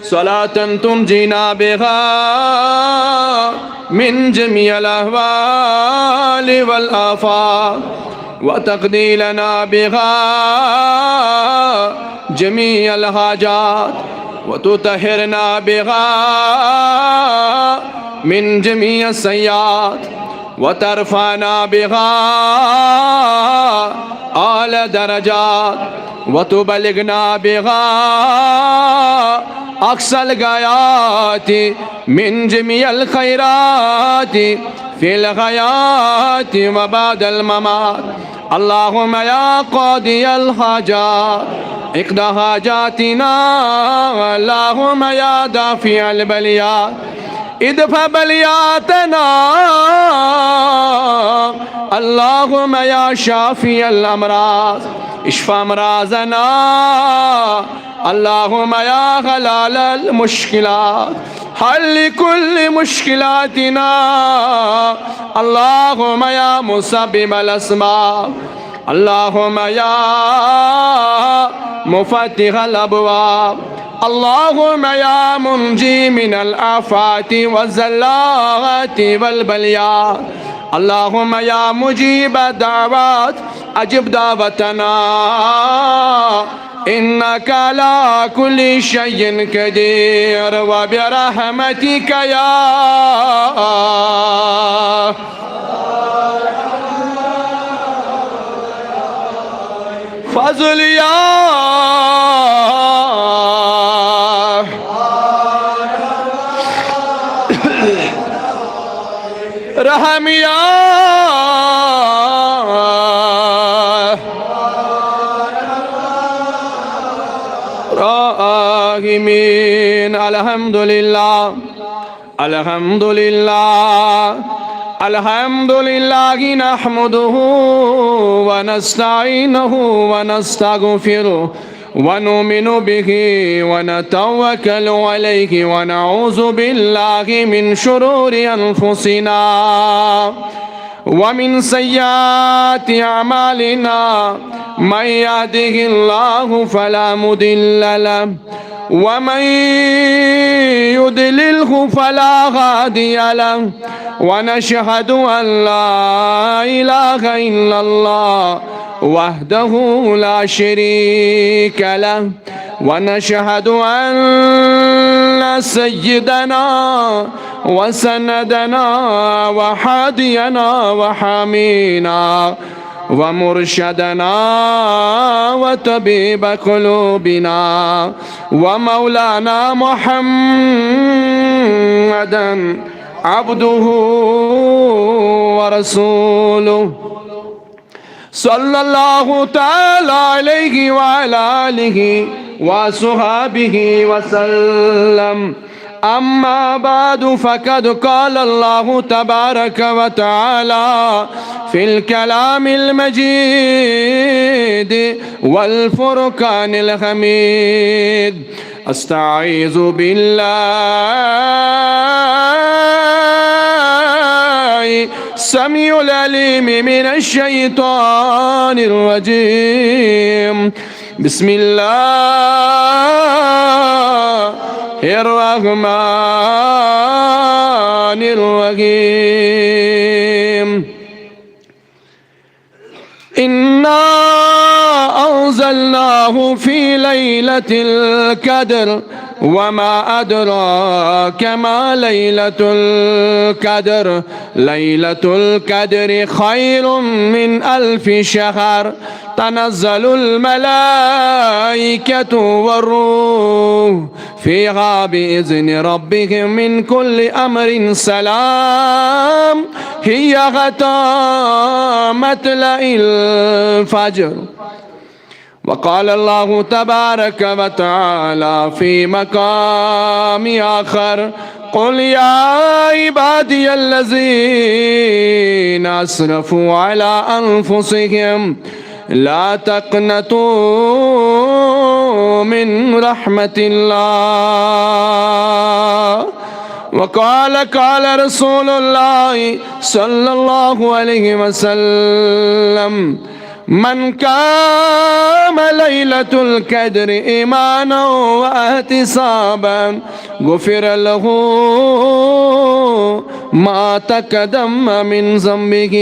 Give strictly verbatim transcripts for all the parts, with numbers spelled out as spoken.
صلاة تنجينا بها من جميع الأهوال والآفات، وتقضي لنا بها جميع الحاجات، وتطهرنا بها من جميع السيئات، وترفعنا بها أعلى درجات، وتبلغنا بها أقصى الغايات من جميع الخيرات في الحياة وبعد الممات. اللهم يا قاضي الحاجات، اقض حاجاتنا. اللهم يا دافع البليات، ادفع بلياتنا. اللهم يا شافي الأمراض، اشف أمراضنا. اللهم يا حلال المشكلات، حل كل مشكلاتنا. اللهم يا مسبب الأسباب، اللهم يا مفتح الأبواب، اللهم يا منجي من الآفات والزلات والبليات، اللهم يا مجيب الدعوات، أجب دعوتنا، إنك على كل شيء قدير، وبرحمتك يا فضل يا رحم يا راحمين. الحمد لله، الحمد لله، الحمد لله نحمده ونستعينه ونستغفره ونؤمن به ونتوكل عليه ونعوذ بالله من شرور أنفسنا ومن سيئات أعمالنا. من يهده الله فلا مضل له، ومن يضلله فلا هادي له. ونشهد أن لا إله إلا الله وحده لا شريك له، ونشهد أن سيدنا وسندنا وهادينا وحامينا ومرشدنا وطبيب قلوبنا ومولانا محمدا عبده ورسوله، صلى الله تعالى عليه وعلى آله وصحبه وسلم. أما بعد، فقد قال الله تبارك وتعالى في الكلام المجيد والفرقان الحميد، أستعيذ بالله السميع العليم من الشيطان الرجيم. بسم الله الرحمن الرحيم. إنا أنزلناه في ليلة القدر، وما أدراك ما ليلة القدر، ليلة القدر خير من ألف شهر، تنزل الملائكة والروح فيها بإذن ربهم من كل أمر سلام هي حتى مطلع الفجر. وقال الله تبارك وتعالى في مقام آخر: قل يا عبادي الذين أسرفوا على أنفسهم لا تقنطوا من رحمة الله. وقال، قال رسول الله صلى الله عليه وسلم: من قام ليلة القدر إيمانا واحتسابا غفر له ما تقدم من ذنبه.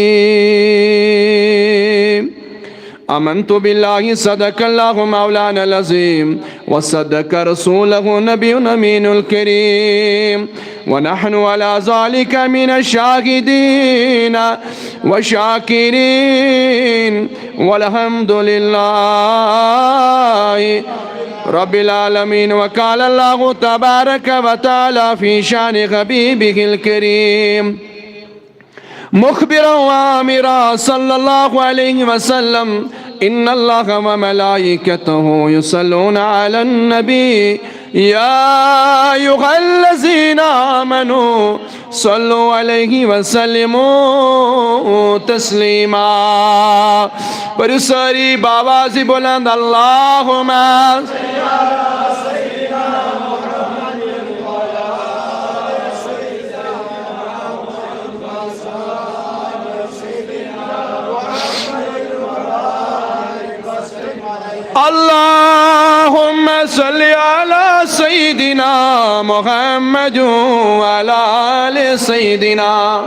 آمنت بالله، صدق الله مولانا العظيم، وصدق رسوله النبي الأمين الكريم، ونحن على ذلك من الشاهدين والشاكرين، والحمد لله رب العالمين. وقال الله تبارك وتعالى في شأن حبيبه الكريم، مخبرا وآمرا صلى الله عليه وسلم: إن الله وملائكته يصلون على النبي، يا أيها الذين آمنوا صلوا عليه وسلموا تسليما. پٔرِو سٲری باواز بلند، اللهم اللهم صل على سيدنا محمد وعلى آل سيدنا.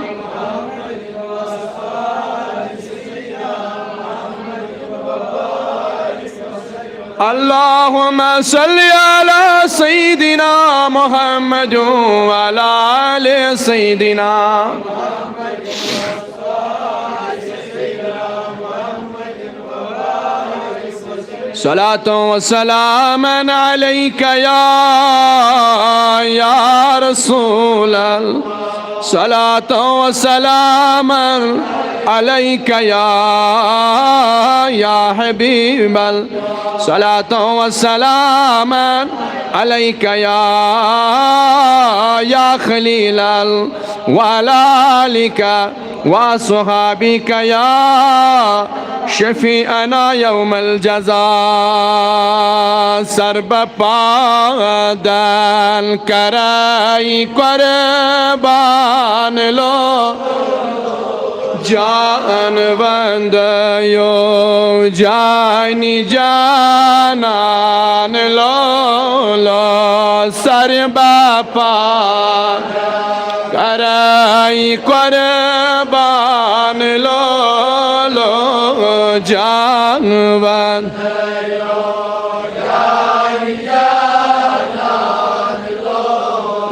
اللهم صل على سيدنا محمد وعلى آل سيدنا. صلاة وسلاما عليك يا، يا رسول الله. صلاة وسلاما عليك يا، يا حبيب الله. صلاة وسلاما عليك يا، يا خليل الله. وعلى آلك وأصحابك يا شفيعنا يوم الجزاء. سر بہ پادن کرے قربان لو، جان وندیو جانی جانان لو، لو سر بہ پادن کرے قربان لو، لو جان وند۔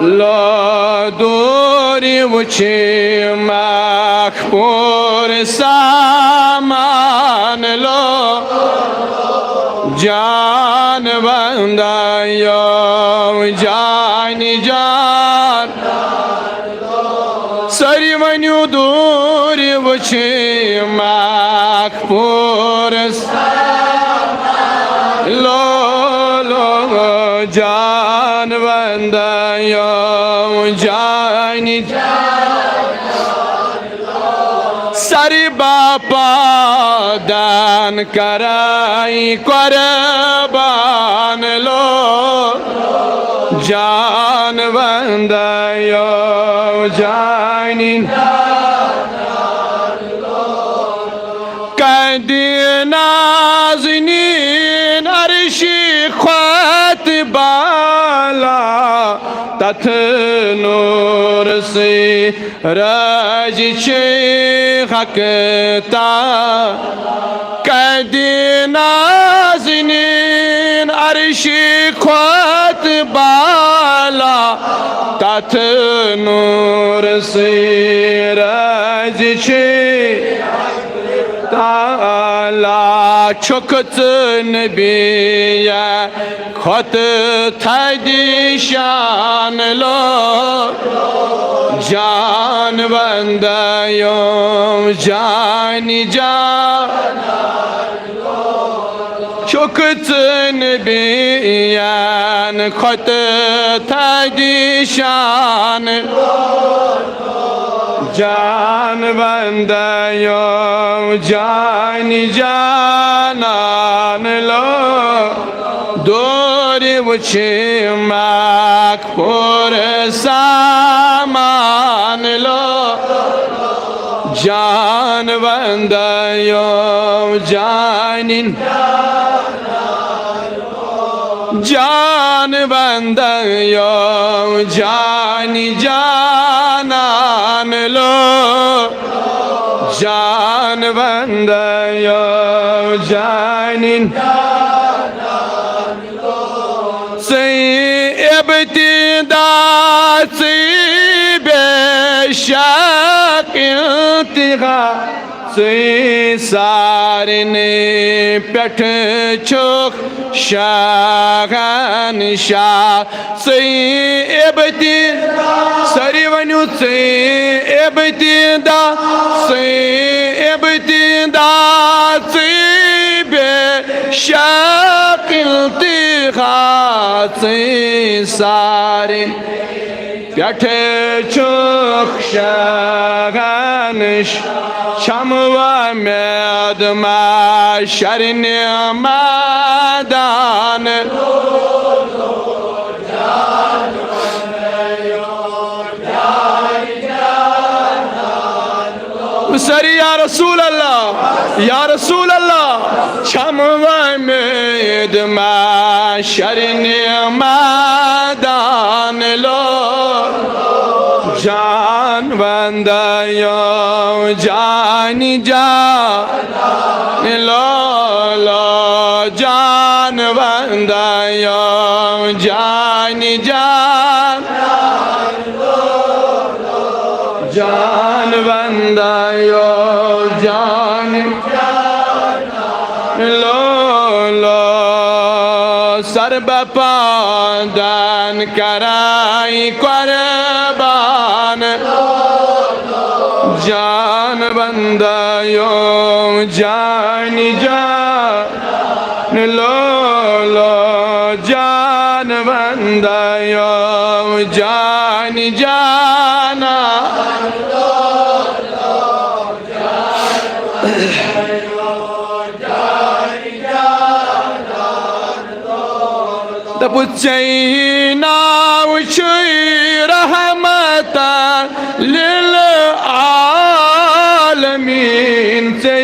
لو دوری وچھی مخپور سامان لو، جان وندیو جانی جان۔ سٲری ؤنِو دوٗرِ وٕچھِ مخپوٗرس۔ لو لو جان وندیو جانی۔ سر بہ پادن کرے قربان لو، جان وندیو جانی۔ کدی نازنین عرشی کھۄتہٕ بالا، تتھ نور سی رازِ چھِ حق تعالیٰ۔ کدی نازنین عرشی کھۄتہٕ بالا، تتھ نور سی رازِ چھِ تعالیٰ۔ چھُکھ ژٕ نبی کھۄتہٕ تھدِ شان لو، جان وندیو جانی جان۔ چھُکھ ژٕ نبیَن کھۄتہٕ تھدِ شان، جان وندیو جانی جانان لو۔ دوٗرِ وٕچھِ مخپوٗر سامان لو، جان وندیو جانن، جان بندیو، جان جانان لو، جان بندیو، جانن۔ ژٕے ابتدا، ژٕے بے شک انتہا، ژٕے سارنٕے پٮ۪ٹھ چھُکھ شہنشاہ۔ ژٕے ابتدا، سٲری ؤنِو، ژٕے ابتدا، ژٕے ابتدا، ژٕے بے شک انتہا، ژٕے سارنٕے پٮ۪ٹھ چھُکھ شہنش، چھم وۄمید محشر نعمتان۔ سٲری یا رسول اللہ، یا رسول اللہ، چھم وۄمید محشر نعمتان لو، جان بندیو، جان جان لو، لو، جان بندیو، جان جان جان بندیو، جان لو، لو، سر بپادن کرائی قربان۔ جان بندیو، جان جان لو، لو، جان بندیو، جان جانا۔ دپو ژے ناو چھُے رحمت للعالمین، ژے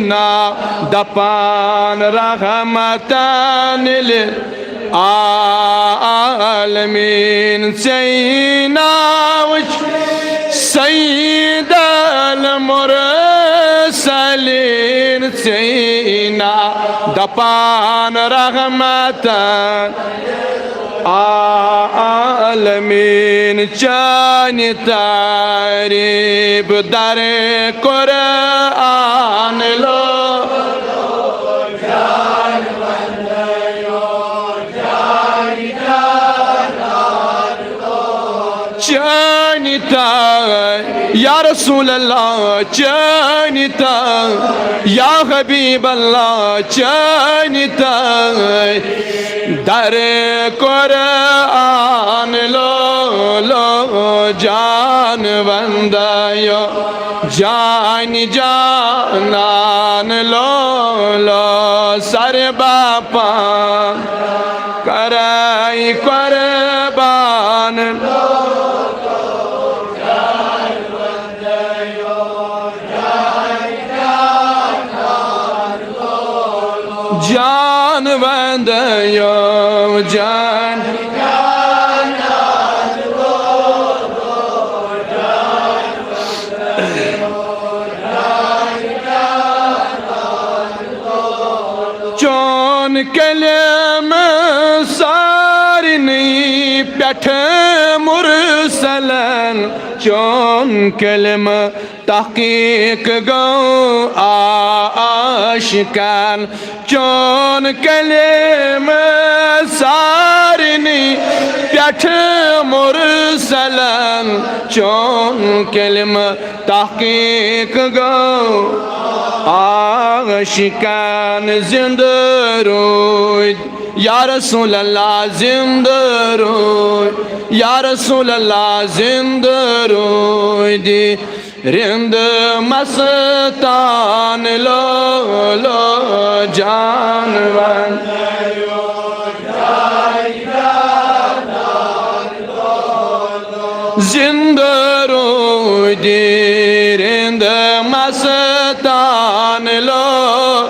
ناو دپان رحمت للعالمین، ژے ناو چھُ سید المرسلین، ژے ناو دپان رحمت عالمین، چانہِ تعریف در قرآن لو۔ چانہِ تاے یا رسول اللہ، چانہِ تاے یا حبیب اللہ، چانہِ تاے در قرآن لو، لو، جان بندیو، جان جانان لو، لو، سر بپادن کرائی قربان۔ جان بندیو، جان۔ چون کلمہٕ سارنٕے پٮ۪ٹھ مرسلن، چون کلمہٕ تحقیق گوٚو عاشقن۔ چون کلمہٕ سارنٕے پٮ۪ٹھ مرسلن، چون کلمہٕ تحقیق گوٚو عاشقن۔ زندٕ روٗدۍ یا رسول اللہ، زندٕ روٗدۍ یا رسول اللہ، زندٕ روٗدۍ رِنٛد مستان لو، لو، جانور۔ زندٕ روٗدۍ رِنٛد مستان لو،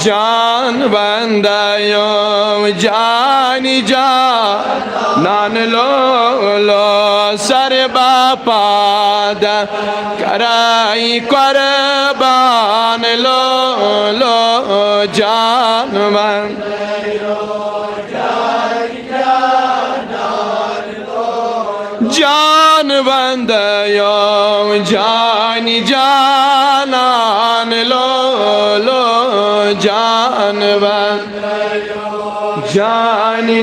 جان بندیو، جانی جانان لولو، سر باپا دا کرائی قربان لولو، جان بندیو۔ جان بندیو، جانی جانان لولو، جان بند جانی۔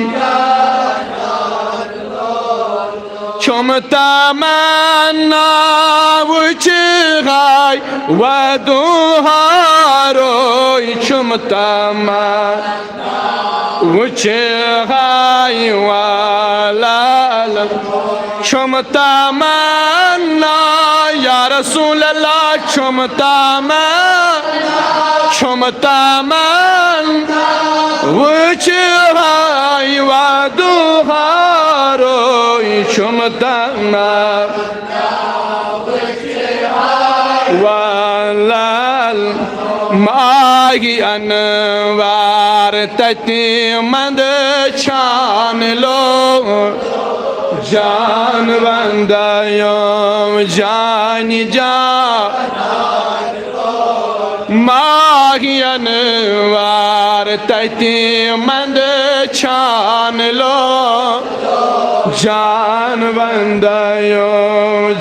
چھم تمنا وچھے ہائی ودوہاروی، چھم تمنا وچھے ہائی والال۔ چھم تمنا یا رسول اللہ، چھم تمنا، چھم تمنا وچھے ہائی ودوہاروی، چھم تمنا والال۔ ماہی انوار تتی مند چھان لو، جان بندیو، جانی جان۔ ماہی انوار تتی مند چھان لو، جان بندیو،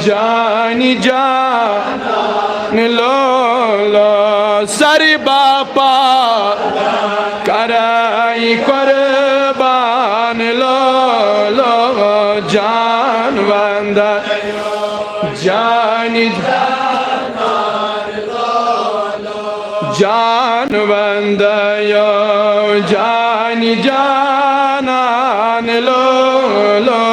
جانی جان لولو، سر باپا کرائی قربان لولو، جان بندیو، جانی جان بندیو، جانی جانان لولو۔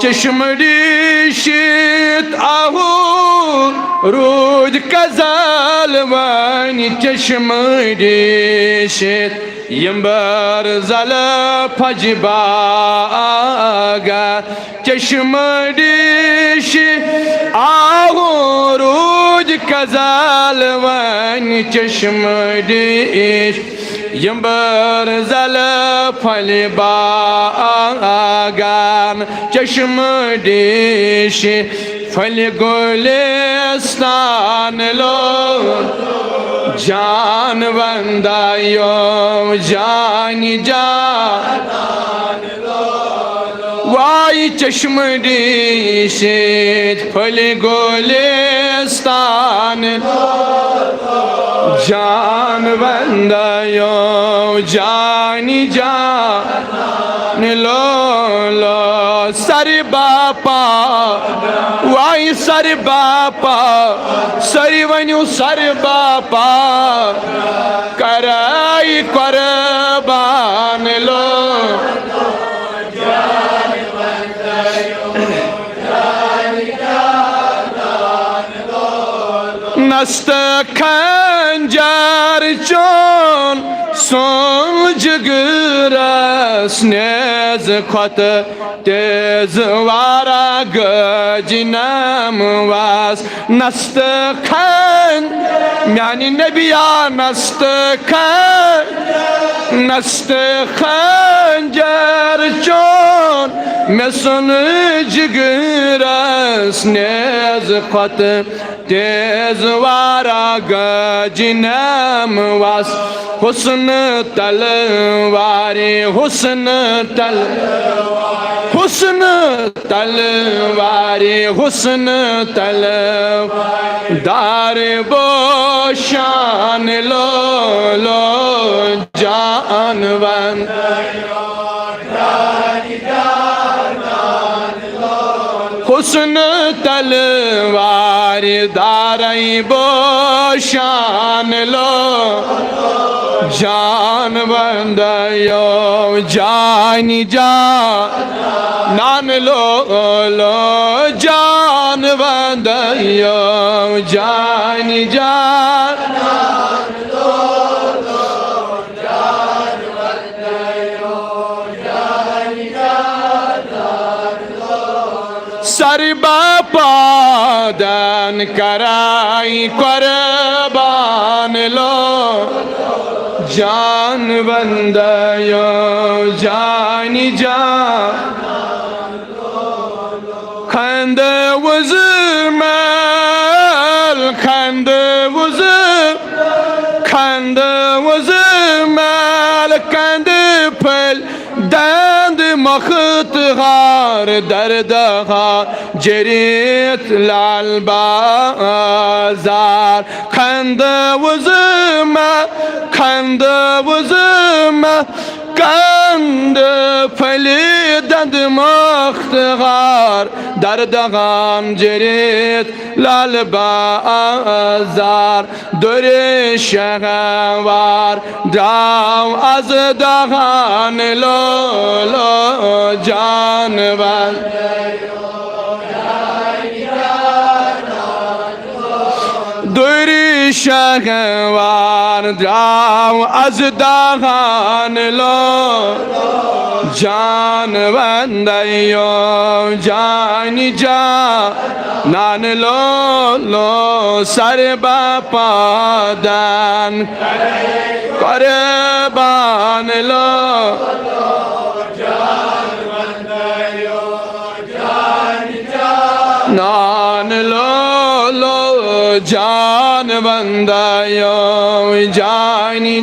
چشم ڈیشت آہو رود کزل وانی، چشم ڈیشت یمبر زل پھج باگا۔ چشم ڈیش آہو رود کزل وانی، چشم ڈیش یمبر زل پھل باگان۔ چشم ڈیش پھل گلستان لو، جان بندیو، جانی جان۔ وائی چشم ڈیشت پھل گلستان، جان بندیو، جانی جان لولو، سر باپا، وائی سر باپا، سری ونیو سر باپا کرائی قربان لو۔ نست خنجر چون سون جگرس نیز کھۄتہٕ تیز وارا گجنم واس۔ نست خن میانی نبیا، نست خن، نست خنجر چون مےٚ سُن جگرس نیز کھۄتہٕ تیز وارا گجنم واس۔ حسن تلواری، حسن تل، حسن تلواری، حسن تلوار دار بوشان لولو، جان بند۔ حسن تلوار دارئی بوشان لو، جان بندیو، جانی جانان لولو، جان بندیو، جانی جان۔ سر کرای قربان لو جان بندیو جانی جان۔ خند وز مال، خند وز، خند وز مال، خند پھل دند مخت غار، درد غار جریت لال بازار۔ خند وز مال، خند وز مال، خند پھل دند مخت غار، درد غار جریت لال بازار۔ دُرِ شہوار درٛاو از دہان لو لو جانور۔ دُرِ شہوار درٛاو از دہان لو جان وندیو جانی جان۔ نان لو لو سر باپادن قربان لو۔ نان لو لو جان بندیو جانی۔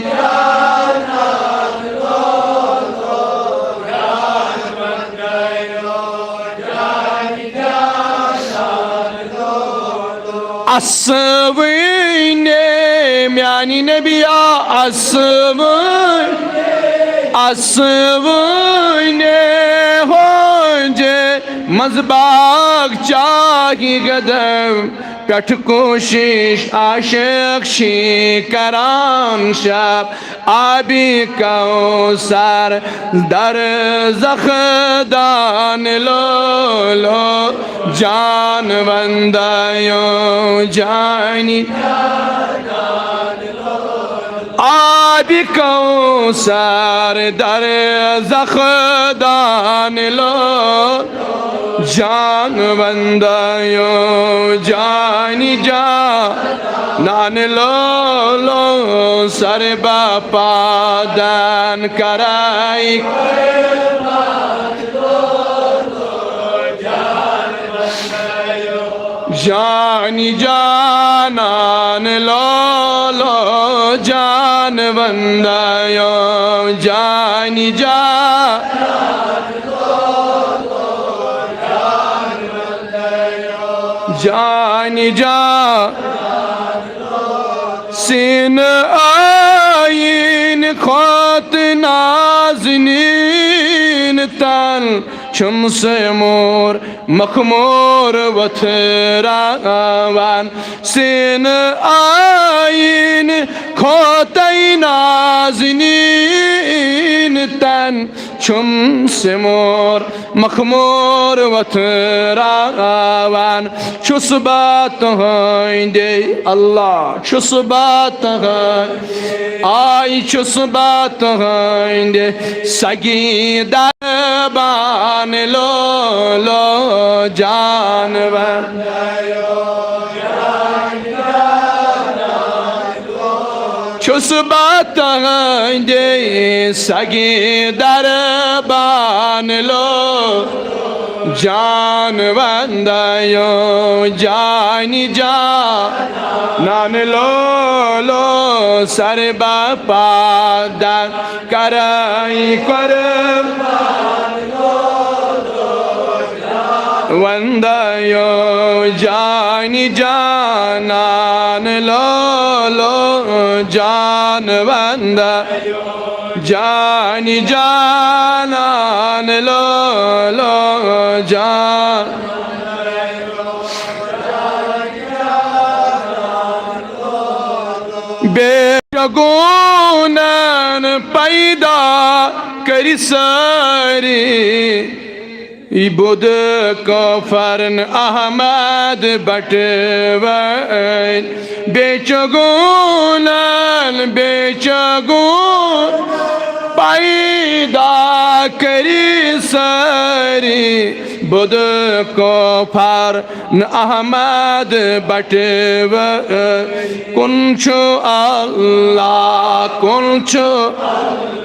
اسوٕنۍ میانہِ نبیا، اسوٕنۍ، اسوٕنۍ ہونجے منٛز باغ چاہی گدم پٮ۪ٹھ کوٗشِش عاشق چھی کران شب آبِ کوثر در زخ دان لو لو جان وندیو جانی۔ آبِ کوثر در زخ دان لو جان وندیو جانی جان۔ نان لو لو سر باپادن کرائی جانی جانان لو لو جان بندیو جانی جان۔ جانی جان۔ سین آئین خوت نازنین تن چھم سمور مخمور وتھراوان۔ سین آئین خوت نازنین تن چھم سمور مخمور وتھراوان۔ چھُس بہٕ تُہنٛدے اللہ، چھُس بہٕ تُہنٛد، آے چھُس بہٕ تُہنٛدے سگی دربان لو لو جانور۔ چھُس بہٕ تُہنٛدے سگی دربان لو جان وندیو جانی جانان لو لو سر باپادن کرائی قربان وندیو جانی جانان لو لو جان وند جانی جانان لو لو جان۔ بے شگونن پیدا کری ساری۔ ای بود کفرن احمد بٹوین۔ بے چگونن، بے چگون پیدا کری ساری۔ بود کفر نہ احمد بٹوٲرۍ۔ کُن چھُ اللہ، کُن چھُ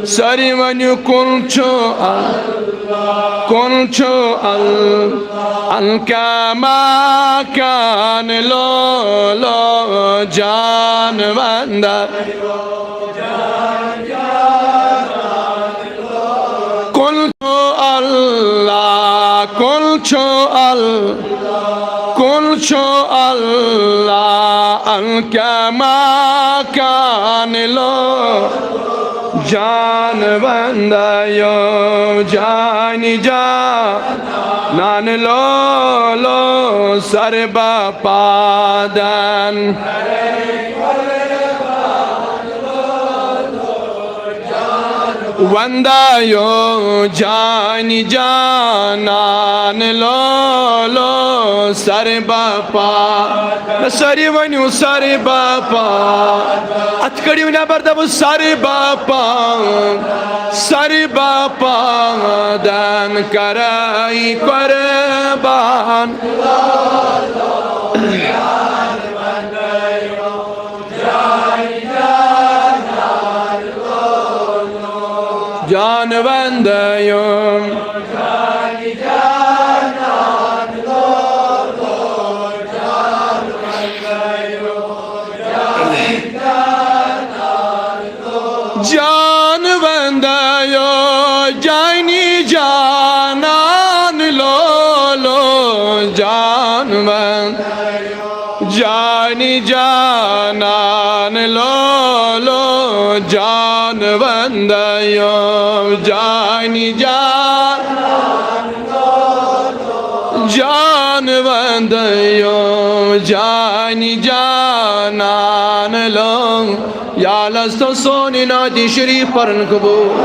سٲری ؤنِو، کُن چھُ اللہ، کُن چھُ اللہ۔ الکما کان لولو جان وندہ۔ کُن چھُ اللہ، کُن چھُ ال-، کُن چھُ اللہ، الکما کان لو جان وندیو جان جانان لولو سر بپادن۔ وندیو جان جانان لولو سر بپا۔ نہ سٲری ؤنِو سر بپا۔ اتھ کٔڑِو نٮ۪بر، دَپُس سر بپا۔ سر بپا دن کرے قربان۔ جان وندیو۔ جان وندیو جانی جانان لولو جان وند۔ جانی جانان لولو جان وندیو جانی جان۔ جان وندیو جانی جانان لو۔ یا اللہ، ستو سونی نعت شریف پرن قبول۔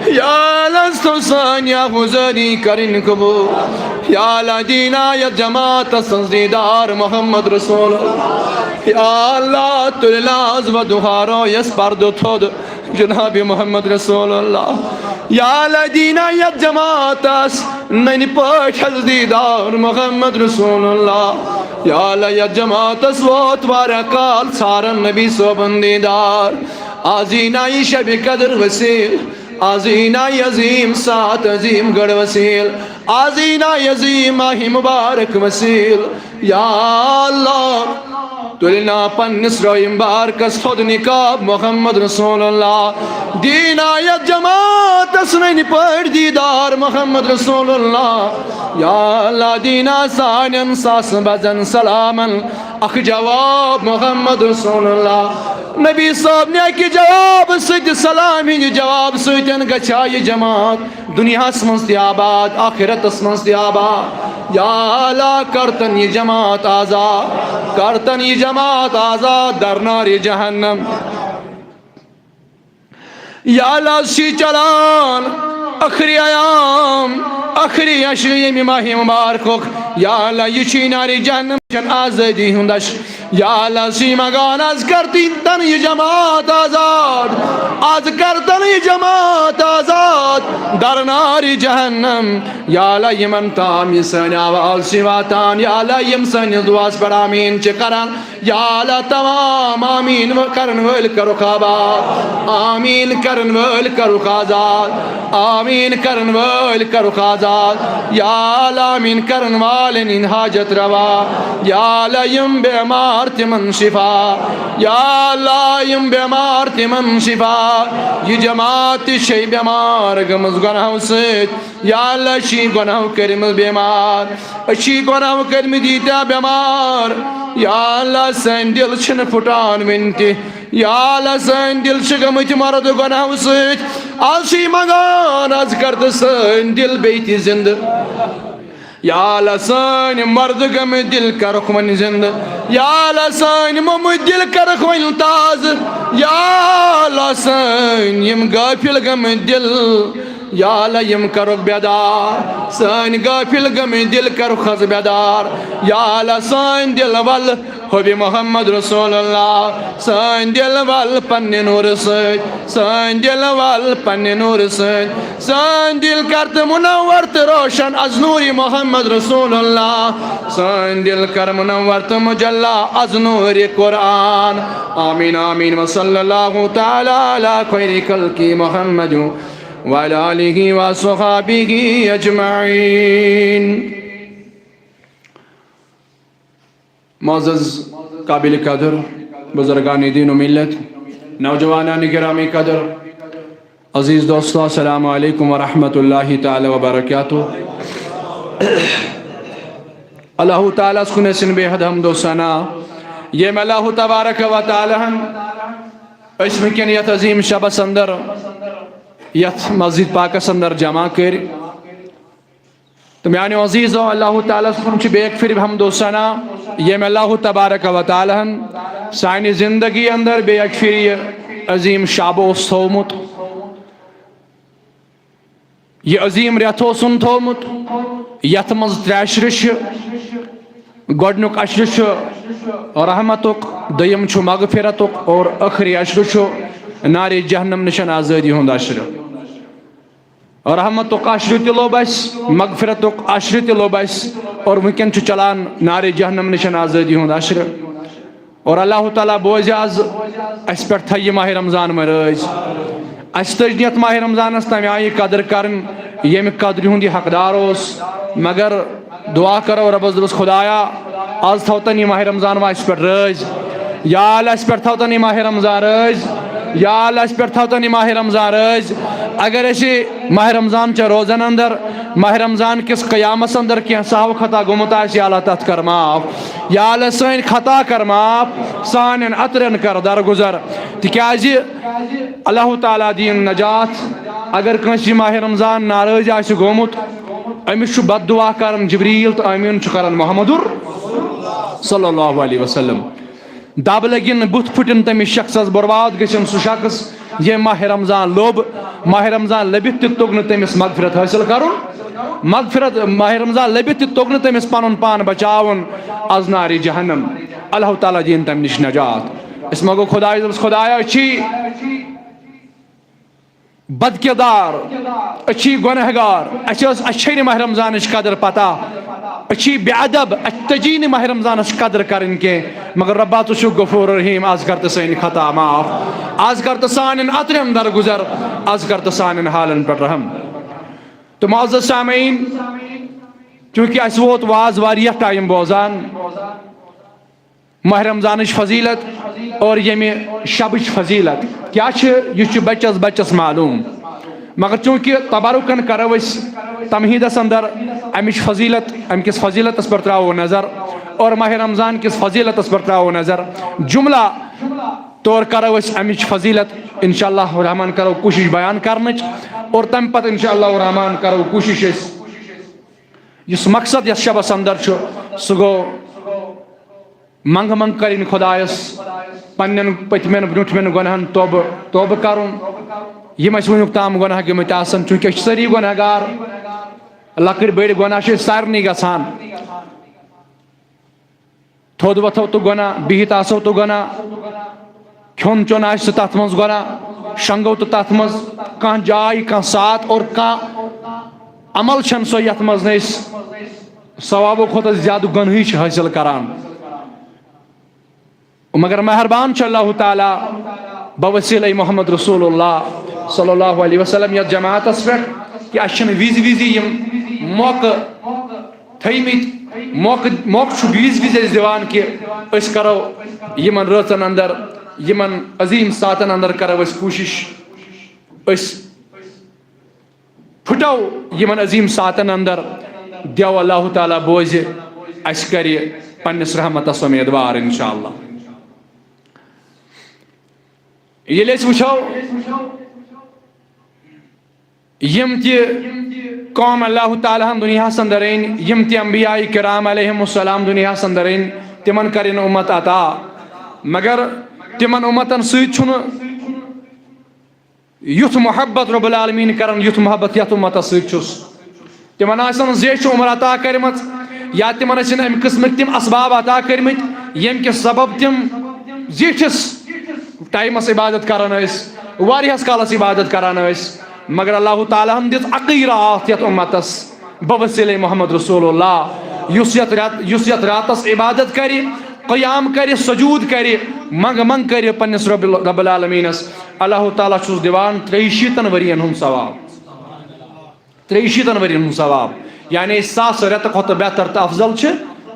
یا اللہ، ستو سانی حضوری کرن قبول۔ یا اللہ، دینا یا جماعت سنز دیدار محمد رسول۔ یا اللہ، تُلہِ ناز و دُہارو یس پردٕ تھوٚد۔ جناب محمد رسول اللہ۔ یا اللہ، دینا یتھ جماعتس ننہِ پٲٹھۍ حض دیدار محمد رسول اللہ۔ یا اللہ، یتھ جماعتس ووت واریاہ کال ژھاران نبی صٲبُن دیدار۔ آز یی نا یہِ شبِ قدر وسیل، آز یی نا یہِ عظیم ساعت عظیم گڑھ وسیل، آز یی نا یہِ عظیم ماہ مبارک وسیل۔ یا اللہ، تُلہِ نا پننِس روی مبارکس تھوٚد نقاب محمد رسول اللہ۔ دینا یتھ جماعتس ننہِ پٲٹھۍ دیدار محمد رسول اللہ۔ یا اللہ، دینا سانٮ۪ن ساسہٕ بزن سلامن اکھ جواب محمد رسول اللہ۔ نبی صٲب نہِ اکہِ جواب سۭتۍ، سلام ہٕنٛدِ جواب سۭتۍ گژھِ ہا یہِ جماعت دنیاہس منٛز تہِ آباد، آخرتس منٛز تہِ آباد۔ یا اللہ، کرتن یہِ جماعت آزاد، کرتن یہِ جماعت آزاد در نار جہنم۔ یا اللہ، چھی چلان ٲخری ایام، ٲخری عشر ییٚمہِ ماہ مبارکُک۔ یا اللہ، یہِ چھی نارِ جہنم چن آزٲدی ہُنٛد عشر۔ یا اللہ، چھی منگان، از کرتن یہِ جماعت آزاد، از کرتن یہِ جماعت آزاد در نار جہنم۔ یا اللہ، یِمن تام یہِ سٲنۍ آواز چھی واتان، یا اللہ، یِم سٲنِس دُعاہس پٮ۪ٹھ آمیٖن چھِ کران، یا اللہ، تمام آمیٖن کرن وٲلۍ کرُکھ آباد، آمیٖن کرن وٲلۍ کرُکھ آزاد، آمیٖن کرن وٲلۍ کرُکھ آزاد۔ یا اللہ، آمیٖن کرن والٮ۪ن ہٕنٛدۍ حاجت روا۔ یا اللہ، یِم بٮ۪مار تِمن شفا۔ یا اللہ، یِم بٮ۪مار تِمن شفا۔ یہِ جماعت تہِ چھے بٮ۪مار گٔمٕژ گۄناہو سۭتۍ۔ یا اللہ، أسۍ چھی گۄناہو کٔرمٕتۍ بٮ۪مار، أسۍ چھی گۄناہو کٔرمٕتۍ ییٖتیٛاہ بٮ۪مار۔ یا اللہ، سٲنۍ دِل چھِنہٕ پھُٹان وٕنہِ تہِ۔ یا اللہ، سٲنۍ دِل چھِ گٔمٕتۍ مرد گۄناہو سۭتۍ۔ از چھی منگان، از کر تہٕ سٲنۍ دِل بیٚیہِ تہِ زِندٕ۔ یا اللہ، سٲنۍ مرد گٔمٕتۍ دِل کرُکھ وۄنۍ زِندٕ۔ یا اللہ، سٲنۍ موٚمٕتۍ دِل کرُکھ وۄنۍ تازٕ۔ یا اللہ، سٲنۍ یِم غٲفِل گٔمٕتۍ دِل یا اللہ، یِم کرُکھ بیدار، سٲنۍ غٲفِل گٔمٕتۍ دِل کرُکھ حظ بیدار۔ یا اللہ، سٲنۍ دِل ول حبی محمد رسول اللہ، سٲنۍ دِل ول پننہِ نوٗرٕ سۭتۍ، سٲنۍ دِل ول پننہِ نوٗرٕ سۭتۍ، سٲنۍ دِل کر تہٕ منور تہٕ روشن از نوٗرِ محمد رسول اللہ، سٲنۍ دِل کر منور تہٕ مجلا از نوٗرِ قرآن۔ آمین، آمین، وصلی اللہ تعالی علی خیر خلقی محمد۔ وعلی آلہ وصحابہ اجمعین۔ معزز قابل قدر بزرگان دین و ملت، نوجوانان گرامی قدر، عزیز دوستو، السلام علیکم ورحمۃ اللہ تعالی وبرکاتہ۔ اللہ تعالیٰ ہس کُن ٲسِن بے حد حمد و ثنا، ییٚمۍ اللہ تبارک و تعالیٰ ہن أسۍ وٕنکٮ۪ن یتھ عظیم شبس اندر، یتھ مسجد پاکس اندر جمع کٔرۍ۔ تہٕ میانیو عزیزو، اللہ تعالیٰ ہس کُن چھِ بیٚیہِ اکہِ پھِرِ حمد و ثنا، ییٚمۍ اللہ تبارک و تعالیٰ ہن سانہِ زندگی اندر بیٚیہِ اکہِ پھِرِ یہِ عظیم شب اوس تھوٚومُت۔ یہِ عظیم رٮ۪تھ اوسُن تھوٚومُت، یتھ منٛز ترٛےٚ عشرٕ چھِ۔ گۄڈٕنیُک عشرٕ چھُ رحمتُک، دوٚیِم چھُ مغفرتُک، اور ٲخری عشرٕ چھُ نارِ جہنم نِشن آزٲدی ہُنٛد عشرٕ۔ رحمتُک عشرٕ تہِ لوٚب اَسہِ، مغفرتُک عشرٕ تہِ لوٚب اَسہِ، اور وٕنکٮ۪ن چھُ چلان نارِ جہنم نِشن آزٲدی ہُنٛد عشرٕ۔ اور اللہ تعالیٰ بوزِ از اَسہِ پٮ۪ٹھ تھایہِ یہِ ماہِ رمضان وۄنۍ رٲضۍ۔ اَسہِ تٔج نہٕ یَتھ ماہِ رمضانَس تَمہِ آیہِ قدٕر کَرٕنۍ، ییٚمہِ قدرِ ہُنٛد یہِ حقدار اوس۔ مگر دعا کَرو رۄبَس، دوٚپُس، خدایا، از تھاوتَن یہِ ماہِ رمضان وۄنۍ اَسہِ پٮ۪ٹھ رٲضۍ۔ یا اللہ، اَسہِ پٮ۪ٹھ تھاوتَن یہِ ماہِ رمضان رٲضۍ۔ یا اللہ، اَسہِ پٮ۪ٹھ تھاوتَن یہِ ماہِ رمضان رٲضۍ۔ اگر اَسہِ ماہِ رمضان چہِ روزن اندر، ماہِ رمضان کِس قیامس اندر کینٛہہ سہو خطا گوٚمُت آسہِ، یا اللہ، تتھ کر معاف۔ یا اللہ، سٲنۍ خطا کر معاف، سانٮ۪ن اَترٮ۪ن کر درگُزر، تِکیازِ اللہ تعالیٰ دِیِن نجات۔ اگر کٲنٛسہِ یہِ ماہِ رمضان ناراض آسہِ گوٚمُت، أمِس چھُ بد دعا کران جبریل تہٕ آمین چھُ کران محمد صلی اللہ علیہ وسلم۔ دب لگن، بُتھ پھٹن تٔمِس شخصس، برباد گژھن سُہ شخص، ییٚمۍ ماہِ رمضان لوٚب۔ ماہِ رمضان لٔبِتھ تہِ توٚگ نہٕ تٔمِس مغفرت حٲصِل کرُن۔ مغفرت، ماہِ رمضان لٔبِتھ تہِ توٚگ نہٕ تٔمِس پنُن پان بچاوُن از نارِ جہنم۔ اللہ تعالیٰ دِیِن تمہِ نِش نجات۔ أسۍ منٛگو خدایس، دوٚپُس، خدایا، أسۍ چھی بد کردار، أسۍ چھی گۄنہگار، اَسہِ ٲس، اَسہِ چھے نہٕ ماہِ رمضانٕچ قدر پتہ، أسۍ چھی بے ادب، اَسہِ تجی نہٕ ماہِ رمضانس قدر کرٕنۍ کینٛہہ۔ مگر رۄبا، ژٕ چھُکھ غفور رحیم، از کر تہٕ سٲنۍ خطا معاف، از کر تہٕ سانٮ۪ن اَترٮ۪ن درگُزر، از کر تہٕ سانٮ۪ن حالن پٮ۪ٹھ رحم۔ تہٕ معزز سامعین، چونکہ اَسہِ ووت واز واریاہ ٹائم بوزان، ماہِ رمضانٕچ فضیلت اور ییٚمہِ شبٕچ فضیلت کیٛاہ چھِ، یہِ چھُ بچس بچس معلوم۔ مگر چونکہ تبرکن کرو أسۍ تمہیدس اندر امِچ فضیلت، امہِ کِس فضیلتس پٮ۪ٹھ ترٛاوو نظر اور ماہِ رمضان کِس فضیلتس پٮ۪ٹھ ترٛاوو نظر، جملہ طور کرو أسۍ امِچ فضیلت۔ انشاءاللہ الرحمن کرو کوٗشش بیان کرنٕچ اور تمہِ پتہٕ انشاءاللہ الرحمن کرو کوٗشش أسۍ، یُس مقصد یتھ شبس اندر چھُ، سُہ گوٚو منٛگہٕ منٛگہٕ کٔرِنۍ خۄدایس پننٮ۪ن پٔتمٮ۪ن برٛونٛٹھمٮ۪ن گۄناہن توبہٕ، توبہٕ کرُن، یِم اَسہِ وُنیُک تام گۄناہ گٔمٕتۍ آسن، چونکہ أسۍ چھِ سٲری گۄناہگار، لۄکٕٹۍ بٔڑۍ گۄناہ چھِ أسۍ سارنٕے گژھان۔ تھوٚد وۄتھو تہٕ گۄناہ، بِہِتھ آسو تہٕ گۄناہ، کھیوٚن چیوٚن آسہِ تہٕ تَتھ منٛز گۄناہ، شۄنٛگو تہٕ تَتھ منٛز، کانٛہہ جاے، کانٛہہ سات اور کانٛہہ عمل چھَنہٕ سۄ یَتھ منٛز نہٕ أسۍ ثوابو کھۄتہٕ زیادٕ گۄنہٕے چھِ حٲصِل کران۔ مگر مہربان چھُ اللہ تعالیٰ بوسیلے محمد رسول اللہ صلی اللہ علیہ وسلم یتھ جماعتس پٮ۪ٹھ کہ اسہِ چھِنہٕ وِزِ وِزِ یِم موقعہٕ تھٲومٕتۍ، موقعہٕ، موقعہٕ چھُ وِزِ وِزِ اَسہِ دِوان کہ أسۍ کرو یِمن رٲژن اندر، یِمن عظیٖم ساعتن اندر کرو أسۍ کوٗشش، أسۍ پھٹو یِمن عظیٖم ساعتن اندر، دیو اللہ تعالیٰ بوزِ، اسہِ کرِ پننِس رحمتس امیدوار انشاءاللہ۔ ییٚلہِ أسۍ وٕچھو، یِم تہِ قوم اللہ تعالیٰ ہن دُنیاہس اندر أنۍ، یِم تہِ انبیاء کرام علیہم السلام دُنیاہس اندر أنۍ، تِمن کرن امت عطا، مگر تِمن امتن سۭتۍ چھُنہٕ یُتھ محبت رب العالمین کرن، یُتھ محبت یتھ امتس سۭتۍ چھُس، تِمن آسن زیچھِ عمر عطا کٔرمٕژ، یا تِمن ٲسِن امہِ قٕسمٕکۍ تِم اسباب عطا کٔرمٕتۍ، ییٚمہِ کہِ سبب تِم زیٹھِس ٹایمس عبادت کران ٲسۍ، واریاہس کالس عبادت کران ٲسۍ، مگر اللہ تعالیٰ ہن دِژ عقیٖرہ اکھ یتھ امتس بوسیلے محمد رسول اللہ، یُس یتھ رات، یُس یتھ راتس عبادت کرِ، قیام کرِ، سجود کرِ، منگ منگ کرِ پننِس رب، رب العالمینس۔ اللہ تعالیٰ چھُس دِوان ترٛیٚیہِ شیٖتن ؤرین ہُنٛد ثواب۔ ترٛیٚیہِ شیٖتن ؤرین ہُنٛد ثواب، یعنی ساس رٮ۪تہٕ کھۄتہٕ بہتر تہٕ افضل چھِ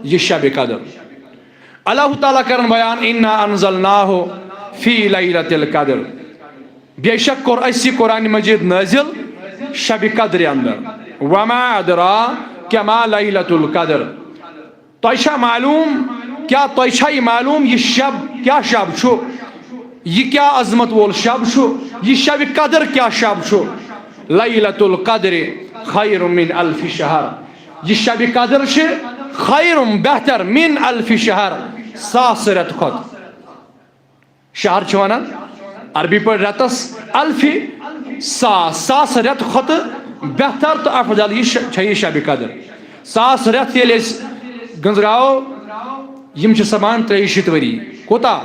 یہِ شب قدر۔ اللہ تعالیٰ کرن بیان، انا انزلناہ فی لیلۃ القدر، بے شک کوٚر اَسہِ یہِ قرآن مجید نٲزِل شب قدرِ اندر۔ وما ادراک ما لیلۃ القدر۔ تۄہہِ چھا معلوم، کیٛاہ تۄہہِ چھا یہِ معلوم، یہِ شب کیٛاہ شب چھُ؟ یہِ کیٛاہ عظمت وول شب چھُ؟ یہِ شب قدر کیٛاہ شب چھُ؟ لیلۃ القدر خیر من الف شہر۔ یہِ شب قدر چھِ خیر، بہتر، من الف شہر، ساس رٮ۪تہٕ کھۄتہٕ۔ شہر چھِ وَنان عربی پٲٹھۍ رٮ۪تَس، الفِ ساس، ساس رٮ۪تہٕ کھۄتہٕ بہتر تہٕ افضل یہِ ش-، چھےٚ یہِ شبِ قدر۔ ساس رٮ۪تھ ییٚلہِ أسۍ گٔنٛزراوو، یِم چھِ سَمان ترٛیٚیہِ شیٖتھ ؤری۔ کوٗتاہ؟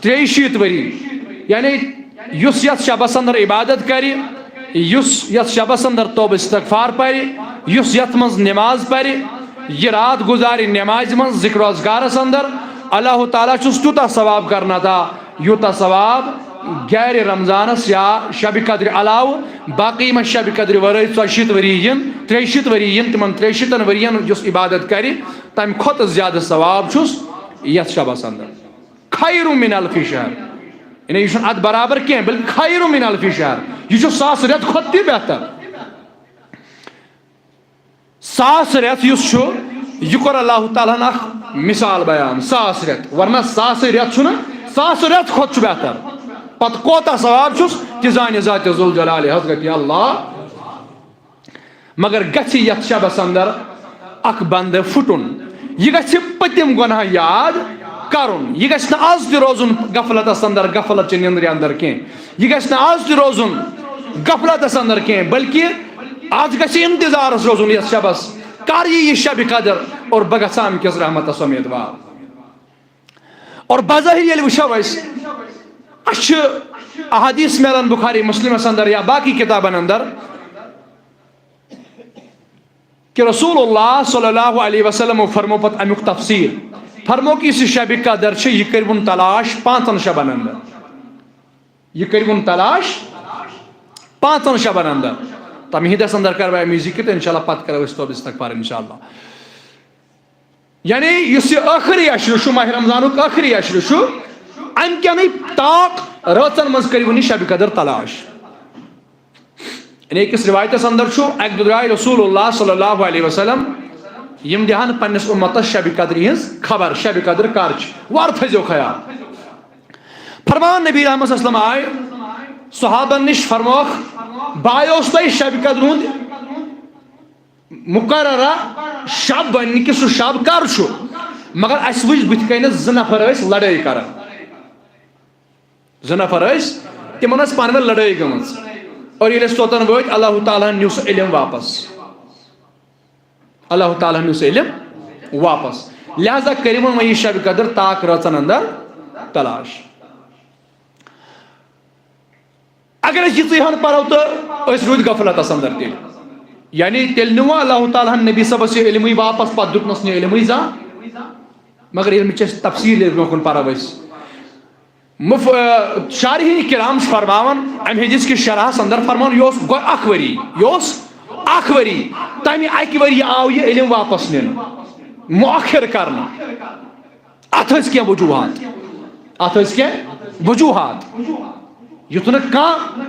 ترٛیٚیہِ شیٖتھ ؤری۔ یعنی یُس یَتھ شبَس اندر عبادت کَرِ، یُس یَتھ شبَس اندر توبہٕ استغفار پَرِ، یُس یَتھ منٛز نماز پَرِ، یہِ رات گُزارِ نمازِ منٛز، ذکر و اذکارَس اندر، اللہ تعالیٰ چھُس تیوٗتاہ ثواب کرنہٕ عطا، یوٗتاہ ثواب غیر رمضانس یا شب قدرِ علاوٕ باقٕے یِمن شب قدرِ ورٲے ژۄیہِ شیٖتھ ؤری یِن، ترٛیٚیہِ شیٖتھ ؤری یِن، تِمن ترٛیٚیہِ شیٖتن ؤرین یُس عبادت کرِ، تمہِ کھۄتہٕ زیادٕ ثواب چھُس یتھ شبس اندر۔ خیر من الف شہر، یعنی یہِ چھُنہٕ اتھ برابر کینٛہہ، بلکہِ خیر من الف شہر، یہِ چھُ ساس رٮ۪تہٕ کھۄتہٕ تہِ بہتر۔ ساس رٮ۪تھ یُس چھُ، یہِ کوٚر اللہ تعالیٰ ہن اکھ مثال بیان، ساس رٮ۪تھ، ورنہ ساسٕے رٮ۪تھ چھُنہٕ، ساس رٮ۪تھ کھۄتہٕ چھُ بہتر۔ پتہٕ کوتاہ ثواب چھُس، تہِ زانہِ ذاتِ ذوالجلالِ حضرت اللہ۔ مگر گژھِ یتھ شبس اندر اکھ بندٕ پھُٹُن، یہِ گژھِ پٔتِم گۄناہ یاد کرُن، یہِ گژھِ نہٕ از تہِ روزُن غفلتس اندر، غفلت چہِ نِندرِ اندر کینٛہہ، یہِ گژھِ نہٕ از تہِ روزُن غفلتس اندر کینٛہہ، بلکہِ از گژھِ انتظارس روزُن یتھ شبس، کر یی یہِ شب قدر اور بہٕ گژھٕ امہِ کِس رحمتس امیدوار۔ اور بظاہر ییٚلہِ وٕچھو أسۍ، اَسہِ چھِ احادیث میلان بخاری مسلمس اندر یا باقی کتابن اندر کہ رسول اللہ صلی اللہ علیہ وسلم فرمو پتہٕ امیُک تفصیل، فرمو کہ یُس یہِ شب قدر چھِ، یہِ کٔرۍوُن تلاش پانٛژن شبن اندر۔ یہِ کٔرۍوُن تلاش پانٛژن شبن اندر۔ تمہیدس اندر کرٕ بہٕ امی ذکر تہٕ انشاءاللہ پتہٕ کرو أسۍ توبہٕ استغفار انشاءاللہ۔ یعنی یُس یہِ ٲخری عشرٕ چھُ، ماہ رمضانُک ٲخری عشرٕ چھُ، امہِ کٮ۪نٕے طاق رٲژن منٛز کٔرۍوُن یہِ شب قدر تلاش۔ یعنی أکِس روایتس اندر چھُ، اکہِ دۄہ درٛاے رسول اللہ صلی اللہ علیہ وسلم، یِم دِہن پننِس امتس شب قدرِ ہٕنٛز خبر، شب قدر کر چھِ، وارٕ تھٲیزیو خیال۔ فرمان نبی رحمت صلی اللہ علیہ وسلم آے صحابن نِش، فرموکھ، بہٕ آیوس تۄہہِ شب قدر ہُنٛد مقررہ شب وننہِ کہِ سُہ شب کر چھُ، مگر اسہِ وٕچھ بٕتھِ کنہِ زٕ نفر ٲسۍ لڑٲے کران۔ زٕ نفر ٲسۍ، تِمن ٲس پانہٕ ؤنۍ لڑٲے گٔمٕژ۔ اور ییٚلہِ أسۍ توتن وٲتۍ، اللہ تعالیٰ ہن نیوٗ سُہ علم واپس۔ اللہ تعالیٰ ہن نیوٗ سُہ علم واپس۔ لہذا کٔرِو وۄنۍ یہِ شب قدر طاق رٲژن اندر تلاش۔ اگر أسۍ یِژٕے ہن پرو تہٕ أسۍ روٗدۍ غفلتس اندر تیٚلہِ۔ یعنی تیٚلہِ نیوٗ وۄنۍ اللہ تعالیٰ ہن نبی صٲبس یہِ علمٕے واپس، پتہٕ دیُتنس نہٕ علمٕے زانٛہہ۔ مگر علمٕچ اَسہِ تفصیٖل ییٚلہِ برونٛہہ کُن پرو أسۍ۔ مف-، آ، شارحین کرام چھِ فرماوان، امہِ حدیث کِس شرحس اندر فرماوان، یہِ اوس گۄ-، اکھ ؤری، یہِ اوس اکھ ؤری، تمہِ اکہِ ؤری آو یہِ علم واپس نِنہٕ، مؤخر کرنہٕ۔ اتھ ٲسۍ کینٛہہ وجوہات، اتھ ٲسۍ کینٛہہ وجوہات۔ یُتھ نہٕ کانٛہہ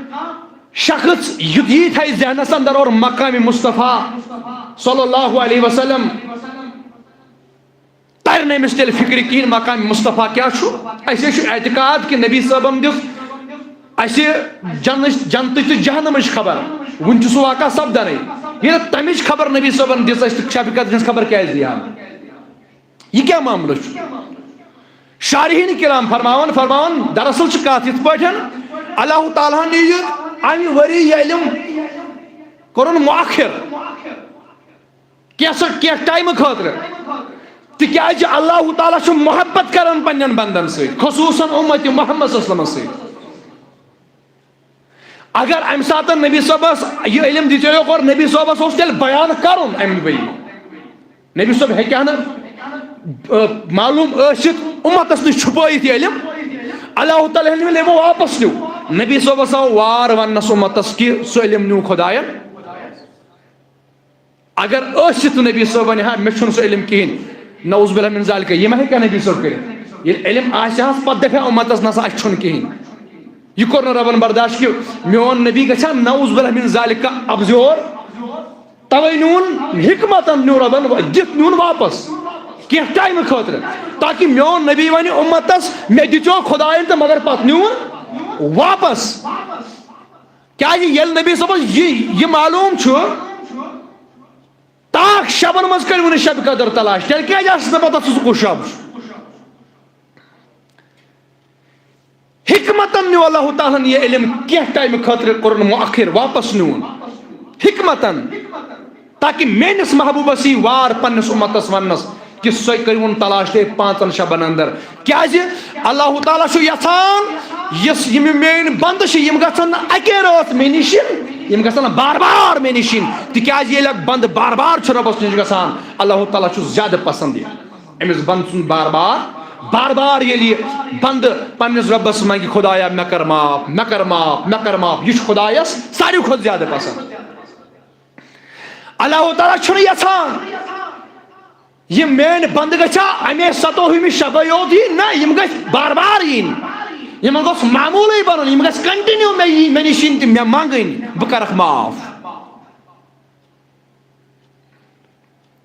شخص یُتھ یی تھایہِ ذہنس اندر اور مقام مصطفیٰ صلی اللہ علیہ وسلم ترِ نہٕ أمِس تیٚلہِ فِکرِ کِہیٖنۍ مقام مصطفیٰ کیٛاہ چھُ۔ اَسہِ چھُ اعتقاد کہِ نبی صٲبَن دِژ اَسہِ جنت، جنتٕچ تہٕ جہنمٕچ خبر۔ وُنہِ چھُ سُہ واقعہ سپدَنٕے۔ ییٚلہِ تَمِچ خبر نبی صٲبَن دِژ اَسہِ، تہٕ شب قدر ہٕنٛز خبر کیٛازِ دِیہِ ہا نہٕ؟ یہِ کیٛاہ معاملہٕ چھُ؟ شارحین کرام فرماوان، فرماوان، دراصل چھِ کتھ یِتھ پٲٹھۍ، اللہ تعالیٰ ہن یہِ امہِ ؤری یہِ علم کوٚرُن مؤخر، کینٛژھا، کینٛہہ ٹایمہٕ خٲطرٕ، تِکیازِ اللہ تعالیٰ چھُ محبت کران پننٮ۪ن بندن سۭتۍ، خصوٗصاً اُمتِ محمد صلی اللہ علیہ وسلمس سۭتۍ۔ اگر امہِ ساتہٕ نبی صٲبس یہِ علم دِژیو یوکھ اور نبی صٲبس اوس تیٚلہِ بیان کرُن امہِ ؤری، نبی صٲب ہیٚکہِ ہا نہٕ، آ، معلوم ٲسِتھ، اُمتس نِش چھُپٲیِتھ یہِ علم۔ اللہ تعالیٰ ہن ییٚلہِ یِمو واپس نیوٗ، نبی صٲبس آو وار وننس اُمتس کہِ سُہ علم نیوٗ خۄداین۔ اگر ٲسِتھ نبی صٲب ونہِ ہا، مےٚ چھُنہٕ سُہ علم کِہینۍ، نعوذ باللہ من ذالک، یہِ ما ہیٚکہِ ہا نبی صٲب کٔرِتھ؟ ییٚلہِ علم آسہِ ہس، پتہٕ دپہِ ہا اُمتس، نسا، اسہِ چھُنہٕ کِہینۍ۔ یہِ کوٚر نہٕ ربن برداشت کہِ میون نبی گژھِ ہا نعوذ باللہ من ذالک ابزیور۔ توے نیوٗن حکمتن، نیوٗ ربن و-، دِتھ نیوٗن واپس کینٛہہ ٹایمہٕ خٲطرٕ، تاکہِ میون نبی ونہِ اُمتس، مےٚ دِژیو خۄداین تہٕ مگر پتہٕ نیوٗن واپس۔ کیازِ ییٚلہِ نبی صٲبس یہِ، یہِ معلوم چھُ، تاکھ شبن منٛز کٔرِو نہٕ شب قدر تلاش، تیٚلہِ کیازِ آسہِ نہٕ پتہ سُہ کُس شب چھُ؟ حکمتن نیوٗ اللہ تعالیٰ ہن یہِ علم کینٛہہ ٹایمہٕ خٲطرٕ، کوٚرُن مؤخر، واپس نیوٗن حکمتن، تاکہِ میٲنِس محبوبس یی وار پننِس اُمتس وننس کہِ سۄے کٔرِوُن تلاش تُہۍ پانٛژن شبن اندر۔ کیازِ اللہ تعالیٰ چھُ یژھان، یُس یِم میٲنۍ بندٕ چھِ، یِم گژھن نہٕ اکے رٲژ مےٚ نِش یِن، یِم گژھن نہٕ بار بار مےٚ نِش یِن، تِکیازِ ییٚلہِ اکھ بندٕ بار بار چھُ رۄبس نِش گژھان، اللہ تعالیٰ چھُ زیادٕ پسند یہِ۔ أمِس بنٛد سُنٛد بار بار، بار بار ییٚلہِ یہِ بنٛدٕ پنٛنِس رۄبَس منٛگہِ، "خۄدایا، مےٚ کر معاف، مےٚ کر معاف، مےٚ کر معاف"، یہِ چھُ خۄدایَس ساروی کھۄتہٕ زیادٕ پسنٛد۔ اللہ تعالیٰ چھُنہٕ یَژھان یِم میٛٲنۍ بنٛدٕ گژھِ ہا اَمے ستووُہمہِ شبے یوت یِنۍ، نہ، یِم گژھِ بار بار یِنۍ۔ یِمن گوٚژھ معموٗلٕے بنُن، یِم گژھِ continue مےٚ یی، مےٚ نِش یِنۍ تہٕ مےٚ منٛگٕنۍ، بہٕ کرکھ معاف۔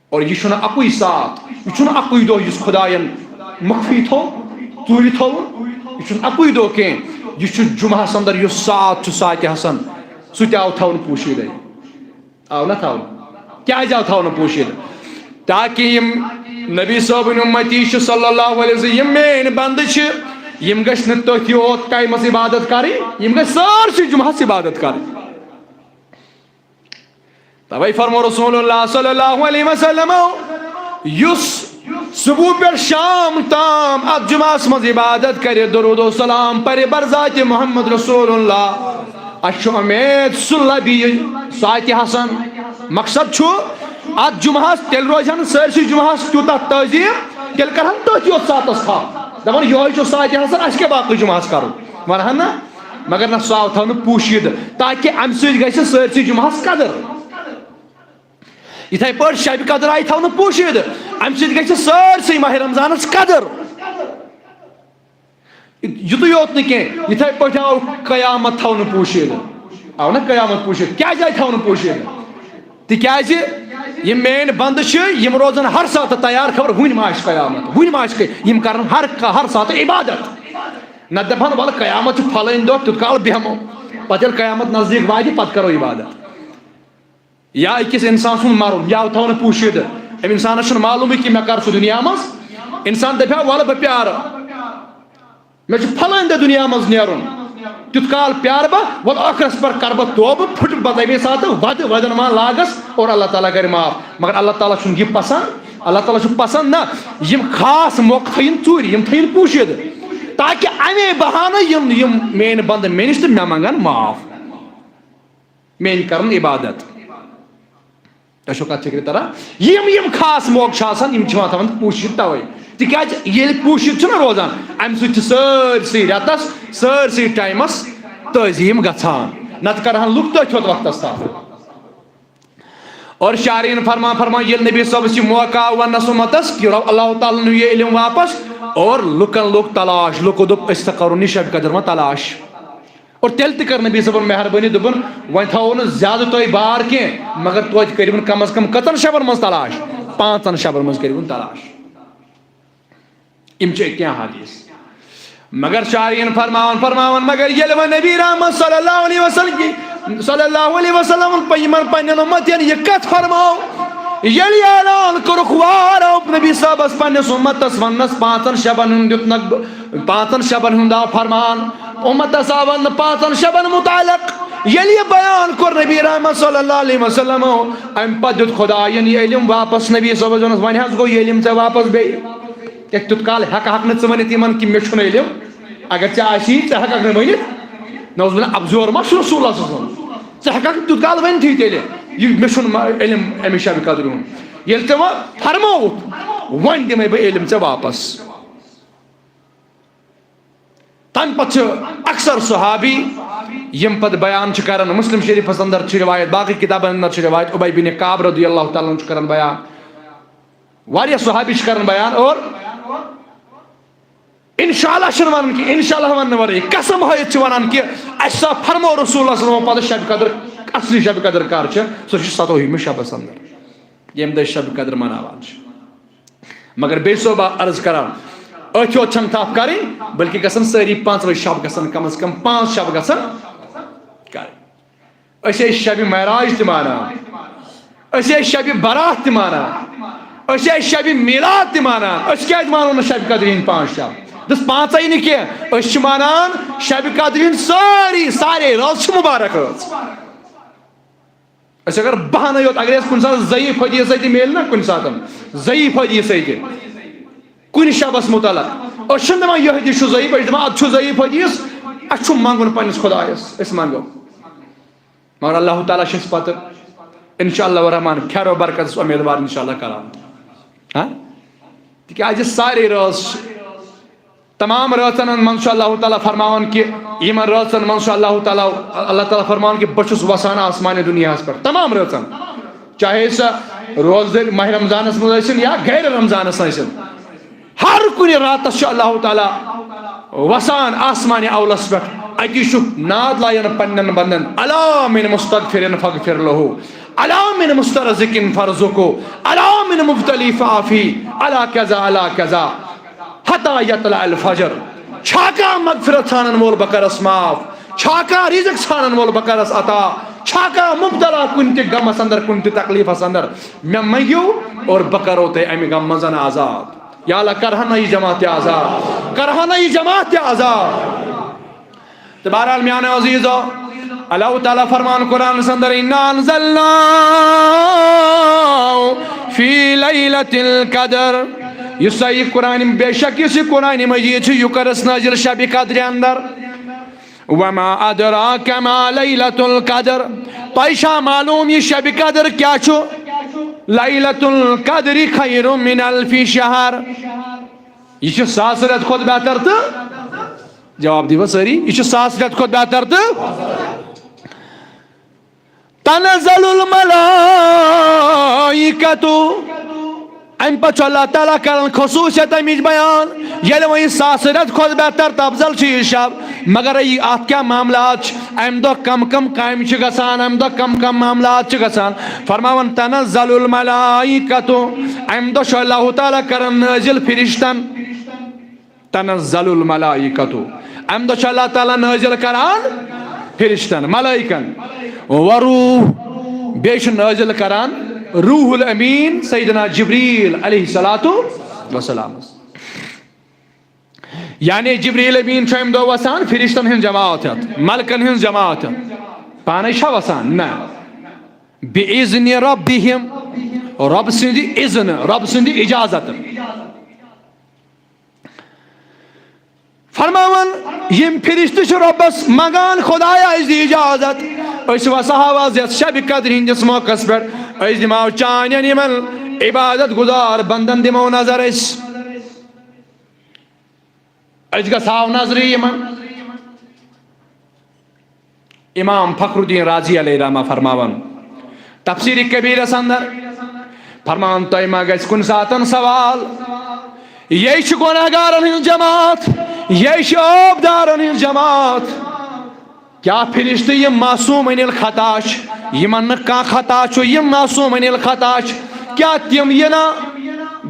اور یہِ چھُنہٕ اَکُے ساتھ، یہِ چھُنہٕ اَکُے دۄہ یُس خۄدایَن مخفی تھوٚو، ژوٗرِ تھوٚوُن۔ یہِ چھُنہٕ اَکُے دۄہ کینٛہہ، یہِ چھُ جُمعہَس اندر یُس ساتھ چھُ ساتہِ حسن، سُہ تہِ آو تھاونہٕ پوٗشیٖدَے۔ آو نہ تھاونہٕ؟ کیٛازِ آو تھاونہٕ پوٗشیٖدٕ؟ تاکہِ یِم نبی صٲبٕنۍ اُمتی چھِ صلی اللہ علیہ وسلم، یِم میٛٲنۍ بندٕ چھِ، یِم گژھِ نہٕ تٔتھۍ یوت ٹایمَس عبادت کَرٕنۍ، یِم گژھِ سٲرسٕے جُمعہَس عبادت کَرٕنۍ۔ توے فرمو رسول اللہ صلی اللہ علیہ وسلم، یُس صبح پٮ۪ٹھ شام تام اتھ جمعہس منٛز عبادت کرِ، درود و سلام پرِ بر ذات محمد رسول اللہ، اسہِ چھُ امید سُہ لبہِ یہِ ساعتِ حسن۔ مقصد چھُ، اتھ جمعہس تیٚلہِ روزِ ہن سٲرسٕے جمعہس تیوٗتاہ تعظیم، تیٚلہِ کرہن تٔتھۍ یوت ساعتس تھپھ، دپان، یِہوے چھُ ساعتِ حسن، اسہِ کیٛاہ باقٕے جمعہس کرُن؟ ونہن نہ، مگر نہ، سُہ آو تھاونہٕ پوٗشیٖدٕ، تاکہِ امہِ سۭتۍ گژھِ سٲرسٕے جمعہس قدر۔ یِتھے پٲٹھۍ شبِ قدر آیہِ تھاونہٕ پوٗشیٖدٕ، امہِ سۭتۍ گژھِ سٲرسٕے ماہِ رمضانس قدر۔ یِتُے یوت نہٕ کینٛہہ، یِتھے پٲٹھۍ آو قیامت تھاونہٕ پوٗشیٖدٕ۔ آو نہ قیامت پوٗشیٖدٕ؟ کیٛازِ آیہِ تھاونہٕ پوٗشیٖدٕ؟ تِکیٛازِ یِم میٲنۍ بندٕ چھِ، یِم روزن ہر ساتہٕ تیار، خبر وُنہِ ما آسہِ قیامت، وُنہِ ما آسہِ قی-، یِم کرن ہر کا-، ہر ساتہٕ عبادت۔ نتہٕ دپہن، "ولہٕ قیامت چھُ پھلٲنۍ دۄہ، تیُتھ کال بیٚہمو، پتہٕ ییٚلہِ قیامت نزدیٖک واتہِ، پتہٕ کرو عبادت۔" یا أکِس اِنسان سُنٛد مَرُن، یہِ آو تھاونہٕ پوٗشیٖدٕ۔ أمۍ اِنسانَس چھُنہٕ معلومٕے کہِ مےٚ کَر چھُ دُنیا منٛز۔ اِنسان دَپہِ ہا، "وَلہٕ بہٕ پیٛارٕ، مےٚ چھُ پھلٲنۍ دۄہ دُنیا منٛز نیرُن، تیُتھ کال پیٛارٕ بہٕ، وَلہٕ ٲخرَس پٮ۪ٹھ کَرٕ بہٕ توبہٕ، پھُٹہٕ بہٕ تَمے ساتہٕ وَدٕ، وَدَن ما لاگَس اور اللہ تعالیٰ کَرِ معاف۔" مگر اللہ تعالیٰ چھُنہٕ یہِ پَسنٛد۔ اللہ تعالیٰ چھُ پَسنٛد نہ، یِم خاص موقعہٕ تھٲیِن ژوٗرِ، یِم تھٲیِن پوٗشیٖدٕ، تاکہِ اَمے بہانہٕ یِم، یِم میٛٲنۍ بندٕ مےٚ نِش تہٕ مےٚ منٛگَن معاف۔ میٛٲنۍ کَرُن عبادت۔ تۄہہِ چھو کتھ فکرِ تران؟ یِم، یِم خاص موقعہٕ چھِ آسان، یِم چھِ یِوان تھاونہٕ پوٗشِتھ توے۔ تِکیازِ ییٚلہِ پوٗشِتھ چھُنہ روزان، اَمہِ سۭتۍ چھِ سٲرسٕے رٮ۪تس، سٲرسٕے ٹایمس تعظیٖم گژھان۔ نتہٕ کرہن لُکھ تٔتھۍ یوت وقتس تھپھ۔ اور شارعین فرمان فرمان، ییٚلہِ نبی صٲبس یہِ موقع آو وننس اُمتس کہ رب، اللہ تعالیٰ ہن نیوٗ یہِ علم واپس، اور لُکن لوٚگ تلاش، لُکو دوٚپ، "أسۍ تہِ کرو نہٕ شب قدر وۄنۍ تلاش۔" اور تیٚلہِ تہِ کٔر نبی صٲبن مہربٲنی، دوٚپُن، "وۄنۍ تھاوو نہٕ زیادٕ تۄہہِ بار کینٛہہ، مگر توتہِ کٔرِوُن کم از کم کٔژن شبن منٛز تلاش؟ پانٛژن شبن منٛز کٔرِوُن تلاش۔" یِم چھِ کینٛہہ حدیث۔ مگر شارعین فرماوان، فرماوان، مگر ییٚلہِ وۄنۍ نبی رحمت صلی اللہ علیہ وسلم، صلی اللہ علیہ وسلم پہ-، یِمن پننٮ۪ن اُمتین یہِ کتھ فرمٲو، ییٚلہِ یہِ اعلان کوٚرُکھ، وار آو نبی صٲبس پننِس اُمتس وننس، پانٛژن شبن ہُنٛد دیُتنکھ بہٕ، پانٛژن شبن ہُنٛد آو فرمان۔ اُمتس آو وننہٕ پانٛژن شبن متعلق، ییٚلہِ یہِ بیان کوٚر نبی رحمت صلی اللہ علیہ وسلم، اَمہِ پتہٕ دیُت خدایَن یہِ علم واپس نبی صٲبَس، ووٚنُس، "وۄنۍ حظ گوٚو یہِ علم ژےٚ واپس بیٚیہِ۔ کیٛاہ تیُتھ کال ہٮ۪کہٕ ہَکھ نہٕ ژٕ ؤنِتھ یِمَن کہِ مےٚ چھُنہٕ علم؟ اگر ژےٚ آسی، ژٕ ہٮ۪کَکھ نہٕ ؤنِتھ؟" نعوذ باللہ، ابزور ما چھُ رسول اللہ صلی اللہ علیہ وسلم؟ ژٕ ہٮ۪کَکھ نہٕ تیُتھ کال ؤنتھٕے تیٚلہِ، یہِ مےٚ چھُنہٕ ما-، علم اَمہِ شبِ قدرِ ہُنٛد۔ ییٚلہِ ژےٚ وۄنۍ فرمووُتھ، وۄنۍ دِمَے بہٕ علم ژےٚ واپس۔ تَمہِ پتہٕ چھِ اکثر صحابی، یِم پتہٕ بیان چھِ کران، مسلم شریفس اندر چھِ روایت، باقی کتابن اندر چھِ روایت، ابی بن کعب رضی اللہ تعالیٰ عنہ چھُ کران بیان، واریاہ صحابی چھِ کران بیان، اور انشاءاللہ چھِنہٕ ونان کہِ، انشاءاللہ وننہٕ ورٲے قسم ہٲیِتھ چھِ ونان کہِ اَسہِ سا فرموو رسول اللہ صلی اللہ علیہ وسلم پتہٕ شب قدر، اصلی شب قدر کر چھِ، سۄ چھِ ستووُہمہِ شبس اندر، ییٚمہِ دۄہ شب قدر مناوان چھِ۔ مگر بیٚیہِ چھُسو بہٕ عرض کران، أتھۍ یوت چھَنہٕ تھپھ کَرٕنۍ، بلکہِ گژھن سٲری پانٛژوَے شب گژھن، کم از کم پانٛژھ شب گژھن کَرٕنۍ۔ أسۍ ٲسۍ شبِ معراج تہِ مانان، أسۍ ٲسۍ شبِ برات تہِ مانان، أسۍ ٲسۍ شبِ میلاد تہِ مانان۔ أسۍ کیٛازِ مانو نہٕ شبِ قدرِ ہِنٛدۍ پانٛژھ شب؟ دَس پانٛژَے نہٕ کینٛہہ، أسۍ چھِ مانان شبِ قدرِ ہِنٛدۍ سٲری، سارے رٲژ چھِ مُبارک رٲژ۔ أسۍ اگر بہانَے یوت، اگر اَسہِ کُنہِ ساتہٕ ضعیٖف حدیث تہِ میلہِ نا کُنہِ ساتہٕ، ضعیٖف حدیث تہِ کُنہِ شبس متعلق، أسۍ چھِنہٕ دَپان یہِ حدیث چھُ ضعیٖف، أسۍ چھِ دَپان اَتھ چھُ ضعیٖف حدیث، اَسہِ چھُ منٛگُن پنٛنِس خۄدایَس، أسۍ منٛگو۔ مگر اللہ تعالیٰ چھِ اَسہِ پَتہٕ، انشاءاللہ الرحمن، خیر و برکتَس اُمیدوار انشاءاللہ کران۔ ہاں؟ تِکیٛازِ سارے رٲژ چھِ تمام رٲژن منٛز چھُ اللہ تعالیٰ فرماوان کہِ یِمن رٲژن منٛز چھُ اللہ تعالیٰ، اللہ تعالیٰ فرماوان کہِ بہٕ چھُس وسان آسمانہِ دُنیاہس پٮ۪ٹھ تمام رٲژن، چاہے سۄ روزدٔرۍ ماہِ رمضانس منٛز ٲسِن یا غیر رمضانس ٲسِن، ہر کُنہِ راتس چھُ اللہ تعالیٰ وسان آسمانہِ اولس پٮ۪ٹھ، اتی چھُ ناد لایان پننٮ۪ن بندن، الا من مستغفر فاغفر لہ، الا من مسترزق فارزقہ، الا من مبتلی فعافی، الا کذا الا کذا۔ حتی یطلع الفجر۔ چھا کانٛہہ مغفرت ژھانن وول، بہٕ کرس معاف۔ چھا کانٛہہ رزق ژھانن وول، بہٕ کرس عطا۔ چھا کانٛہہ مبتلا کُنہِ تہِ غمس اندر، کُنہِ تہِ تکلیفس اندر، مےٚ منٛگِو اور بہٕ کرو تۄہہِ امہِ غم منٛز آزاد۔ یا اللہ، کرہا نہ یہِ جماعت تہِ آزاد، کرہا نہ یہِ جماعت تہِ آزاد۔ تہٕ بہرحال میانیو عزیزو، اللہ تعالیٰ فرمان قرآنس اندر، انا انزلناہ فی لیلۃ القدر۔ یُس سا یہِ قرآن، بے شک یُس یہِ قرآن مجید چھُ، یہِ کٔرٕس نٲزِل شبِ قدرِ اندر۔ وما ادراک ما لیلۃ القدر۔ تۄہہِ چھا معلوم یہِ شبِ قدر کیٛاہ چھُ؟ لیلۃ القدر خیر من الف شہر۔ یہِ چھُ ساس رٮ۪تہٕ کھۄتہٕ بہتر تہٕ، جواب دیوا سٲری، یہِ چھُ ساس رٮ۪تہٕ کھۄتہٕ بہتر تہٕ۔ تنزل الملائکۃ۔ امہِ پتہٕ چھُ اللہ تعالیٰ کران خصوٗصیت امِچ بیان، ییٚلہِ وۄنۍ ساس رٮ۪تہٕ کھۄتہٕ بہتر تہٕ افضل چھُ یہِ شب، مگر یہِ اتھ کیٛاہ معاملات چھِ؟ امہِ دۄہ کم کم کامہِ چھِ گژھان، امہِ دۄہ کم کم معاملات چھِ گژھان؟ فرماوان، تنزل الملائکۃ، امہِ دۄہ چھُ اللہ تعالیٰ کران نٲزِل فرشتن۔ تنزل الملائکۃ۔ امہِ دۄہ چھُ اللہ تعالیٰ نٲزِل کران فرشتن، ملائکن، وروح، بیٚیہِ چھُ نٲزِل کران روح الامین سیدنا جبریل علیہ الصلوۃ والسلام۔ یعنی جبریل امین چھُ امہِ دۄہ وسان فرشتن ہٕنٛز جماعت ہٮ۪تھ، ملکن ہٕنٛز جماعت ہٮ۪تھ۔ پانے چھا وسان؟ نہ۔ بِإِذْنِ رَبِّهِمْ، رب سٕنٛدِ اذن، رب سٕنٛدِ اجازت۔ فرماوان، یِم فرشتہٕ چھِ رۄبس منٛگان، خدایا، اَسہِ دِ اجازت، أسۍ وسہو آز یتھ شبِ قدرِ ہٕنٛدِس موقعس پٮ۪ٹھ، أسۍ دِمو چانٮ۪ن یِمن عبادت گزار بندن دِمو نظر أسۍ، أسۍ گژھو نظرِ یِمن۔ امام فخر الدین رازی علیہ رحمہ فرماوان تفسیر کبیرس اندر، فرماوان، تۄہہِ ما گژھِ کُنہِ ساتن سوال، یے چھِ گۄنہگارن ہٕنٛز جماعت، یے چھِ عٲبدارن ہٕنٛز جماعت، کیٛاہ فرشتہٕ یِم معصوم عن الخطا چھِ، یِمن نہٕ کانٛہہ خطا چھُ، یِم معصوم عن الخطا چھِ، کیٛاہ تِم یِنا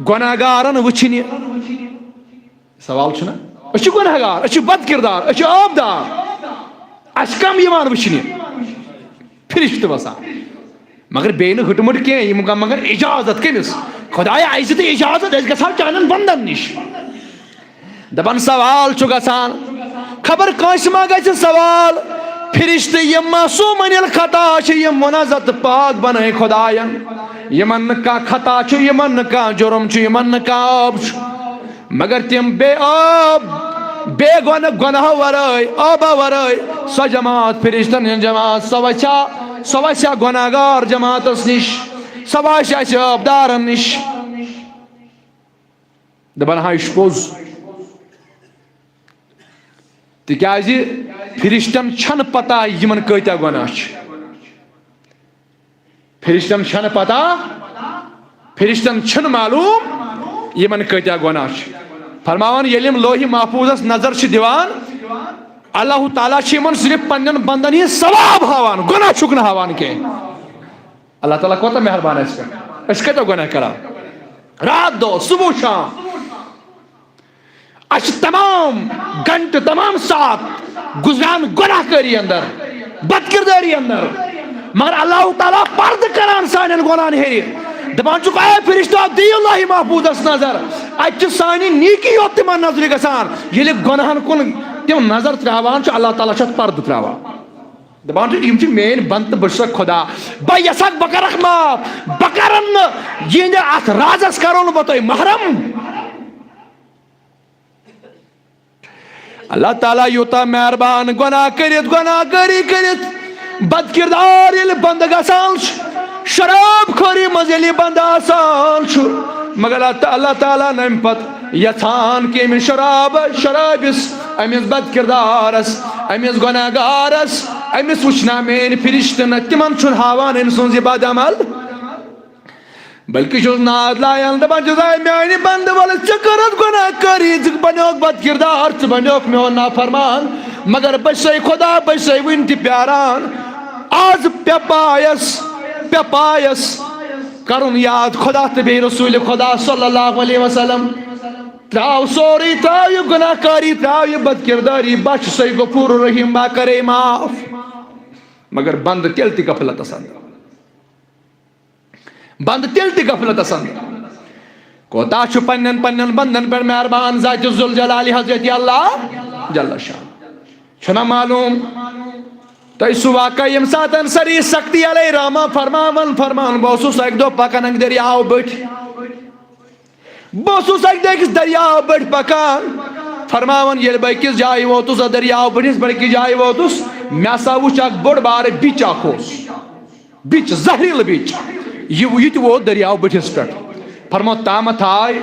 گۄنہگارن وٕچھنہِ؟ سوال چھُنہ؟ أسۍ چھِ گۄنہگار، أسۍ چھِ بد کردار، أسۍ چھِ عٲبدار۔ اَسہِ کم یِوان وٕچھنہِ؟ فرشتہٕ وسان۔ مگر بیٚیہِ نہٕ ہٕٹہٕ مٕٹہٕ کینٛہہ، یِم کم مگر اجازت کٔمِس؟ خدایا، اَسہِ دِ تہٕ اجازت، أسۍ گژھو چانٮ۪ن بندن نِش۔ دپان سوال چھُ گژھان، خبر کٲنٛسہِ ما گژھِ سوال، فرشتہٕ یِم معصوم عن الخطا چھِ، یِم منزہ تہٕ پاک بنٲے خداین، یِمن نہٕ کانٛہہ خطا چھُ، یِمن نہٕ کانٛہہ جُرم چھُ، یِمن نہٕ کانٛہہ عٲب چھُ، مگر تِم بے عٲب، بے گۄناہ، گۄناہو ورٲے، عٲبو ورٲے، سۄ جماعت، فرشتن ہٕنٛز جماعت، سۄ وسیا، سۄ وسیا گۄناہگار جماعتس نِش، سۄ وسیا اَسہِ عٲبدارن نِش۔ دپان ہا، یہِ چھُ پوٚز۔ تِکیازِ فرشتن چھنہٕ پتہ یِمن کۭتیاہ گۄناہ چھِ۔ فرشتن چھنہٕ پتہ، فرشتن چھنہٕ معلوم یِمن کۭتیاہ گۄناہ چھِ۔ فرماوان، ییٚلہِ یِم لوحِ محفوظس نظر چھِ دِوان، اللہ تعالیٰ چھِ یِمن صرف پننٮ۪ن بندن ہٕنٛدۍ ثواب ہاوان، گۄناہ چھُکھ نہٕ ہاوان کینٛہہ۔ اللہ تعالیٰ کوٗتاہ مہربان اَسہِ پٮ۪ٹھ۔ أسۍ کَتہِ گۄناہ کران؟ راتھ دۄہ، صبح شام، اَسہِ چھِ تمام گھنٹہٕ، تمام ساعت گُزران گۄناہ کٲری اندر، بد کردٲری اندر۔ مگر اللہ تعالیٰ پردٕ کران سانٮ۪ن گۄناہن ہیٚرِ۔ دپان چھُکھ، اے فرشتو، دِیِو لوحِ محفوظس نظر۔ اَتہِ چھِ سانہِ نیٖکی یوت تِمن نظرِ گژھان۔ ییٚلہِ گۄناہن کُن تِم نظر ترٛاوان چھِ، اللہ تعالیٰ چھُ اَتھ پردٕ ترٛاوان۔ دپان چھُ، یِم چھِ میٲنۍ بندٕ، بہٕ چھُسکھ خدا، بہٕ یژھکھ، بہٕ کرکھ معاف، بہٕ کرن نہٕ یِہنٛدِ اتھ رازس کرو نہٕ بہٕ تۄہہِ محرم۔ اللہ تعالیٰ یوٗتاہ مہربان، گۄناہ کٔرِتھ، گۄناہ کٲری کٔرِتھ، بد کردار ییٚلہِ بندٕ گژھان چھُ، شراب خوری منٛز ییٚلہِ یہِ بندٕ آسان چھُ، مگر اللہ تعالیٰ نہٕ امہِ پتہٕ یژھان کہِ أمِس شراب، شرابِس، أمِس بد کردارس، أمِس گۄناہ گارس، أمِس وٕچھنا میٲنۍ فرشتہٕ نہ، تِمن چھُنہٕ ہاوان أمۍ سُنٛد یہِ بد عمل۔ بلکہِ چھُس ناد لایان، دپان چھُس، اے میانہِ بندٕ، ولہٕ ژےٚ کٔرٕتھ گۄناہ کٲری، ژٕ بنیوکھ بد کردار، ژٕ بنیوکھ میون نافرمان، مگر بہٕ چھسے خدا، بہٕ چھسے وُنہِ تہِ پیاران۔ آز پے پایس، پے پایس کرُن یاد خدا تہٕ بیٚیہِ رسول خدا صلی اللہ علیہ وسلم۔ ترٛاو سورُے، ترٛاو یہِ گۄناہ کٲری، ترٛاو یہِ بد کردٲری، بہٕ چھُسے غفور رحیم، بہٕ کرے معاف۔ مگر بندٕ تیٚلہِ تہِ غفلتس اندر۔ بندٕ تیٚلہِ تہِ غفلتس اندر۔ کوتاہ چھُ پننٮ۪ن پننٮ۪ن بندن پٮ۪ٹھ مہربان ذات ذوالجلال حضرت اللہ جل شان۔ چھُنہ معلوم تۄہہِ سُہ واقعہ، ییٚمہِ ساتہٕ سری سختی علیہ رحمہ فرماوان، فرماوان، بہٕ اوسُس اکہِ دۄہ پکان اکہِ دٔریاو بٔٹھۍ۔ بہٕ اوسُس اکہِ دۄہ أکِس دٔریاو بٔٹھۍ پکان، فرماوان، ییٚلہِ بہٕ أکِس جایہِ ووتُس، اَتھ دٔریاو بٔٹھِس پٮ۪ٹھ أکِس جایہِ ووتُس، مےٚ ہسا وُچھ اکھ بوٚڑ بارٕ بِچ اکھ اوس۔ بِچ، زہریٖلہٕ بِچ۔ یہِ، یہِ تہِ ووت دٔریاو بٔٹھِس پٮ۪ٹھ۔ فرموو، تامَتھ آے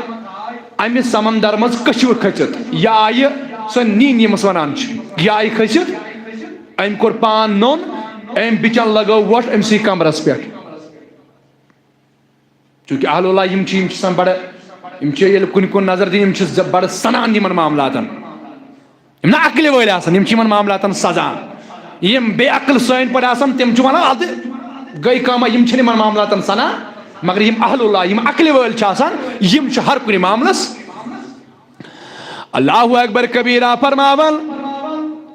اَمہِ سمندر منٛز کٔچھوٕ کھٔژِتھ۔ یہِ آیہِ سۄ نِنۍ، ییٚمِس وَنان چھِ۔ یہِ آیہِ کھٔسِتھ، أمۍ کوٚر پان نوٚن، أمۍ بِچَن لَگٲو وۄٹھ أمۍ سٕے کمرَس پٮ۪ٹھ۔ چوٗنٛکہِ اہل اللہ یِم چھِ، یِم چھِ آسان بَڑٕ، یِم چھِ ییٚلہِ کُنہِ کُن نظر دِنۍ، یِم چھِ ز-، بَڑٕ سَنان یِمَن معاملاتَن۔ یِم نہٕ عقلہِ وٲلۍ آسان، یِم چھِ یِمن معاملاتن سَزان۔ یِم بے عقل سٲنۍ پٲٹھۍ آسان، تِم چھِ وَنان، اَدٕ گٔے کٲمہ، یِم چھِنہٕ یِمن معاملاتن سَنان۔ مگر یِم اہل اللہ، یِم عقلہِ وٲلۍ چھِ آسان، یِم چھِ ہر کُنہِ معاملس۔ اللہ اکبر کبیرہ فرماوان،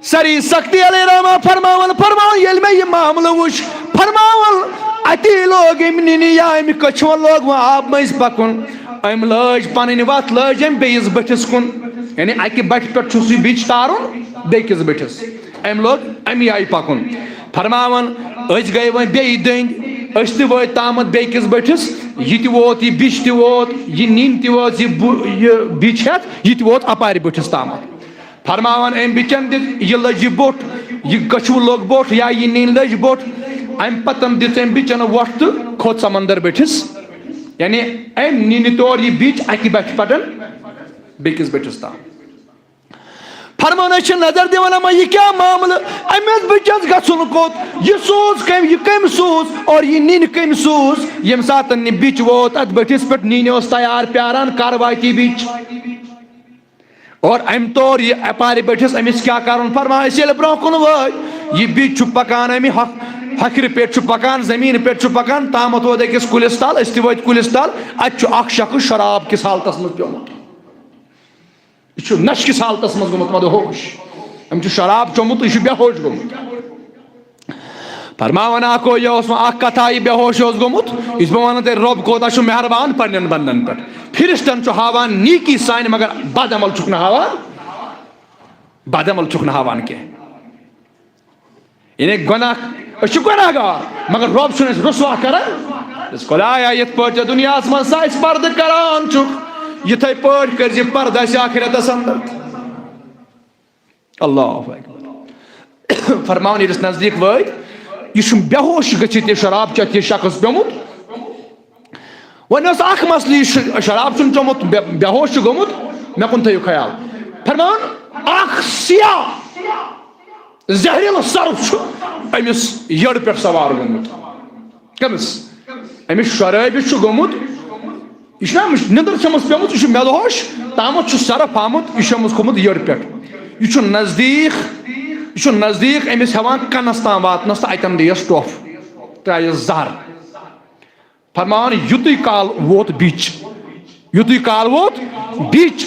سری سختی علیہ رحمہ فرماوان، فرماوان، ییٚلہِ مےٚ یہِ معاملہٕ وُچھ، فرماوان، اَتی لوگ أمۍ نِنہِ یا أمۍ کٔچھوَن لوگ وۄنۍ آب مٔنٛزۍ پَکُن۔ أمۍ لٲج پَنٕنۍ وَتھ، لٲج أمۍ بیٚیِس بٔٹھِس کُن۔ یعنی اَکہِ بَٹھِ پٮ۪ٹھ چھُ سُہ بِچ تارُن بیٚکِس بٔٹھِس۔ أمۍ لوگ اَمی آیہِ پَکُن۔ فرماوان، أسۍ گٔے وۄنۍ بیٚیہِ دٔنٛدۍ، أسۍ تہِ وٲتۍ تامَتھ بیٚکِس بٔٹھِس۔ یہِ تہِ ووت، یہِ بِچ تہِ ووت، یہِ نِنۍ تہِ وٲژ، یہِ بُ-، یہِ بِچ ہٮ۪تھ، یہِ تہِ ووت اَپارِ بٔٹھِس تامَتھ۔ فرماوان أمۍ بِچن دِژ، یہِ لٔج یہِ بوٚٹھ، یہِ کٔچھوٕ لوٚگ بوٚٹھ یا یہِ نِنۍ لٔج بوٚٹھ۔ اَمہِ پتن دِژ أمۍ بِچن وۄٹھ تہٕ کھوٚت سمندر بٔٹھِس۔ یعنی أمۍ نِنہِ تور یہِ بِچ اَکہِ بٹھِ پٮ۪ٹھ بیٚکِس بٔٹھِس تام۔ فرمان، أسۍ چھِ نظر دِوان، اما یہِ کیٛاہ معاملہٕ؟ أمِس بِچس گژھُن کوٚت؟ یہِ سوٗز کٔمۍ؟ یہِ کٔمۍ سوٗز؟ اور یہِ نِنۍ کٔمۍ سوٗز؟ ییٚمہِ ساتن یہِ بِچ ووت اتھ بٔٹھِس پٮ۪ٹھ، نِنۍ اوس تیار پیاران، کر واتہِ یہِ بِچ؟ اور أمۍ تور یہِ اَپارِ بٔٹھِس، أمِس کیٛاہ کَرُن؟ فرمان، أسۍ ییٚلہِ برٛونٛہہ کُن وٲتۍ، یہِ بِچ چھُ پَکان اَمہِ ہۄکھ-، ہۄکھرِ پٮ۪ٹھ چھُ پَکان، زٔمیٖنہِ پٮ۪ٹھ چھُ پَکان، تامَتھ ووت أکِس کُلِس تَل، أسۍ تہِ وٲتۍ کُلِس تَل، اَتہِ چھُ اَکھ شخص شراب کِس حالتَس منٛز پیوٚمُت۔ یہِ چھُ نَشہِ کِس حالتَس منٛز گوٚمُت مدہوش۔ أمۍ چھُ شراب چوٚمُت، یہِ چھُ بے ہوش گوٚمُت۔ فرماوان اکھ گوٚو، یہِ اوس وۄنۍ اکھ کتھا، یہِ بے ہوش اوس گوٚمُت۔ یُس بہٕ وَنہٕ تۄہہِ، رۄب کوٗتاہ چھُ مہربان پننٮ۪ن بندن پٮ۪ٹھ۔ فرشتن چھُ ہاوان نیکی سانہِ، مگر بد عمل چھُکھ نہٕ ہاوان، بد عمل چھُکھ نہٕ ہاوان کینٛہہ۔ یعنی گۄناہ، أسۍ چھِ گۄناہ گار، مگر رۄب چھُنہٕ اَسہِ رسوا کران۔ یُس خدایا، یِتھ پٲٹھۍ ژےٚ دُنیاہَس منٛز سُہ اَسہِ پردٕ کران چھُکھ، یِتھَے پٲٹھۍ کٔرۍ زِ پردٕ اَسہِ آخرتَس اندر۔ اللہ اکبر۔ فرماوان ییٚلہِ أسۍ نزدیٖک وٲتۍ، یہِ چھُ بے ہوش گٔژھِتھ یہِ شراب چٮ۪تھ یہِ شخص پیوٚمُت۔ وۄنۍ اوس اکھ مسلہٕ، یہِ ش-، شراب چھُنہٕ چوٚمُت، بے، بے ہوش چھُ گوٚمُت، مےٚ کُن تھٲیِو خیال۔ فرماوان، اکھ سیاہ زہریٖلہٕ سرُپھ چھُ أمِس یٔڈ پٮ۪ٹھ سوار گوٚمُت۔ کٔمِس؟ أمِس شرٲبِس چھُ گوٚمُت، یہِ چھُنہ أمِس نِندٕر چھَمٕژ پیٚمٕژ، یہِ چھُ مےٚ دوٚہَش تامَتھ چھُ سرُپھ آمُت، یہِ چھُ أمِس کھوٚمُت یٔڈ پٮ۪ٹھ۔ یہِ چھُ نزدیٖک، یہِ چھُ نزدیٖک أمِس ہٮ۪وان کَنَس تام واتنَس تہٕ اَتٮ۪ن دِیَس ٹۄپھ، ترٛایَس زَہر۔ فرماوان، یُتُے کال ووت بیٚچ، یُتُے کال ووت بیٚچ۔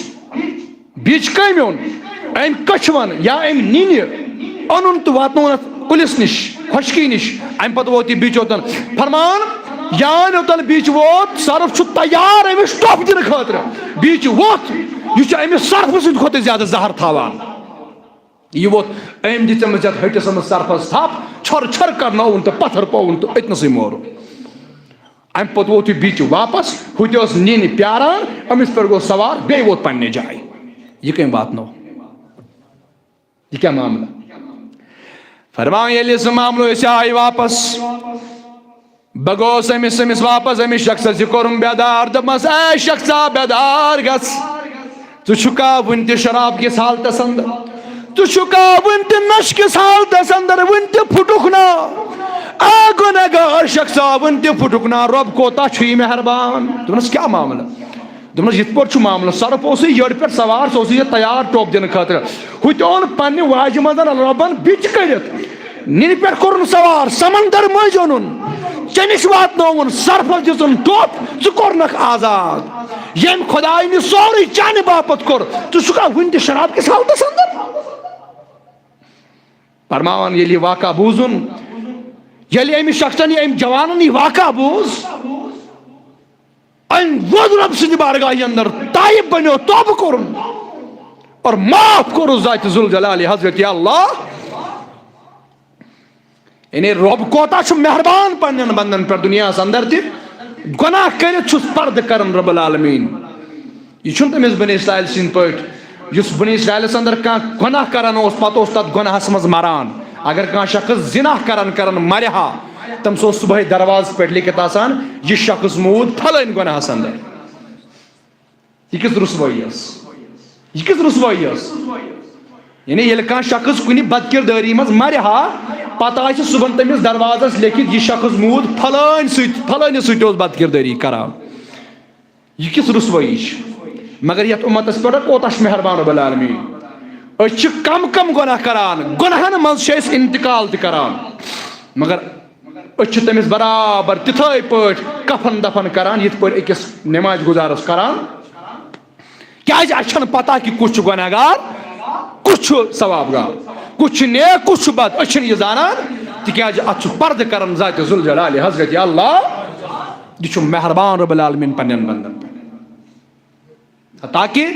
بیٚچ کٔمۍ اوٚن؟ أمۍ کٔچھوَن یا أمۍ نِنہِ اوٚنُن تہٕ واتنووُن اَتھ کُلِس نِش، خۄشکی نِش۔ اَمہِ پَتہٕ ووت یہِ بیٚچ اوٚتَن۔ فرمان، یان اوٚتَن بیٚچ ووت، سرُپھ چھُ تیار أمِس ٹۄپھ دِنہٕ خٲطرٕ۔ بیٚچ ووت، یہِ چھُ أمِس سرپھٕ سٕنٛدِ کھۄتہٕ زیادٕ زہر تھاوان۔ یہِ ووت، أمۍ دِژ أمِس یَتھ ۂٹِس أمِس سرپھَس تھپھ، چھۄر چھۄر کرنووُن تہٕ پَتھر پووُن تہٕ أتنَسٕے مورُن۔ اَمہِ پَتہٕ ووت یہِ بیٚچ واپس، ہُہ تہِ اوس نِنہِ پیاران، أمِس پٮ۪ٹھ گوٚو سوار، بیٚیہِ ووت پننہِ جایہِ۔ یہِ کٔمۍ واتنوو؟ یہِ کیٛاہ معاملہ؟ فرماوان، ییٚلہِ سُہ معاملہٕ أسۍ آے واپس، بہٕ گوس أمِس، أمِس واپس، أمِس شخصس یہِ کوٚرُم بیدار، دوٚپمس، اے شخصا، بیدار گژھ۔ ژٕ چھُکھا وُنہِ تہِ شراب کِس حالتس اندر؟ ژٕ چھُکھا وُنہِ تہِ نشہٕ کِس حالتس اندر؟ وُنہِ تہِ پھُٹُکھ نا؟ اے گۄنہگار شخصا، وُنہِ تہِ پھُٹُکھ نا؟ رۄب کوتاہ چھُ یہِ مہربان۔ دوٚپنس، کیٛاہ معاملہٕ؟ دوٚپنس، یِتھ پٲٹھۍ چھُ معاملہٕ، سرُپھ اوسُے یٔڈ پٮ۪ٹھ سوار، سُہ اوسُے یہِ تیار ٹۄپھ دِنہٕ خٲطرٕ۔ ہُہ تہِ اوٚن پننہِ واجہِ منٛز رۄبن بِچ کٔڑِتھ، نِنہِ پٮ۪ٹھ کوٚرُن سوار، سمندر مٔنٛزۍ اوٚنُن، ژےٚ نِش واتنووُن، سرپھس دِژٕن ٹۄپھ، ژٕ کوٚرنکھ آزاد۔ ییٚمۍ خۄداین یہِ سورُے چانہِ باپتھ کوٚر، ژٕ چھُکھا وُنہِ تہِ شراب کِس حالتس اندر؟ فرماوان، ییٚلہِ یہِ واقعہ بوٗزُن، ییٚلہِ أمِس شخصن یہِ، أمۍ جوانن یہِ واقعہ بوٗز، أمۍ ووٚن رۄب سٕنٛدِ بارگاہہِ اندر، تائب بنیو، توبہٕ کوٚرُن اور معاف کوٚرُن ذاتِ ذوالجلال حضرت اللہ۔ یعنی رۄب کوتاہ چھُ مہربان پننٮ۪ن بندن پٮ۪ٹھ دُنیاہس اندر تہِ۔ گۄناہ کٔرِتھ چھُس پردٕ کران رب العالمین۔ یہِ چھُنہٕ تٔمِس بنی اسرائیل سٕنٛدۍ پٲٹھۍ، یُس بنی اسرائیلس اندر کانٛہہ گۄناہ کران اوس، پتہٕ اوس تتھ گۄناہس منٛز مران۔ اگر کانٛہہ شخص زِنا کران کران مرِ ہا، تٔمِس اوس صبحٲے دروازس پٮ۪ٹھ لیکھِتھ آسان، یہِ شخص موٗد پھلٲنۍ گۄناہس اندر۔ یہِ کِژھ رسوٲیی ٲس؟ یہِ کِژھ رسوٲیی ٲس؟ یعنی ییٚلہِ کانٛہہ شخص کُنہِ بد کردٲری منٛز مرِ ہا، پتہٕ آسہِ صبحن تٔمِس دروازس لیکھِتھ، یہِ شخص موٗد پھلٲنۍ سۭتۍ، پھلٲنِس سۭتۍ اوس بد کردٲری کران۔ یہِ کِژھ رسوٲیی چھِ؟ مگر یتھ اُمتس پٮ۪ٹھ کوتاہ چھُ مہربان رب العالمین۔ أسۍ چھِ کم کم گۄناہ کران، گۄناہن منٛز چھِ أسۍ انتقال تہِ کران، مگر أسۍ چھِ تٔمِس برابر تِتھٲے پٲٹھۍ کفن دفن کران، یِتھ پٲٹھۍ أکِس نماز گزارس کران۔ کیازِ؟ اَسہِ چھَنہٕ پتہ کہِ کُس چھُ گۄناہگار، کُس چھُ ثواب گار، کُس چھُ نیک، کُس چھُ بد۔ أسۍ چھِنہٕ یہِ زانان، تِکیازِ اَتھ چھُ پردٕ کران ذاتِ ذوالجلال حضرت اللہ۔ یہِ چھُ مہربان رب العالمین پننٮ۪ن بندن پٮ۪ٹھ۔ تاکہ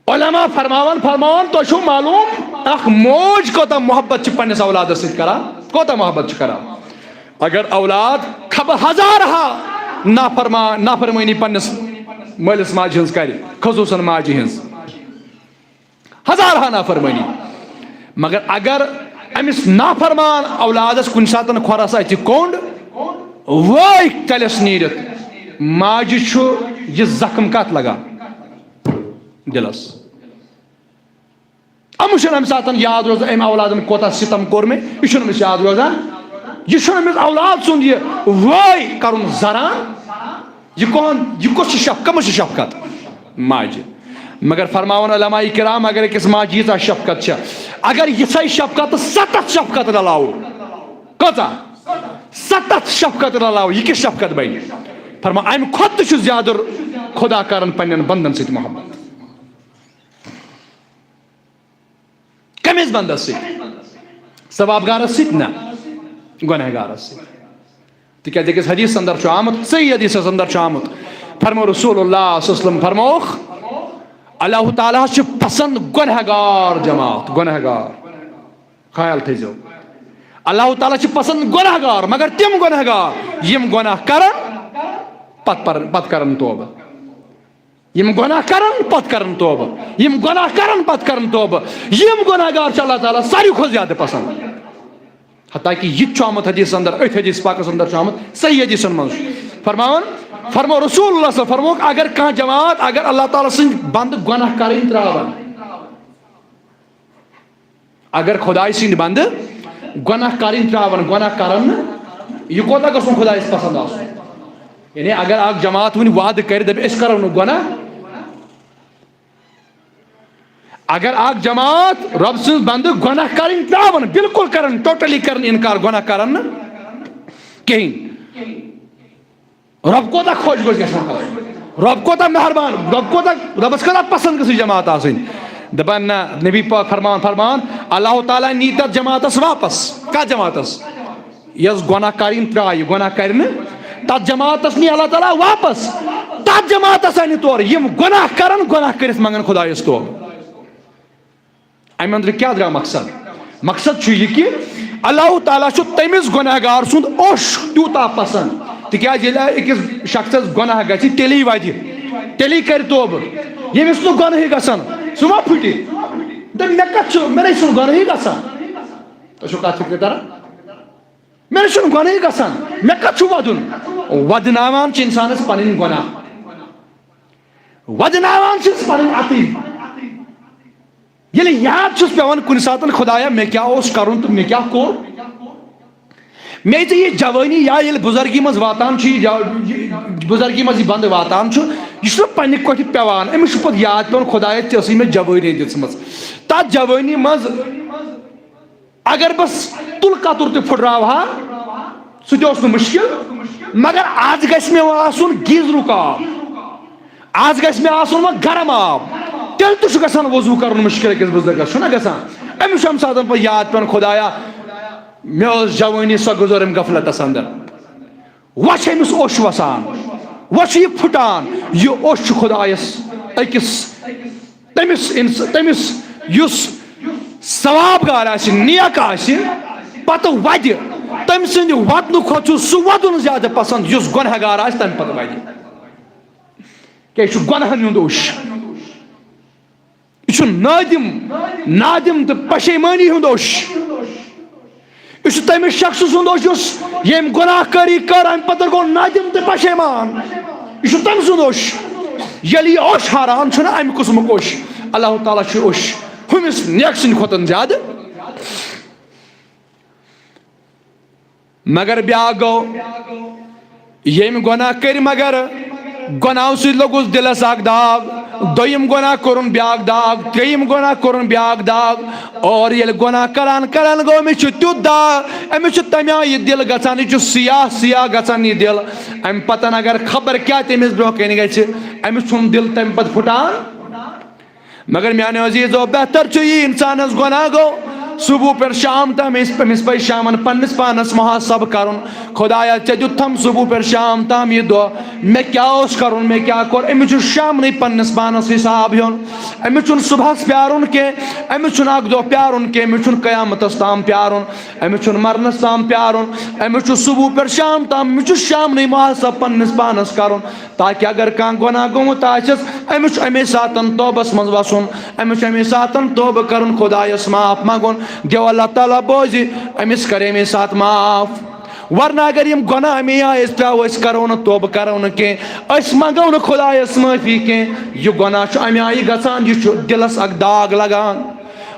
علماء فرماوان، فرماوان، تۄہہِ چھُو معلوم، اکھ موج کوتاہ محبت چھِ پننِس اولادس سۭتۍ کران، کوتاہ محبت چھِ کران۔ اگر اولاد کھبہٕ ہزار ہا نافرما-، نافرمٲنی پننِس مٲلِس ماجہِ ہٕنٛز کرِ، خصوصاً ماجہِ ہٕنٛز، ہزار ہا نافرمٲنی، مگر اگر أمِس نافرمان اولادس کُنہِ ساتن کھۄرس اَژِ کوٚنٛڈ، وٲے کلس نیٖرِتھ، ماجہِ چھُ یہِ زخم کتھ لگان؟ دِلس۔ أمِس چھُنہٕ اَمہِ ساتن یاد روزان، أمۍ اولادن کوتاہ ستم کوٚر مےٚ، یہِ چھُنہٕ أمِس یاد روزان۔ یہِ چھُنہٕ أمِس اولاد سُنٛد یہِ وٲے کرُن زران۔ یہِ کون، یہِ کۄس چھِ شف-، کٔمٕژ چھِ شفقت؟ ماجہِ۔ مگر فرماوان علماء کرام، اگر أکِس ماجہِ ییٖژاہ شفقت چھےٚ، اگر یِژھے شفقت تہٕ ستتھ شفقت رلاوو، کۭژاہ؟ ستتھ شفقت رلاوو، یہِ کِژھ شفقت بنہِ؟ فرما، امہِ کھۄتہٕ تہِ چھُ زیادٕ خدا کران پننٮ۪ن بندن سۭتۍ محبت۔ کٔمِس بندس سۭتۍ؟ ثوابگارس سۭتۍ؟ نہ، گۄنہگارس سۭتۍ۔ تِکیازِ أکِس حدیثس اندر چھُ آمُت، صحیح حدیثس اندر چھُ آمُت، فرمو رسول اللہ صلی اللہ علیہ وسلم فرمووُکھ، اللہ تعالیٰ ہس چھُ پسند گۄنہگار جماعت، گۄنہگار۔ خیال تھٲیزیو۔ اللہ تعالیٰ چھِ پسند گۄناہ گار، مگر تِم گۄناہ گار یِم گۄناہ کرن، پتہٕ پرن، پتہٕ کرن توبہٕ۔ یِم گۄناہ کرن، پتہٕ کرن توبہٕ۔ یِم گۄناہ کرن، پتہٕ کرن توبہٕ۔ یِم گۄناہ گار چھِ اللہ تعالیٰ ساروی کھۄتہٕ زیادٕ پسند۔ حتیٰ کہ یہِ تہِ چھُ آمُت حدیث اندر، أتھۍ حدیث پاکس اندر چھُ آمُت، صحیح حدیثن منٛز چھُ فرماوان، فرمو رسول اللہ صلی اللہ علیہ وسلم، فرمووُکھ، اگر کانٛہہ جماعت، اگر اللہ تعالیٰ سٕنٛدۍ بندٕ گۄناہ کرٕنۍ ترٛاون، اگر خدایہِ سٕنٛدۍ بندٕ گۄناہ کرٕنۍ ترٛاون، گۄناہ کرن نہٕ، یہِ کوتاہ گژھُن خدایس پسند آسُن؟ یعنی اگر اکھ جماعت وُنہِ وعدٕ کرِ، دپہِ، أسۍ کرو نہٕ گۄناہ، اگر اکھ جماعت رۄب سٕنٛز بندٕ گۄناہ کرٕنۍ ترٛاون، بالکل کرن، totally کرن انکار، گۄناہ کرن نہٕ کہیٖنۍ۔ رۄب کوتاہ خۄش گوٚژھ گژھُن۔ رۄب کوتاہ مہربان، رۄب کوتاہ، رۄبس کوتاہ پسند گٔژھ یہِ جماعت آسٕنۍ۔ دپان نہ، نبی پاک فرمان، فرمان، اللہ تعالیٰ نی تتھ جماعتس واپس۔ کتھ جماعتس؟ یۄس گۄناہ کرٕنۍ ترٛایہِ، گۄناہ کرِ نہٕ، تتھ جماعتس نی اللہ تعالیٰ واپس۔ تتھ جماعتس انہِ تورٕ یِم گۄناہ کرن، گۄناہ کٔرِتھ منگن خدایس توبہٕ۔ امہِ اندرٕ کیٛاہ درٛاو مقصد؟ مقصد چھُ یہِ کہِ اللہ تعالیٰ چھُ تٔمِس گۄناہ گار سُنٛد اوٚش تیوٗتاہ پسند، تِکیٛازِ ییٚلہِ أکِس شخصس گۄناہ گژھِ، تیٚلی ودِ، تیٚلی کرِ توبہٕ۔ ییٚمِس نہٕ گۄنہٕے گژھان، سُہ ما پھُٹہِ؟ دوٚپ، مےٚ کتھ چھُ، مےٚ نے چھُنہٕ گۄنہٕے گژھان۔ تۄہہِ چھُو کتھ فِکرِ تران؟ مےٚ نے چھُنہٕ گۄنہٕے گژھان، مےٚ کتھ چھُ ودُن؟ ودناوان چھِ انسانس پنٕنۍ گۄناہ، ودناوان چھِس پنٕنۍ عطیب۔ ییٚلہِ یاد چھُس پٮ۪وان کُنہِ ساتَن، خدایا، مےٚ کیٛاہ اوس کَرُن تہٕ مےٚ کیٛاہ کوٚر؟ مےٚ ژےٚ یہِ جوٲنی، یا ییٚلہِ بُزرگی منٛز واتان چھُ، یہِ جا-، یہِ بُزرگی منٛز یہِ بنٛدٕ واتان چھُ، یہِ چھُ پنٛنہِ کۄٹھِ پٮ۪وان۔ أمِس چھُ پَتہٕ یاد پٮ۪وان، خدایا، ژےٚ ٲسٕے مےٚ جوٲنی دِژمٕژ۔ تَتھ جوٲنی منٛز اگر بس تُل قطُر تہِ پھُٹراوہا، سُہ تہِ اوس نہٕ مُشکِل، مگر از گژھِ مےٚ وۄنۍ آسُن گیٖزرُک آب، از گژھِ مےٚ آسُن وۄنۍ گرم آب، تیٚلہِ تہِ چھُ گژھان وضوٗ کرُن مُشکِل أکِس بُزرگس، چھُنہ گژھان؟ أمِس چھُ اَمہِ ساتہٕ پَتہٕ یاد پٮ۪وان، خدایا، مےٚ ٲس جوٲنی، سۄ گُزٲرٕم غفلتس اندر۔ وۄنۍ چھِ أمِس اوٚش وَسان، وۄنۍ چھُ یہِ پھُٹان، یہِ اوٚش چھُ خدایس أکِس تٔمِس اِنس-، تٔمِس یُس ثواب گار آسہِ، نیک آسہِ، پتہٕ وَدِ، تٔمۍ سٕنٛدِ وَدنہٕ کھۄتہٕ چھُ سُہ وَدُن زیادٕ پسند یُس گۄنہہ گار آسہِ تَمہِ پتہٕ وَدِ۔ کیٛازِ یہِ چھُ گۄنہن ہُنٛد اوٚش۔ یہِ چھُ نٲدِم، نادِم تہٕ پشیمٲنی ہُنٛد اوٚش۔ یہِ چھُ تٔمِس شخصہٕ سُنٛد اوٚش یُس ییٚمۍ گۄناہ کٲری کٔر، اَمہِ پتہٕ گوٚو نادِم تہٕ پشیمان۔ یہِ چھُ تٔمۍ سُنٛد اوٚش۔ ییٚلہِ یہِ اوٚش حرام چھُنہ، اَمہِ قٕسمُک اوٚش، اللہ تعالیٰ چھُ اوٚش ہُمِس نیک سٕنٛدِ کھۄتہٕ زیادٕ۔ مگر بیٛاکھ گوٚو، ییٚمۍ گۄناہ کٔرۍ، مگر گۄناہو سۭتۍ لوٚگُس دِلس اکھ داغ، دوٚیِم گۄناہ کوٚرُن بیٛاکھ داغ، ترٛیٚیِم گۄناہ کوٚرُن بیٛاکھ داغ، اور ییٚلہِ گۄناہ کران کران گوٚو، أمِس چھُ تیُتھ داغ، أمِس چھُ تَمہِ آیہِ یہِ دِل گژھان، یہِ چھُ سیاہ سیاہ گژھان یہِ دِل۔ اَمہِ پتن اگر خبر کیٛاہ تٔمِس برونٛہہ کنہِ گژھِ، أمِس چھُنہٕ دِل تَمہِ پتہٕ پھُٹان۔ مگر میانیو عزیزو، بہتر چھُ یہِ اِنسانس گۄناہ گوٚو، صبح پٮ۪ٹھ شام تام أمِس، أمِس پزِ شامن پننِس پانس محاسبہٕ کرُن۔ خدایا، ژےٚ دیُتتھم صبح پٮ۪ٹھ شام تام یہِ دۄہ، مےٚ کیٛاہ اوس کرُن، مےٚ کیٛاہ کوٚر؟ أمِس چھُ شامنٕے پننِس پانس حساب ہیوٚن، أمِس چھُنہٕ صبحس پیارُن کینٛہہ، أمِس چھُنہٕ اکھ دۄہ پیارُن کینٛہہ، أمِس چھُنہٕ قیامتس تام پیارُن، أمِس چھُنہٕ مرنس تام پیارُن، أمِس چھُ صبح پٮ۪ٹھ شام تام، أمِس چھُ شامنٕے محاسبہٕ پننِس پانس کرُن۔ تاکہ اگر کانٛہہ گۄناہ گوٚمُت آسٮ۪س، أمِس چھُ اَمے ساتَن توبَس منٛز وَسُن، أمِس چھُ اَمے ساتَن توبہٕ کَرُن، خۄدایَس معاف منٛگُن، دیو اللہ تعالیٰ بوزِ، أمِس کَرِ اَمے ساتہٕ معاف۔ ورنہ اگر یِم گۄناہ اَمے آیہِ أسۍ ترٛاوو، أسۍ کَرو نہٕ توبہٕ، کَرو نہٕ کینٛہہ، أسۍ منٛگو نہٕ خۄدایَس معٲفی کینٛہہ، یہِ گۄناہ چھُ اَمہِ آیہِ گژھان، یہِ چھُ دِلَس اَکھ داغ لَگان۔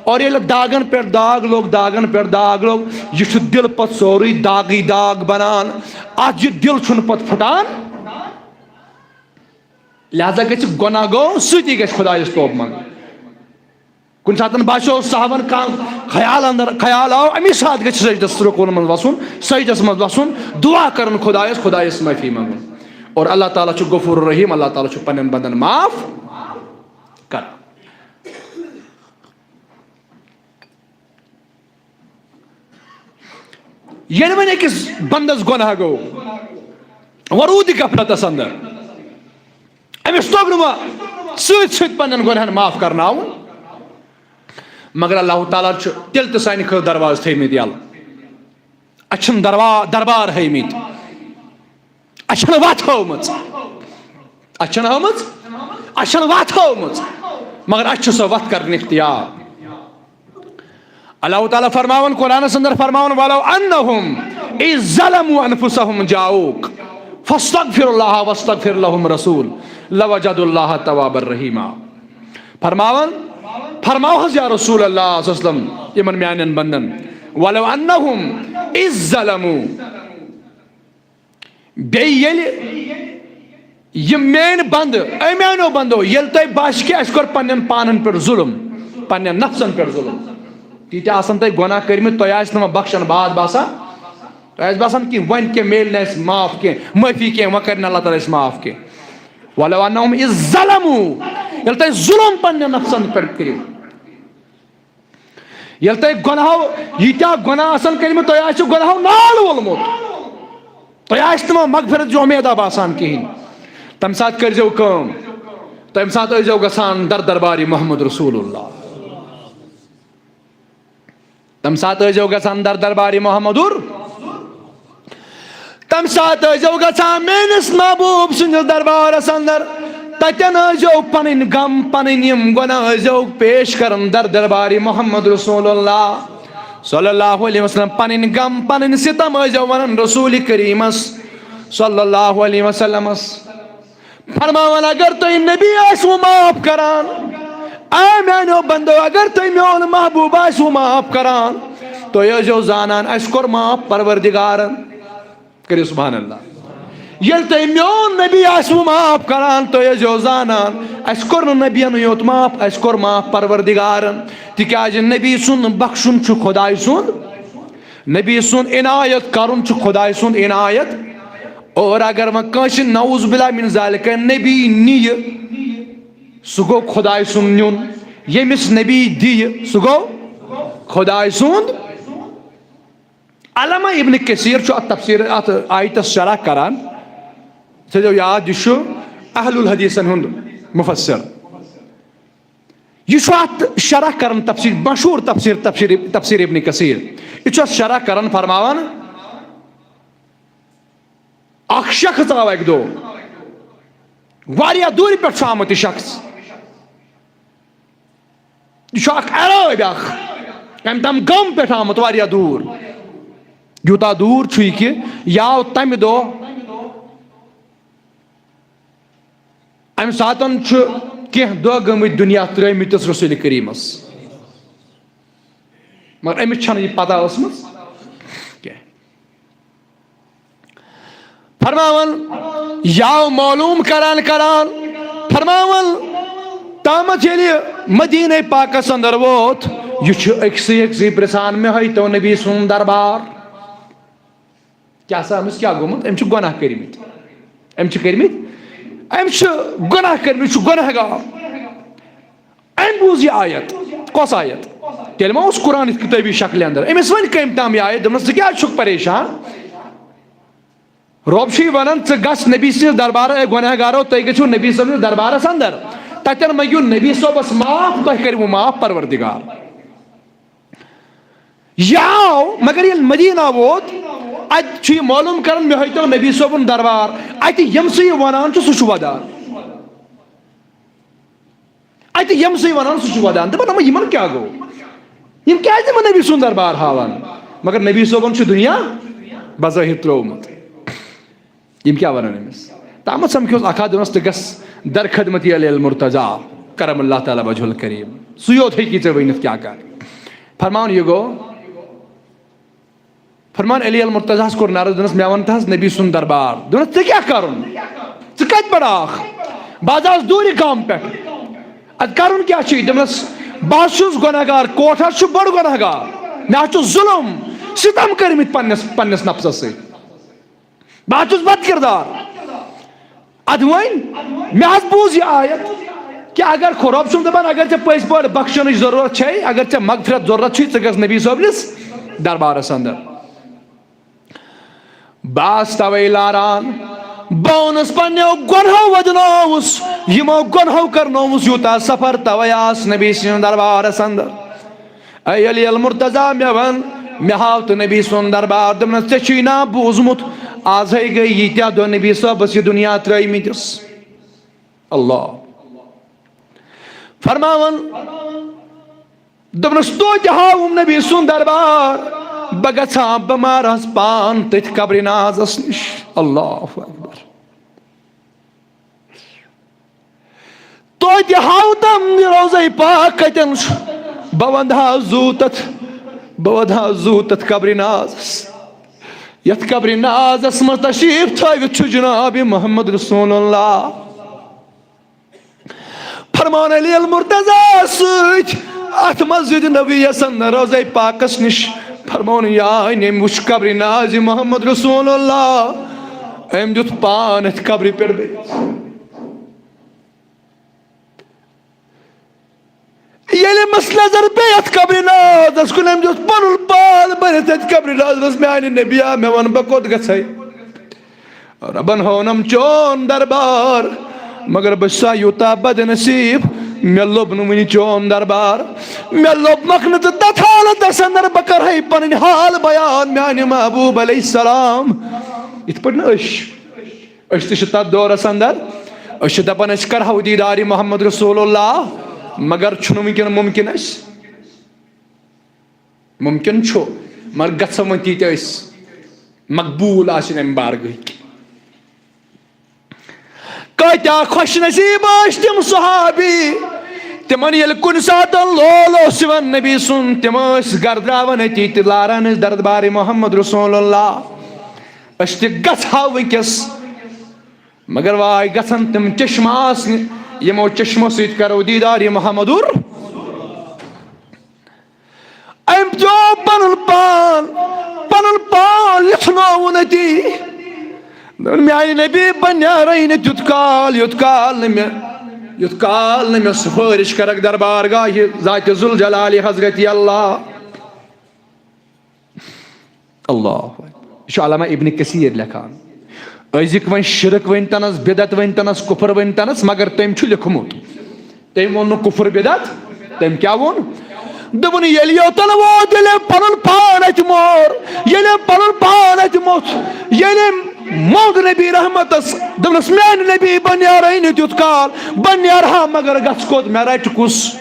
اور ییٚلہِ داغَن پٮ۪ٹھ داغ لوٚگ، داغَن پٮ۪ٹھ داغ لوٚگ، یہِ چھُ دِل پَتہٕ سورُے داغٕے داغ بَنان۔ اَتھ یہِ دِل چھُنہٕ پَتہٕ پھُٹان۔ لہذا گژھِ گۄناہ گوٚو سۭتی گژھِ خۄدایَس توبہٕ منٛگُن۔ کُنہِ ساتَن باسیو صحابن کانٛہہ خیال اندر، خیال آو، اَمی ساتہٕ گژھِ سجدس رکوٗعن منٛز وَسُن، سجدس منٛز وَسُن، دُعا کَرُن خۄدایَس، خۄدایَس معٲفی منٛگُن۔ اور اللہ تعالیٰ چھُ غفور رحیٖم، اللہ تعالیٰ چھُ پنٛنٮ۪ن بندن معاف کران۔ ییٚلہِ وۄنۍ أکِس بندس گۄناہ گوٚو، وۄنۍ روٗد یہِ غفلتس اندر، أمِس توٚگ نہٕ وۄنۍ سۭتۍ سۭتۍ پننٮ۪ن گۄناہن معاف کرناوُن، مگر اللہ تعالیٰ چھُ تیٚلہِ تہِ سانہِ خٲطرٕ دروازٕ تھٲومٕتۍ یَلہٕ۔ اَسہِ چھِنہٕ دروا-، دربار ہٲومٕتۍ، اَسہِ چھَنہٕ وَتھ ہٲومٕژ، اَسہِ چھَنہٕ ہٲومٕژ، اَسہِ چھَنہٕ وَتھ ہٲومٕژ، مگر اَسہِ چھُ سۄ وَتھ کَرٕنۍ اختیار۔ اللہ تعالیٰ فرماوان، قرآنس اندر فرماوان، "ولو انہم اذ ظلموا انفسہم جاؤک فاستغفر اللہ واستغفر لہم رسول لوجد اللہ تواب الرحیمہ۔" فرماوان، فرماو حض یا رسول اللہ صلی اللہ علیہ وسلم یِمن میانٮ۪ن بندن، "ولو انہم اذ ظلموا"، بیٚیہِ ییٚلہِ یِم میٲنۍ بندٕ، اے میانیو بندو، ییٚلہِ تۄہہِ باسہِ کہِ اَسہِ کوٚر پننٮ۪ن پانن پٮ۪ٹھ ظُلم، پننٮ۪ن نفسن پٮ۪ٹھ ظُلم، تیٖتیٛاہ آسن تۄہہِ گۄناہ کٔرمٕتۍ، تۄہہِ آسہِ نہٕ وۄنۍ بخشن باد باسان، تۄہہِ آسہِ باسان کہِ وۄنۍ کینٛہہ میلہِ نہٕ اَسہِ معاف کینٛہہ، معٲفی کینٛہہ، وۄنۍ کرِ نہٕ اللہ تعالیٰ اَسہِ معاف کینٛہہ۔ "ولو انہم اذ ظلموا"، ییٚلہِ تۄہہِ ظُلم پننٮ۪ن نفسن پٮ۪ٹھ کٔرِو، ییٚلہِ تۄہہِ گۄناہو، ییٖتیٛاہ گۄناہ آسن کٔرمٕتۍ، تۄہہِ آسِوٕ گۄناہو نال وولمُت، تۄہہِ آسہِ نہٕ وۄنۍ مغفرت چہِ اُمیدا باسان کِہیٖنۍ، تَمہِ ساتہٕ کٔرۍزیو کٲم، تَمہِ ساتہٕ ٲسۍزیو گژھان در دربارِ محمد رسول اللہ۔ تَمہِ ساتہٕ ٲسۍزیو گژھان در دربارِ محمدُر۔ تَمہِ ساتہٕ ٲسۍزیو گژھان میٲنِس محبوب سٕنٛدِس دربارس اندر۔ تَتٮ۪ن ٲسۍزیو پنٕنۍ غم، پنٕنۍ یِم گۄناہ ٲسۍزیو پیش کران در دربارِ محمد رسول اللہ صلی اللہ علیہ وسلم۔ پنٕنۍ غم، پنٕنۍ ستم ٲسۍزیو ونان رسول کریمس صلی اللہ علیہ وسلمس۔ فرماوان، اگر تُہۍ نبی آسِوٕ معاف کران، اے میانیو بندو، اگر تُہۍ میون محبوب آسِوٕ معاف کران، تُہۍ ٲسۍزیو زانان، اَسہِ کوٚر معاف پروردگارن۔ کٔرِو سبحان اللہ۔ ییٚلہِ تُہۍ میون نبی آسِوٕ معاف کران، تُہۍ ٲسۍزیو زانان، اَسہِ کوٚر نہٕ نبیَنٕے یوت معاف، اَسہِ کوٚر معاف پروردگارن۔ تِکیازِ نبی سُنٛد بخشُن چھُ خداے سُنٛد، نبی سُنٛد عنایت کرُن چھُ خداے سُنٛد عنایت۔ اور اگر وۄنۍ کٲنٛسہِ نعوذ باللہ من ذالک نبی نِیہِ، سُہ گوٚو خداے سُنٛد نیُن۔ ییٚمِس نبی دِیہِ، سُہ گوٚو خداے سُنٛد۔ علامہ ابن کثیر چھُ اتھ تفسیر، اتھ آیتس شرح کران۔ تھٲیزیو یاد، یہِ چھُ اہل الحدیثن ہُنٛد مفسر۔ یہِ چھُ اتھ شرح کران تفسیر، مشہوٗر تفسیر، تفسیر، تفسیر ابن کثیر۔ یہِ چھُ اتھ شرح کران، فرماوان، اکھ شخص آو اکہِ دۄہ، واریاہ دوٗرِ پٮ۪ٹھ چھُ آمُت یہِ شخص۔ یہِ چھُ اکھ عرٲبۍ اکھ، أمۍ تام گام پٮ۪ٹھ آمُت واریاہ دوٗر۔ یوٗتاہ دوٗر چھُ یہِ کہِ یہِ آو تَمہِ دۄہ، اَمہِ ساتَن چھُ کینٛہہ دۄہ گٔمٕتۍ دُنیا ترٛٲومٕتِس رسول کریٖمَس، مگر أمِس چھَنہٕ یہِ پتہ ٲسمٕژ کینٛہہ۔ فرماوان، یہِ آو معلوم کران کران، فرماوان، تامَتھ ییٚلہِ مدیٖنَے پاکَس اندر ووت، یہِ چھُ أکسٕے أکسٕے پرژھان، مےٚ ہٲیتو نبی سُنٛد دربار۔ کیٛاہ سا، أمِس کیٛاہ گوٚمُت؟ أمۍ چھِ گۄناہ کٔرمٕتۍ، أمۍ چھِ کٔرمٕتۍ، أمۍ چھِ گۄناہ کٔرمٕتۍ، چھُ گۄناہ گار۔ أمۍ بوٗز یہِ آیت۔ کۄس آیت؟ تیٚلہِ ما اوس قرآن یِتھ کِتٲبی شکلہِ اندر؟ أمِس وَنہِ کٔمۍ تام یہِ آیت، دوٚپنَس، "ژٕ کیٛازِ چھُکھ پریشان؟ رۄب چھُے وَنان، ژٕ گژھ نبی سٕنٛدِس دربارس، اے گۄناہ گارو، تُہۍ گٔژھِو نبی صٲبنِس دربارس اندر۔ تَتٮ۪ن مٔنٛگِو نبی صٲبس معاف، تۄہہِ کٔرِوٕ معاف پروردگار۔" یہِ آو، مگر ییٚلہِ مدیٖنہ ووت، اَتہِ چھُ یہِ معلوم کران، مےٚ ہٲیتو نبی صٲبُن دربار۔ اَتہِ ییٚمۍ سُہ یہِ وَنان چھُ، سُہ چھُ وَدان۔ اَتہِ ییٚمۍ سُے وَنان، سُہ چھُ وَدان۔ دَپان، "اما یِمَن کیٛاہ گوٚو؟ یِم کیٛازِ یِمَن نبی سُنٛد دربار ہاوان؟" مگر نبی صٲبَن چھُ دُنیا بظٲہِر ترٛوومُت۔ یِم کیٛاہ وَنان أمِس؟ تامَتھ سَمکھیوس اَکھ ہَتھ دِنَس تہٕ گژھ در خدمتی علی المرتضیٰ کرم اللہ تعالیٰ وجہ الکریم۔ سُے یوت ہیٚکی ژےٚ ؤنِتھ کیٛاہ کَر۔ فرماوان یہِ گوٚو، فرمان علی المرتضیٰ ہس کوٚر نعرٕ، دوٚپنس، "مےٚ وَن تہٕ حظ نبی سُنٛد دربار۔" دوٚپنس، "ژےٚ کیٛاہ کَرُن؟ ژٕ کَتہِ پٮ۪ٹھ آکھ؟ بہٕ حظ آس دوٗرِ گامہٕ پٮ۪ٹھ۔ اَدٕ کَرُن کیٛاہ چھُے؟" دوٚپنس، "بہٕ حظ چھُس گۄناہ گار، کوٹھ حظ چھُ بوٚڑ گۄناہ گار۔ مےٚ حظ چھُ ظُلُم، سِتَم کٔرمٕتۍ پنٛنِس، پنٛنِس نفسَس سۭتۍ۔" بہٕ حظ چھُس بد کردار۔ ادٕ وۄنۍ مےٚ حظ بوٗز یہِ آیت کہِ اگر خۄ-، رۄب چھُم دَپان، اگر ژےٚ پٔزۍ پٲٹھۍ بخشنٕچ ضروٗرت چھے، اگر ژےٚ مغفرت ضروٗرت چھُے، ژٕ گژھ نبی صٲبنِس دربارس اندر۔ بہٕ آس توے لاران، بہٕ اوٚنُس پننیو گۄنہو ودنووُس، یِمو گۄنہو کرنووُس یوٗتاہ سفر، توے آس نبی سٕنٛدِس دربارس اندر۔ اے علی المرتضیٰ، مےٚ وَن، مےٚ ہاو تہٕ نبی سُنٛد دربار۔ دوٚپنَس، "ژےٚ چھُے نا بوٗزمُت، آز ہے گٔے ییٖتیٛاہ دۄہ نبی صٲبَس یہِ دُنیا ترٛٲومٕتِس؟" اللہ۔ فرماوان، دوٚپنَس، "توتہِ ہاوُم نبی سُنٛد دربار، بہٕ گژھٕ ہا، بہٕ مارٕ ہَس پان تٔتھۍ قبرِ نازَس نِش۔" اللہ اکبر۔ توتہِ ہاوتم یہِ روضے پاک کتٮ۪ن چھُ۔ بہٕ ونہٕ ہا زُو تتھ، بہٕ ونہٕ ہا زُو تتھ قبرِ نازس، یتھ قبرِ نازس منٛز تشریف تھٲوِتھ چھُ جناب محمد رسول اللہ۔ فرمان علی المرتضی سۭتۍ اتھ مسجد نبویس اندر روضے پاکس نِش۔ فرمان یا أمۍ وٕچھ قبرِ ناز محمد رسول اللہ، أمۍ دیُت پان اتھ قبرِ پٮ۪ٹھ بٔرِتھ۔ ییٚلہِ أمِس نظر پیٚیہِ اتھ قبرِ نازس کُن، أمۍ دیُت پنُن پان بٔرِتھ اتھ قبرِ نازس، میانہِ نبیا، مےٚ وَن بہٕ کوٚت گژھے؟ ربن ہونم چون دربار، مگر بہٕ چھُسا یوٗتاہ بد نصیب، مےٚ لوٚب نہٕ وُنہِ چون دربار۔ مےٚ لوٚبمکھ نہٕ ژٕ تتھ حالتس اندر، بہٕ کرہے پنٕنۍ حال بیان میانہِ محبوب علیہ السلام۔ یِتھ پٲٹھۍ نہٕ أسۍ، أسۍ تہِ چھِ تتھ دورس اندر، أسۍ چھِ دپان أسۍ کرہو دیٖدارِ محمد رسول اللہ، مگر چھُنہٕ وٕنکیٚن ممکن اَسہِ۔ ممکن چھُ، مگر گژھو وۄنۍ تیٖتۍ أسۍ مقبوٗل آسٕنۍ امہِ بارگاہٕکۍ۔ کۭتیٛاہ خۄش نصیٖب ٲسۍ تِم صحابی، تِمن ییٚلہِ کُنہِ ساتہٕ لول اوس یِوان نبی سُنٛد، تِم ٲسۍ گردراوان أتی تہٕ لاران ٲسۍ دربارِ محمد رسول اللہ۔ أسۍ تہِ گژھہو وٕنکیٚس، مگر واے گژھن تِم چشمہٕ آسنہِ، یِمو چشمو سۭتۍ کرو دیٖدارِ محمدُر۔ أمۍ پیوٚو پنُن پان، پنُن پان لِتھنووُن أتی۔ دوٚپُن، میانہِ نبی، بہٕ نیرے نہٕ تیُتھ کال، یوٚت کال نہٕ مےٚ، یوٚت کال نہٕ مےٚ سفٲرِش کرکھ دربارگاہہِ ذاتِ ذوالجلالِ حضرتِ اللہ۔ اللہ اکبر۔ یہِ چھُ علامہ ابن کثیر لیکھان۔ أزِکۍ وۄنۍ شرک ؤنۍ تنس، بدعت ؤنۍ تنس، کفر ؤنۍ تنس، مگر تٔمۍ چھُ لیوٚکھمُت۔ تٔمۍ ووٚن نہٕ کفر بدعت، تٔمۍ کیٛاہ ووٚن؟ دوٚپُن، ییٚلہِ یوتن ووت، ییٚلہِ أمۍ پنُن پان اتہِ مور، ییٚلہِ أمۍ پنُن پان اتہِ موٚتھ، ییٚلہِ أمۍ موٚنگ نبی رحمتس، دوٚپنس، میانہِ نبی، بہٕ نیرے نہٕ تیُتھ کال، بہٕ نیرٕ ہا، مگر گژھٕ کوٚت، مےٚ رٹہِ کُس؟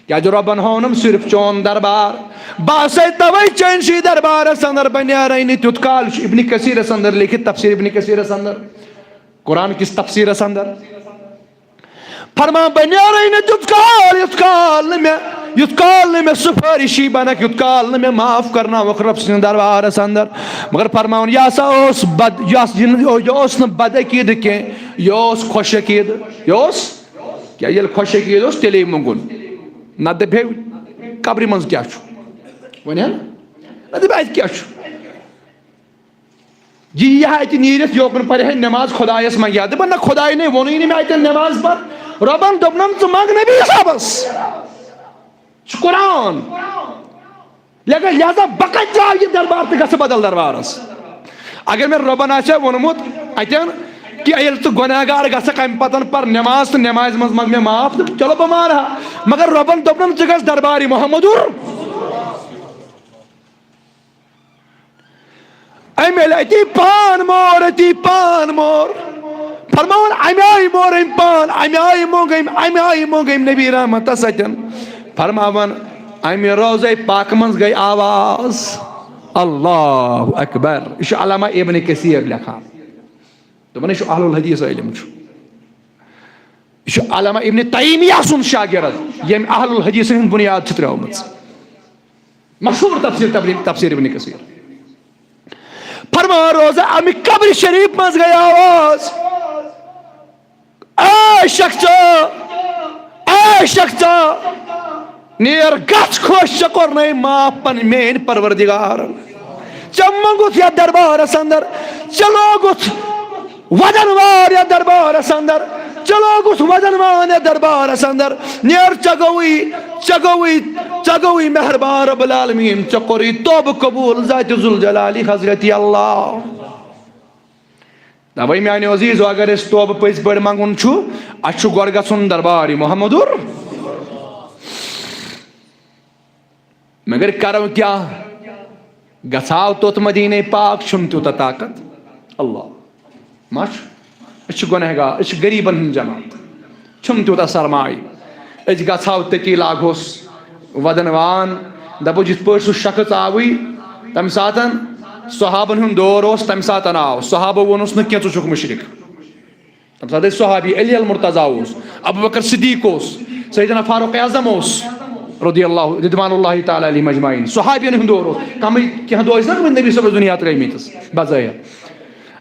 کیازِ رۄبن ہونم صرف چون دربار۔ بہٕ آسے توے چٲنسٕے دربارس اندر، بہٕ نیرے نہٕ تیُتھ کال۔ یہِ چھُ ابن کثیرس اندر لیکھِتھ، تفسیر ابن کثیرس اندر، قرآن کِس تفسیرس اندر۔ فرمان، بہٕ نیرے نہٕ تیُتھ کال، یُتھ کال نہٕ مےٚ، یُتھ کال نہٕ مےٚ سفٲرشی بنکھ، یُتھ کال نہٕ مےٚ معاف کرناوکھ رۄب سٕنٛدِس دربارس اندر۔ مگر فرماوُن، یہِ ہسا اوس بد، یہِ ہس-، یہِ نہٕ، یہِ اوس نہٕ بد عقیدٕ کینٛہہ، یہِ اوس خۄش عقیدٕ۔ یہِ اوس کیٛاہ؟ ییٚلہِ خۄش عقیدٕ اوس، تیٚلے مۄنٛگُن۔ نتہٕ دپہِ ہے، قبرِ منٛز کیٛاہ چھُ؟ وۄنۍ ہا؟ نتہٕ دپہِ، اتہِ کیٛاہ چھُ؟ یہِ یی ہا اتہِ نیٖرِتھ، یوکُن پرِ ہے نماز، خۄدایس منٛگہِ ہا۔ دپان، نہ، خۄداے نے ووٚنُے نہٕ مےٚ اتٮ۪ن نماز پر۔ رۄبن دوٚپنم، ژٕ منٛگ نبی صٲبس۔ چھُ قرآن۔ لہذا، لہذا بہٕ کتہِ ترٛاوٕ یہِ دربار تہٕ گژھٕ بدل دربارس؟ اگر مےٚ رۄبن آسہِ ہا ووٚنمُت اتٮ۪ن کہِ ییٚلہِ ژٕ گۄناہ گار گژھکھ، امہِ پتن پر نماز تہٕ نمازِ منٛز منٛگ مےٚ معاف، تہٕ چلو بہٕ مانہٕ ہا۔ مگر رۄبن دوٚپنم، ژٕ گژھ دربارِ محمدُر۔ أمۍ ییٚلہِ أتی پان مور، أتی پان مور۔ فرماوان، اَمہِ آیہِ مور أمۍ پان، اَمہِ آیہِ موٚنگ أمۍ، اَمہِ آیہِ موٚنگ أمۍ نبی رحمتس اَتٮ۪ن۔ فرماوان، اَمہِ روضے پاک منٛز گٔے آواز، اللہ اکبر۔ یہِ چھُ علامہ ابن کثیر لیکھان۔ دوٚپُن، یہِ چھُ اہل الحدیث عٲلم چھُ۔ یہِ چھُ علامہ ابن تیمیہ سُنٛد شاگرد، ییٚمۍ اہل الحدیثن ہٕنٛز بُنیاد چھِ ترٲومٕژ۔ مشہوٗر تفسیر، تفسیر، تفسیر ابن کثیر۔ فرمان روزہ، اَمہِ قبرِ شریف منٛز گٔے آواز، اے شخصا، اے شخصا، نیر گژھ، خۄش، ژےٚ کوٚرنے معاف پنٕنۍ میٲنۍ پروردگارن۔ ژےٚ منٛگُتھ یتھ دربارس اندر، ژےٚ لوگُتھ وزن وار یتھ دربارس اندر، ژےٚ لوگُتھ وزن وان یتھ دربارس اندر۔ نیر، ژےٚ گوٚوُے، ژےٚ گوٚوُے، ژےٚ گوٚوُے مہربان رب العالمین، ژےٚ کوٚرُے توبہٕ قبول ذاتِ ذوالجلالِ حضرتِ اللہ۔ توے میانیو عزیزو، اگر أسۍ توبہٕ پٔزۍ پٲٹھۍ منٛگُن چھُ، اَسہِ چھُ گۄڈٕ گژھُن دربارِ محمدُر۔ مگر کرو کیٛاہ؟ گژھاو توٚت مدیٖنے پاک، چھُم تیوٗتاہ طاقت۔ اللہ، ما چھُ؟ أسۍ چھِ گۄنہگار، أسۍ چھِ غریٖبن ہُنٛد جماعت، چھُم تیوٗتاہ سرمایہِ۔ أسۍ گژھاو تٔتی، لاگہوس وَدَن وان، دَپو یِتھ پٲٹھۍ سُہ شخص آوٕے، تَمہِ ساتَن صحابن ہُنٛد دور اوس، تَمہِ ساتَن آو۔ صحابو ووٚنُس نہٕ کینٛہہ، ژٕ چھُکھ مُشرِک۔ تَمہِ ساتہٕ ٲسۍ صحابی، علی المرتضیٰ اوس، ابو بکر صدیق اوس، سیدنا فاروق اعظم اوس، رضی اللہ، رضوان اللہ تعالیٰ علیہم اجمعین۔ صحابین ہُنٛد دور اوس، کمٕے کینٛہہ دۄہ ٲسۍ نہ گٔمٕتۍ نبی صٲبس دُنیا ترٲومٕتِس بظٲہر۔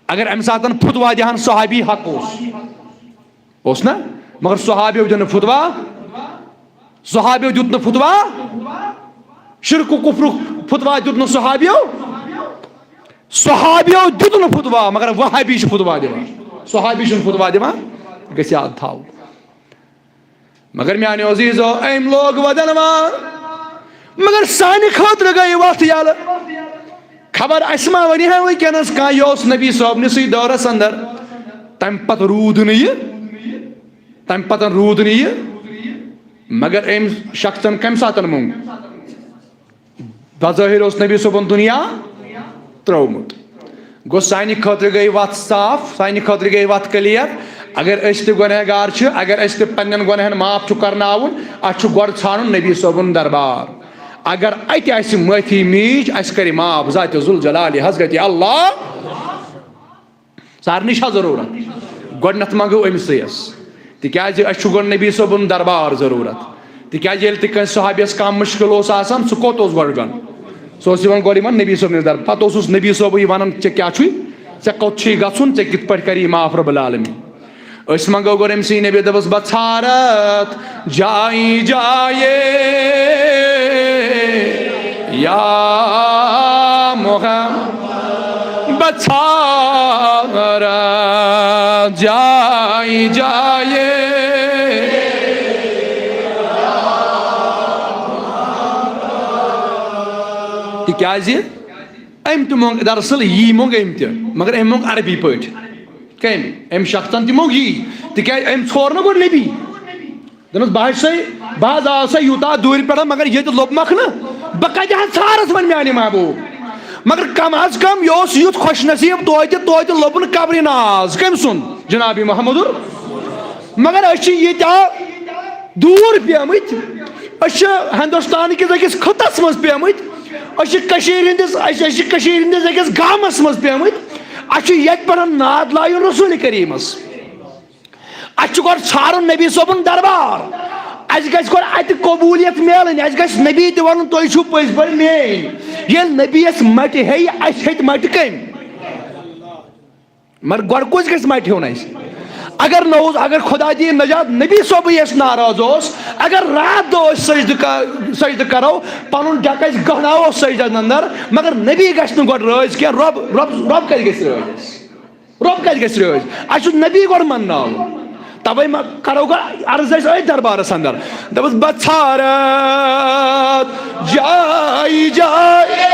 اگر اَمہِ ساتہٕ فتوا دِہن صحابی، حق اوس، اوس نہ؟ مگر صحابیو دیُت نہٕ فتوا، صحابیو دیُت نہٕ فتوا، شرک و کفرُک فتوا دیُت نہٕ صحابیو۔ صحابیو دیُت نہٕ فتوا، مگر وہابی چھِ فتوا دِوان۔ صحابی چھُنہٕ فتوا دِوان، گژھِ یاد تھاوُن۔ مگر میانیو عزیزو، أمۍ لوگ وَدَن وان، مگر سانہِ خٲطرٕ گٔے وَتھ یَلہٕ۔ خبر اَسہِ ما وَنہِ ہا وٕنکیٚنَس کانٛہہ، یہِ اوس نبی صٲبنِسٕے دورَس اندر، تَمہِ پَتہٕ روٗد نہٕ یہِ، تَمہِ پَتہٕ روٗد نہٕ یہِ، مگر أمۍ شخصن کَمہِ ساتَن موٚنگ؟ بظٲہر اوس نبی صٲبن دُنیا ترٛوومُت۔ گوٚو، سانہِ خٲطرٕ گٔے وَتھ صاف، سانہِ خٲطرٕ گٔے وَتھ clear۔ اگر أسۍ تہِ گۄنہگار چھِ، اگر اَسہِ تہِ پننٮ۪ن گۄنہن معاف چھُ کرناوُن، اَسہِ چھُ گۄڈٕ ژھانُن نبی صٲبُن دربار۔ اگر اَتہِ اَسہِ معٲفی میٖج، اَسہِ کرِ معاف ذاتِ ذوالجلالِ حضرت اللہ۔ سارنٕے چھا ضروٗرت؟ گۄڈٕنیتھ منٛگو أمۍ سٕے یَس، تِکیازِ اَسہِ چھُ گۄڈٕ نبی صٲبُن دربار ضروٗرت۔ تِکیازِ ییٚلہِ تہِ کٲنٛسہِ صحابیَس کانٛہہ مُشکِل اوس آسان، سُہ کوٚت اوس گۄڈٕ گژھان؟ سُہ اوس یِوان گۄڈٕ یِمن نبی صٲبنِس دربار۔ پتہٕ اوسُس نبی صٲبٕے وَنان، "ژےٚ کیٛاہ چھُے؟ ژےٚ کوٚت چھُے گژھُن؟ ژےٚ کِتھ پٲٹھۍ کَری معاف رب العالمین؟" أسۍ منٛگو گۄڈٕ أمۍ سٕے نبی، دَپَس، "بہٕ ژھارَتھ جایہِ جایہِ یا محمد، بہٕ ژھارَتھ جایہِ جایہِ۔" تِکیٛازِ أمۍ تہِ موٚنگ، دراصل یی موٚنگ أمۍ تہِ، مگر أمۍ موٚنگ عربی پٲٹھۍ۔ کٔمۍ؟ أمۍ شخصن تہِ موٚنگ یی، تِکیٛازِ أمۍ ژھور نہٕ گۄڈٕ نبی۔ دوٚپمَس، "بہٕ حظ چھُسَے، بہٕ حظ آوسَے یوٗتاہ دوٗرِ پٮ۪ٹھ، مگر ییٚتہِ لوٚبمَکھ نہٕ، بہٕ کَتہِ حظ ژھارَتھ وۄنۍ میٛانہِ محبوٗب؟" مگر کم از کم یہِ اوس یُتھ خۄش نصیٖب، توتہِ، توتہِ لوٚب نہٕ قبرِ ناز۔ کٔمۍ سُنٛد؟ جناب محمد۔ مگر أسۍ چھِ ییٖتیٛاہ دوٗر پیمٕتۍ، أسۍ چھِ ہندوستان کِس أکِس خٕطس منٛز پیمٕتۍ، أسۍ چھِ کٔشیٖرِ ہٕنٛدِس، أسۍ، أسۍ چھِ کٔشیٖرِ ہٕنٛدِس أکِس گامس منٛز پیمٕتۍ، اَسہِ چھُ ییٚتہِ پٮ۪ٹھ ناد لایُن رسول کریٖمس۔ اَسہِ چھُ گۄڈٕ ژھانڈُن نبی صٲبُن دربار، اَسہِ گژھِ گۄڈٕ اَتہِ قبوٗلیت میلٕنۍ، اَسہِ گژھِ نبی تہِ وَنُن، "تُہۍ چھِو پٔزۍ پٲٹھۍ میٲنۍ۔" ییٚلہِ نبی یَس مَٹہِ ہیٚیہِ، اَسہِ ہیٚتہِ مَٹہِ کٔمۍ؟ مگر گۄڈٕ کُس گژھِ مَٹہِ ہیوٚن اَسہِ؟ اگر نوز، اگر خدا دِیِن نجات، نبی صٲبٕے اَسہِ ناراض اوس، اگر راتھ دۄہ أسۍ سجدٕ کا-، سجدٕ کرو، پنُن ڈیک أسۍ گہناوو سجدن اندر، مگر نبی گژھِ نہٕ گۄڈٕ رٲضۍ کینٛہہ۔ رۄب، رۄب، رۄب کتہِ گژھِ رٲضۍ اَسہِ؟ رۄب کتہِ گژھِ رٲضۍ؟ اَسہِ چھُ نبی گۄڈٕ منناوُن۔ توے ما کرو گۄڈٕ عرض أسۍ أتھۍ دربارس اندر۔ دَپُس، بہٕ ژھارتھ جایہِ جایہِ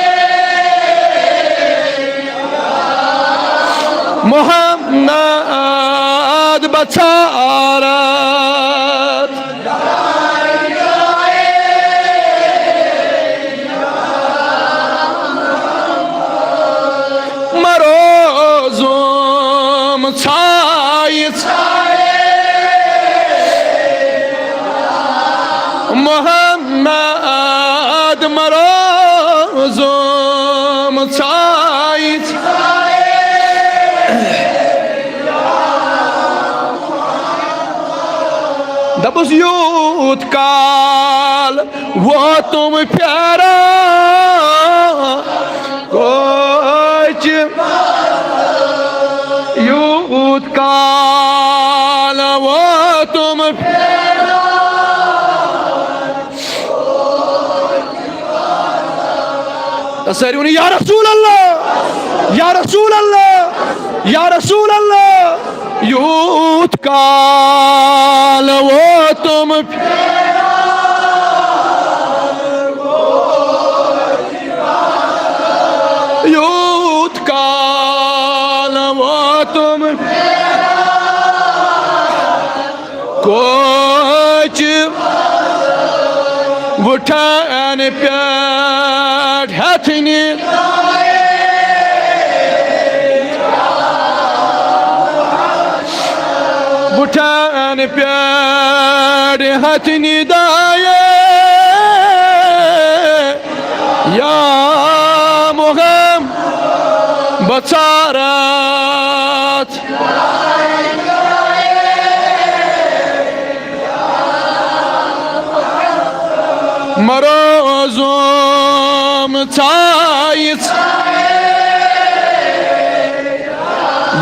محمد، بہٕ ژھارتھ۔ مروزوم ژھایہِ محمد، مروزوم ژھایہِ۔ دَپُس، یوٗت کال ووتُم پھیران کوچہِ، یوٗت کال ووتُم پھیران۔ سٲری ؤنِو، یا رسول اللہ، یا رسول اللہ، یا رسول اللہ۔ یوٗت کال ووتُم، یوٗت کال ووتُم کوچہِ وُٹھان پٮ۪ٹھ۔ ہیٚتھ نہِ بُٹھن پٮ۪ٹھ ہیٚتھ نہِ دایہِ، یا محمد بصارت۔ مروزم ژھایہِ ژ-،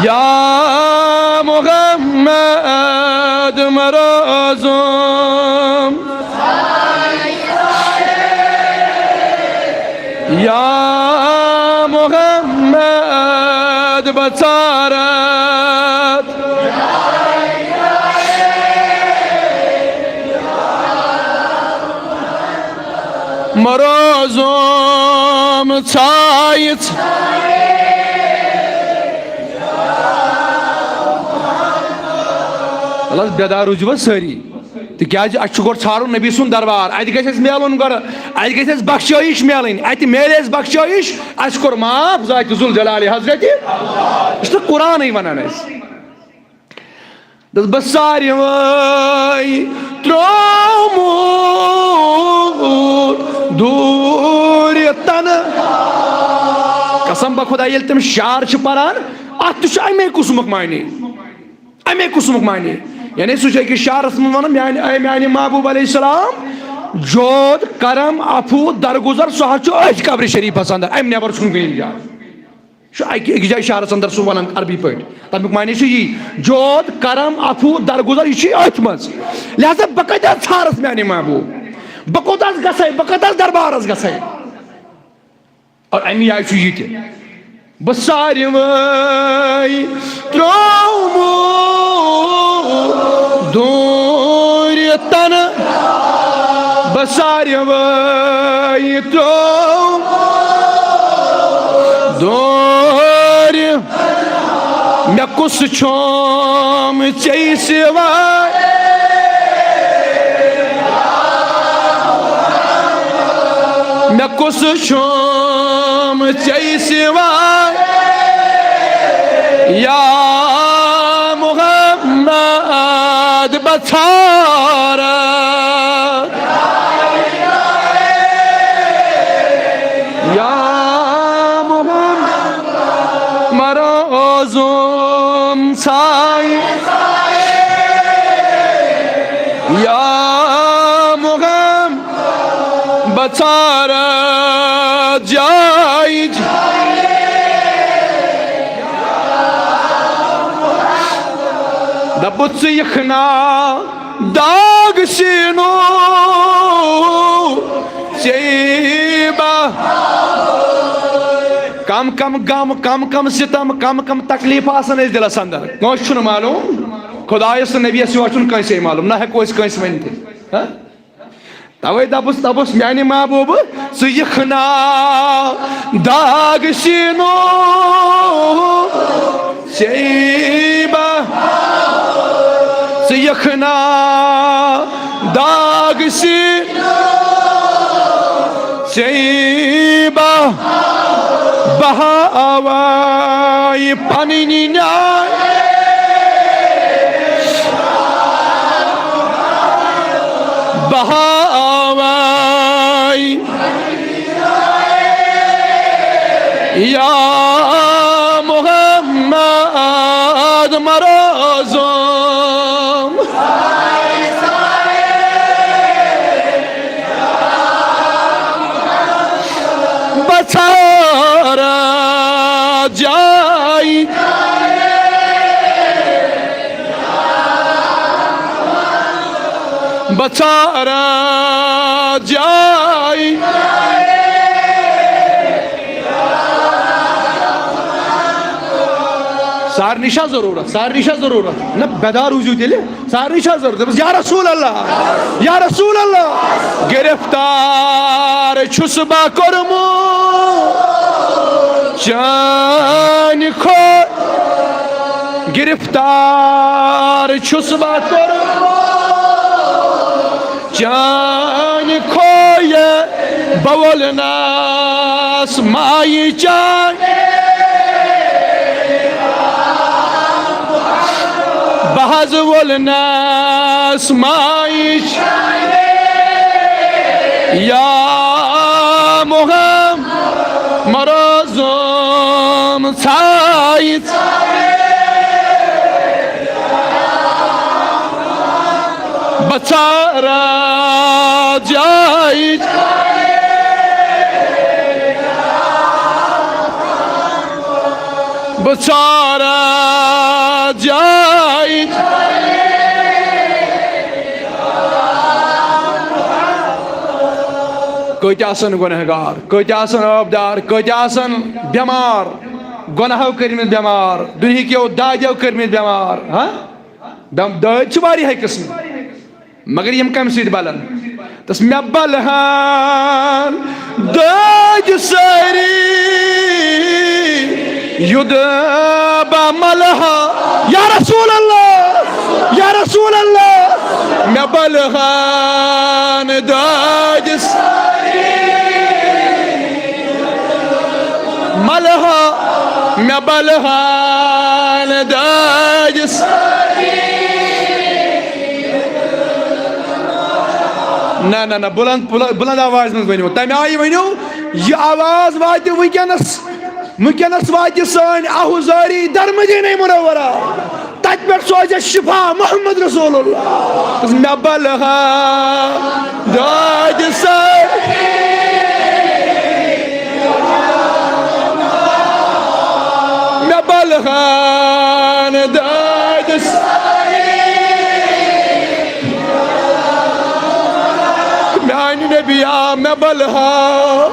یا محمد مروزم، یا محمد بصارت۔ مروزم ژھایہِ ژ-، وَلہٕ حظ، بیدار روٗزِو حظ سٲری، تِکیٛازِ اَسہِ چھُ گۄڈٕ ژھانٛڈُن نبی سُنٛد دربار، اَتہِ گژھِ اَسہِ میلُن گۄڈٕ، اَتہِ گژھِ اَسہِ بخشٲیِش میلٕنۍ، اَتہِ میلہِ اَسہِ بخشٲیِش، اَسہِ کوٚر معاف ذاتِ ذوالجلالِ حضرتِ، یہِ چھُ قرآنٕے وَنان اَسہِ۔ دَپُس بہٕ ساروٕے ترٛوومُت دوٗرِ تَنہٕ۔ قسم بہ خدا، ییٚلہِ تِم شعر چھِ پران، اَتھ تہِ چھُ اَمے قٕسمُک معنی، اَمے قٕسمُک معنی۔ یعنی سُہ چھُ أکِس شعرَس منٛز وَنان، میٛانہِ، اے میٛانہِ محبوب علیہ السلام، جود، کرم، عفو، درگزر، سُہ حظ چھُ أتھۍ قبرِ شریٖفَس اندر، اَمہِ نٮ۪بر چھُنہٕ کُنہِ جایہِ۔ چھُ اَکہِ، أکِس جایہِ شعرَس اندر سُہ وَنان عربی پٲٹھۍ۔ تَمیُک معنی چھُ یی، جود، کرم، عفو، درگزر، یہِ چھُ أتھۍ منٛز۔ لہذا بہٕ کَتہِ حظ ژھارَس میٛانہِ محبوب؟ بہٕ کوٚت حظ گژھَے؟ بہٕ کَتہِ حظ دربارَس گژھَے؟ اور اَمہِ آیہِ چھُ یہِ تہِ۔ بہٕ ساروٕے ترٛوومُت دوٗرِ تَنہٕ، بہٕ ساروٕے ترٛوومُت دوٗرِ۔ مےٚ کُس چھُم ژےٚ سِوائے؟ مےٚ کُس چھُم ژےٚ سِوائے؟ یا محمد بصارت۔ یا محمد مروزم ژھایہِ۔ یا محمد بصارت جایہِ۔ دَپُس ژٕ یِکھ نا داغ سیٖنو ژےٚ بہٕ۔ کم کم غم، کم کم ستم، کم کم تکلیف آسن اَسہِ دِلس اندر، کٲنٛسہِ چھُنہٕ معلوم۔ خدایس تہٕ نبیس سوا چھُنہٕ کٲنٛسے معلوم، نہ ہٮ۪کو أسۍ کٲنٛسہِ ؤنِتھ۔ ہہ؟ توے دَپُس، دَپُس میانہِ محبوبہٕ، ژٕ یِکھ نا داغ سیٖنو ژےٚ بہٕ۔ ژٕ یِکھ نا داغ سیٖنو ژےٚ بہٕ۔ بہٕ ہاوے پنٕنۍ نیاے۔ بہاوے یا محمد مروزم۔ بصارت جایہِ۔ بصارت جایہِ۔ سارنٕے چھا ضروٗرت؟ سارنٕے چھا ضروٗرت؟ نہ، بیدار روٗزِو تیٚلہِ۔ سارنٕے چھا ضروٗرت؟ دَپُس، یا رسول اللہ، یا رسول اللہ، گرفتار چھُس بہٕ کوٚرمُت چانہِ خٲ-، گرفتار چھُس بہٕ کوٚرمُت چانہِ خویہِ۔ بہٕ وولنس مایہِ چاے، بہٕ حظ وولنس مایہِ چاے۔ یا محمد، مرزم ژھایہِ، بہٕ ژارا جاے۔ بہٕ ژارا جاے۔ کۭتیٛاہ آسن گۄنہگار، کۭتیٛاہ آسن عٲبدار، کۭتیٛاہ آسن بٮ۪مار، گۄنہو کٔرمٕتۍ بٮ۪مار، دُنہِکیو دادیو کٔرمٕتۍ بٮ۪مار، ہاں؟ دم دٲدۍ چھِ واریاہے قٕسمہٕ، مگر یِم کَمہِ سۭتۍ بَلَن؟ تَس مےٚ بَلہَن دٲدۍ سٲری، یُدٕ بہٕ مَلہٕ ہا۔ یا رسول اللہ، یا رسول اللہ، مےٚ بَلہَن دٲدۍ سٲری۔ ملہا، مےٚ بلہان دٲدِس۔ نہ، نہ، نہ، بلند، بلند، بلند آوازِ منٛز ؤنِو۔ تَمہِ آیہِ ؤنِو، یہِ آواز واتہِ وٕنکیٚنَس، وٕنکیٚنَس واتہِ سٲنۍ آہوٗزٲری درمدیٖنَے منورہ۔ تتہِ پٮ۪ٹھ سوزِ اَسہِ شفا محمد رسول اللہ۔ مےٚ بلہا دٲدِ سٲری، مےٚ بلہان دٲدِ سٲری۔ میانہِ نبی آ مےٚ بلہا۔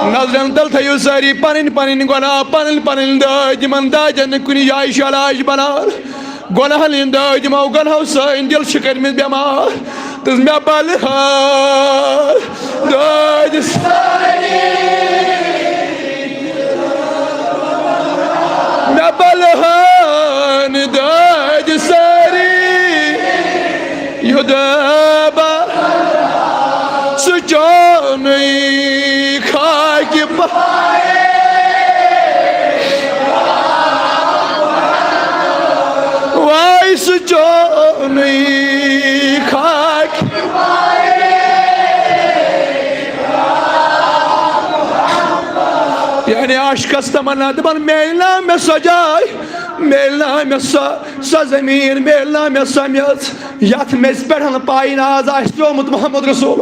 نظرن تل تھٲیِو سٲری پنٕنۍ پنٕنۍ گۄناہ، پنٕنۍ پنٕنۍ دٲدۍ، یِمن دادٮ۪ن نہٕ کُنہِ جایہِ چھُ علاج بنان۔ گۄناہن ہٕنٛدۍ دٲدۍ، یِمو گۄناہو سٲنۍ دِل چھِ کٔرمٕتۍ بٮ۪مار۔ تہٕ مےٚ بلہٕ حال دٲدۍ سٲری۔ مےٚ بلہٕ ہان دٲدۍ سٲری۔ یُدٕ بہٕ سُہ چونُے خاکہِ پا-، واے سُہ چونُے خاکہِ۔ یعنی عاشقس تمنا دپان، میلہِ نا مےٚ سۄ جاے، میلہِ نا مےٚ سۄ، سۄ زمین، میلہِ نا مےٚ سۄ میٚژ، یتھ میٚژِ پٮ۪ٹھ پایناز آسہِ ترٛوومُت محمد رسول۔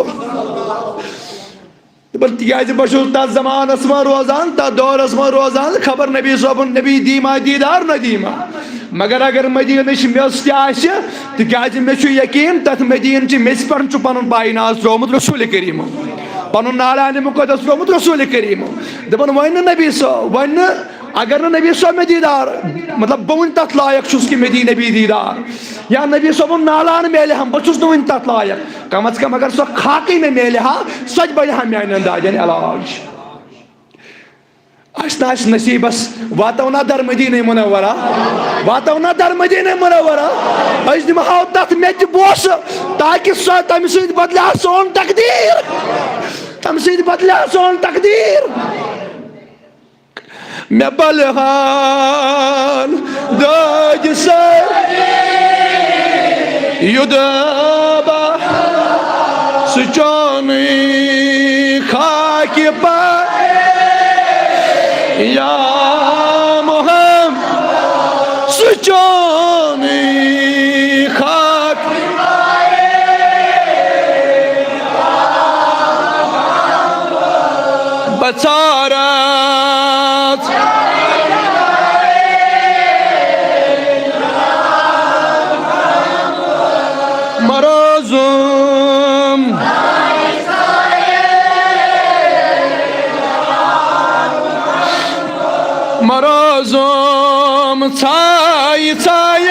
دپان، تِکیازِ بہٕ چھُس تتھ زمانس منٛز روزان، تتھ دورس منٛز روزان، خبر نبی صٲبُن نبی دیما دیدار نہ دیما۔ مگر اگر مدیٖنٕچ میٚژ تہِ آسہِ، تِکیازِ مےٚ چھُ یقیٖن تتھ مدیٖنہٕ چہِ میٚژِ پٮ۪ٹھ چھُ پنُن پایناز ترٛوومُت رسول کریٖمن، پنُن نالانِ مقدس ترٛوومُت رسول کریٖمن۔ دپان، وۄنۍ نہٕ نبی صٲب، وۄنۍ نہٕ، اگر نہٕ نبی صٲب مےٚ دیدار، مطلب، بہٕ وُنہِ تتھ لایق چھُس کہِ مےٚ دی نبی دیدار، یا نبی صٲبُن نالان میلہِ ہم، بہٕ چھُس نہٕ وُنہِ تتھ لایق۔ کم از کم اگر سۄ خاکٕے مےٚ میلہِ ہا، سۄ تہِ بنہِ ہا میانٮ۪ن دادٮ۪ن علاج۔ آسہِ نہ آسہِ نصیٖبس، واتو نا در مدیٖنہ منورہ، واتو نا در مدیٖنہ منورہ۔ أسۍ دِمہو تتھ میٚژِ بوسہٕ، تاکہِ سۄ، تمہِ سۭتۍ بدلہِ ہا سون تقدیٖر، تمہِ سۭتۍ بدلہِ ہا سون تقدیٖر۔ مےٚ بلہان دٲدۍ سٲری، یُدٕ بہٕ سُہ چونُے خاکہِ پا-، یا محمد سُہ چونُے خاکہِ۔ بہٕ ژارا مروزُم، مروزُم ژھایہِ ژھایہِ،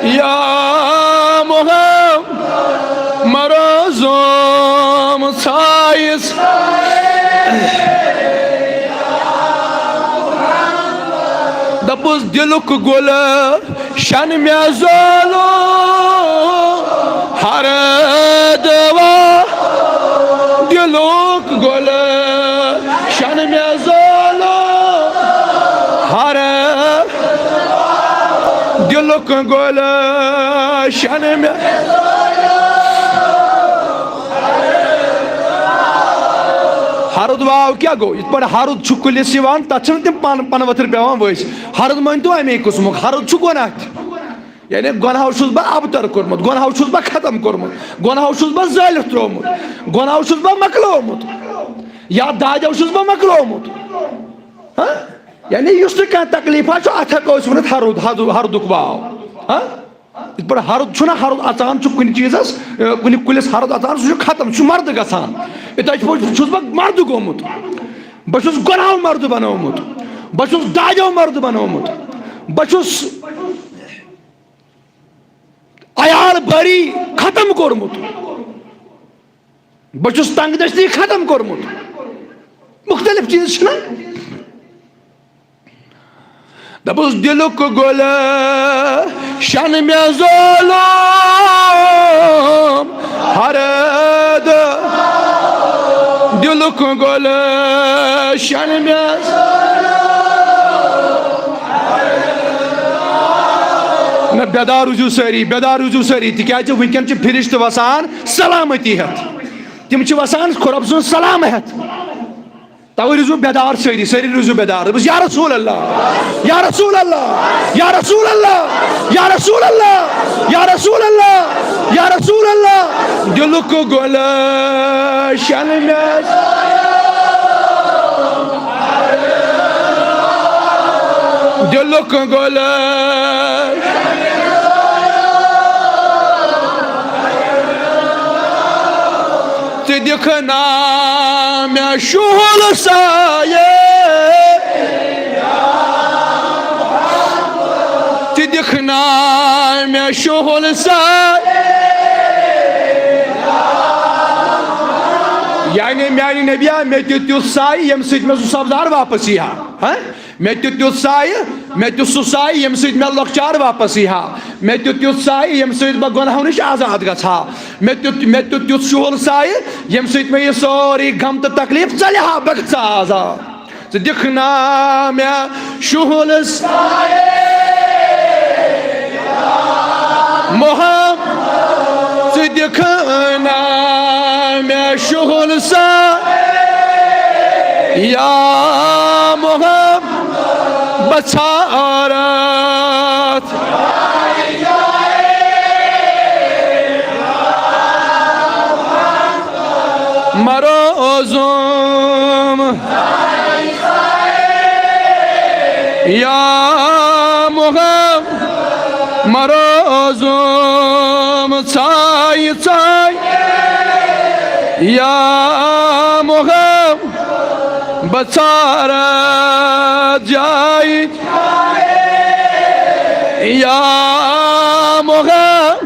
یا محمد۔ مروزم ژھایس۔ دپُس دلک گل شن مےٚ زولو ہر دوا دِلُک گُلشن مےٚ زولو ہر دِلُک گُلشن مےٚ۔ ہرُد واو کیٛاہ گوٚو؟ یِتھ پٲٹھۍ ہرُد چھُ کُلِس یِوان، تَتھ چھِنہٕ تِم پن-، پنہٕ ؤتھٕر پٮ۪وان ؤسۍ۔ ہرُد مٲنۍ تو اَمے قٕسمُک۔ ہرُد چھُ گۄناہ تہِ۔ یعنی گۄناہو چھُس بہٕ ابتر کوٚرمُت، گۄناہو چھُس بہٕ ختم کوٚرمُت، گۄناہو چھُس بہٕ زٲلِتھ ترٛوومُت، گۄناہو چھُس بہٕ مۄکلومُت، یا دادیو چھُس بہٕ مۄکلومُت۔ ہاں؟ یعنی یُس تہِ کانٛہہ تکلیٖفا چھُ، اَتھ ہٮ۪کو أسۍ ؤنِتھ ہرُد، ہرُد، ہرُدُک واو۔ ہاں؟ یِتھ پٲٹھۍ ہرُد چھُنہ، ہرُد اَژان چھُ کُنہِ چیٖزَس، اے، کُنہِ کُلِس ہرُد اَژان، سُہ چھُ ختم، سُہ چھُ مَردٕ گژھان۔ یِتھَے پٲٹھۍ چھُس بہٕ مَردٕ گوٚمُت، بہٕ چھُس گۄناہو مَردٕ بنومُت، بہٕ چھُس دادیو مَردٕ بنومُت، بہٕ چھُس عیال بٲری ختم کوٚرمُت، بہٕ چھُس تنگ دستی ختم کوٚرمُت۔ مُختٔلِف چیٖز چھِنہ۔ دَپُس دِلُک گُلشن مےٚ زولُم ہر دۄہ، دِلُک گُلشن مےٚ۔ نہ، بیدار روٗزِو سٲری، بیدار روٗزِو سٲری، تِکیٛازِ وٕنکٮ۪ن چھِ فرشتہٕ وَسان سلامتی ہٮ۪تھ۔ تِم چھِ وَسان خۄرب سُنٛد سلام ہٮ۪تھ۔ توے روٗزِو بیدار سٲری، سٲری روٗزِو بیدار۔ دوٚپُس، یا رسول اللہ، یا رسول اللہ، یا رسول اللہ، یا رسول اللہ، یا رسول اللہ، یا رسول اللہ، دِلُک گُلشن مےٚ۔ دِلُک گُلشن۔ ژٕ دِکھ نا مےٚ شُہُل سایہِ، ژٕ دِکھ نا مےٚ شُہُل سایہِ۔ یعنی میانہِ نبیا، مےٚ تہِ تیُتھ سایہِ، ییٚمہِ سۭتۍ مےٚ سُہ سبزار واپس یی ہا۔ ہاں؟ مےٚ تہِ تیُتھ سایہِ، مےٚ تہِ سُہ سایہِ، ییٚمہِ سۭتۍ مےٚ لۄکچار واپس یی ہا۔ مےٚ تہِ تیُتھ سایہِ، ییٚمہِ سۭتۍ بہٕ گۄناہو نِش آزاد گژھٕ ہا۔ مےٚ تہِ، مےٚ تہِ تیُتھ شُہُل سایہِ، ییٚمہِ سۭتۍ مےٚ یہِ سورُے غم تہٕ تکلیٖف ژَلہِ ہا، بہٕ گژھٕ ہا آزاد۔ ژٕ دِکھ نا مےٚ شُہُل سایہِ۔ محمد، ژٕ دِکھ نا مےٚ شُہُل سا، یا محمد، بہٕ ژھارتھ مروزُم۔ یا محمد، مروزُم ژھایہِ ژھایہِ۔ یا محمد، بہٕ ژھارٕ جایہِ۔ یا محمد،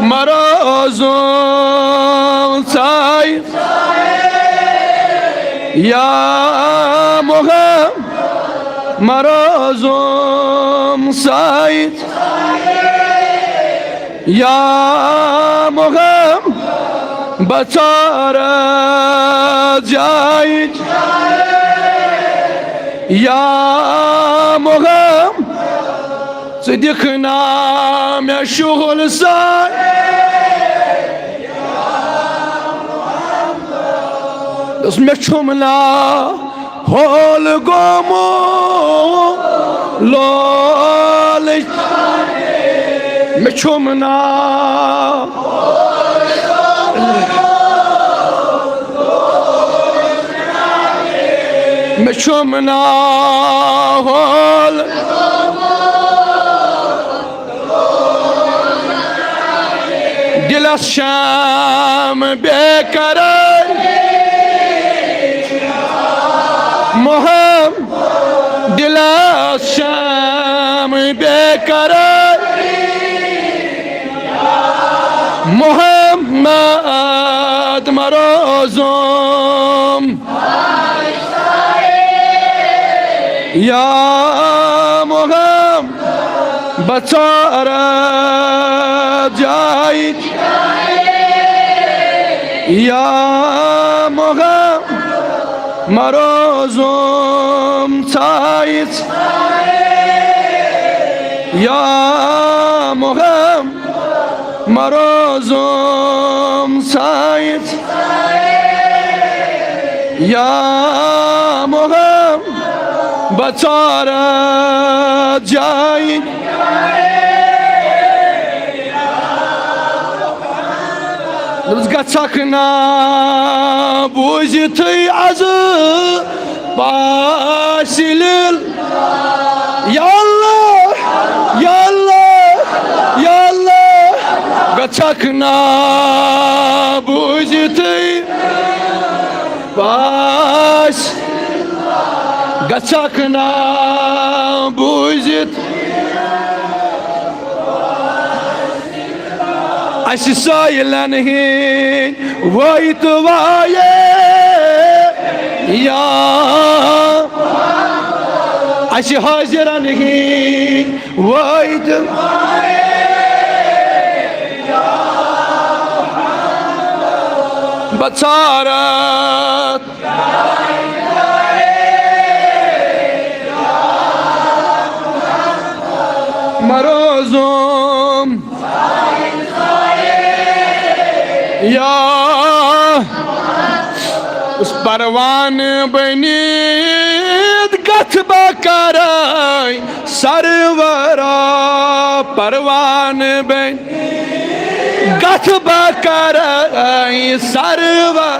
مروزُم ژھایہِ۔ یا محمد، مروزُم سایت۔ یا محمد، بہٕ ژھارٕ جایہِ۔ یا محمد، ژٕ دِکھ نا مےٚ شُہُل سا۔ دوٚپُس، مےٚ چھُم نا ہول گومُت لولٕچ۔ مےٚ چھُم نا، مےٚ چھُم نا ہول۔ دِلس شام بے قرار، محمد، دِلس شام بے قرار، محمد مروزُم۔ یا محمد، بہ ژارہ جاے یا محمد، مروزم ژھایہ یا محمد، مروزم ژھایہ یا محمد، بہ ژارہ جاے۔ دوٚپُس، گژھکھ نا بوٗزِتھٕے از پاسِل؟ یا اللہ، یا اللہ، یا اللہ، گژھکھ نا بوٗزِتھٕے پاس، گژھکھ نا بوٗزِتھ؟ اسہِ سٲیلن ہٕنٛدۍ وٲے تہٕ وایے یا، اسہِ حٲضِرن ہٕنٛدۍ وٲے تہٕ بہ ژارہ مروزم یا، اس پروان بنیت گتھ بہ کرے سرورا، پروان بن گتھ بہ کرے سرورا،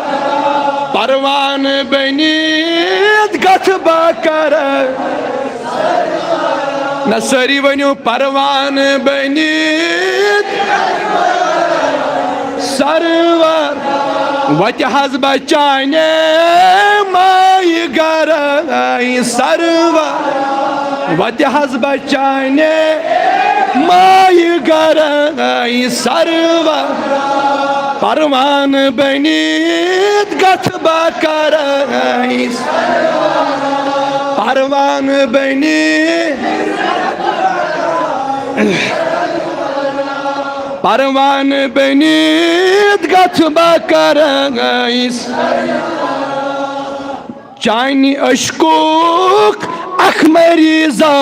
پروان بنیت گتھ بہ کرے۔ نہ سٲری ؤنِو، پروان بٔنِتھ سرور۔ وتہِ حظ بچانے مایہِ گرے سرور۔ وتہِ حظ بچانے مایہِ گرے سرور۔ پروان بٔنِتھ گژھ بہٕ کرے، پروان بٔنِتھ، پروان بٔنِتھ گژھ بہٕ کرے۔ چانہِ عشقُک اکھ مریضہ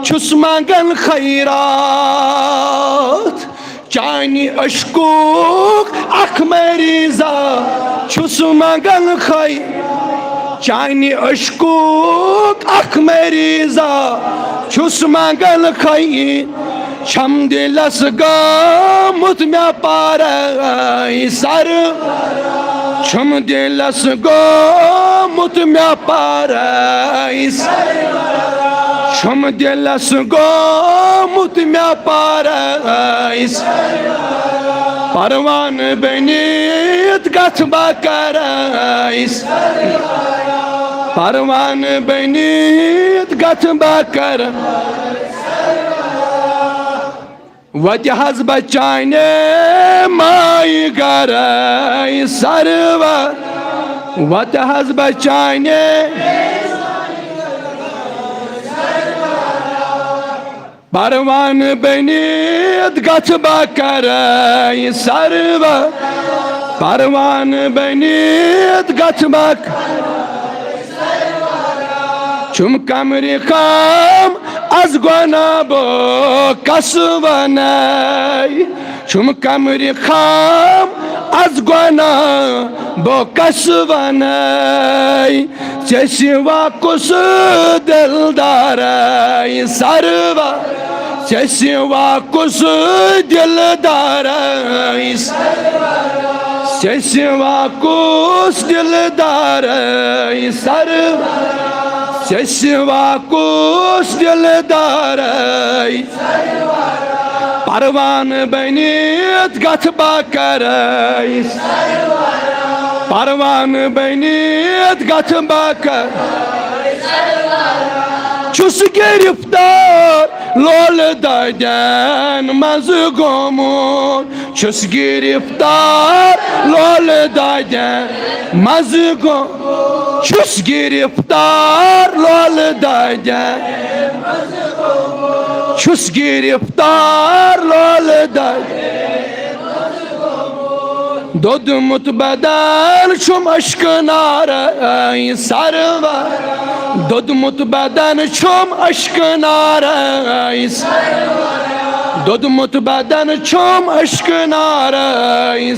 چھُس منگان خیرات۔ چانہِ عشقُک اکھ مریضہ چھُس منگان خی-، چانہِ عشقُک اکھ مریضہ چھُس منگان خی-، چھم دلس گومُت مےٚ پارے سر، چھم دلس گومُت مےٚ پارے، چھم دلس گومُت مےٚ پارے۔ پروان بٔنِتھ گژھ بہٕ کرے، پروان بٔنِتھ گژھ بہٕ کرے۔ وتہِ حظ بچانے مایہِ گرے سرور، وتہِ حظ بچانے۔ پروان بٔنِتھ گژھ بہٕ کرے سرور، پروان بٔنِتھ گژھ بہٕ ک-، چھُم کمرِ خام از گۄناہ بہٕ کس ونے، چھُم کمرِ خام از گۄناہ بہٕ کس ونے۔ ژےٚ سوا کُس دلدارے سرور، ژےٚ سوا کُس دلدارے، ژےٚ سوا کُس دلدارے سرور، ژےٚ سوا کُس دلدارے۔ پروان بٔنِتھ گژھ بہٕ کرے، پروان بٔنِتھ گژھ بہٕ کرے۔ چھُس گرفتار لولہٕ دادٮ۪ن منٛز گوٚمُت، چھُس گرفتار لولہٕ دادٮ۪ن منٛز گوٚمُت، چھُس گرفتار لولہٕ دادٮ۪ن چھُس گِرفتار لولہٕ دَگ۔ دوٚدمُت بدن چھُم اشکہٕ نارے سرور۔ دوٚدمُت بدن چھُم اشکہٕ نارے۔ دوٚدمُت بدن چھُم اشکہٕ نارے۔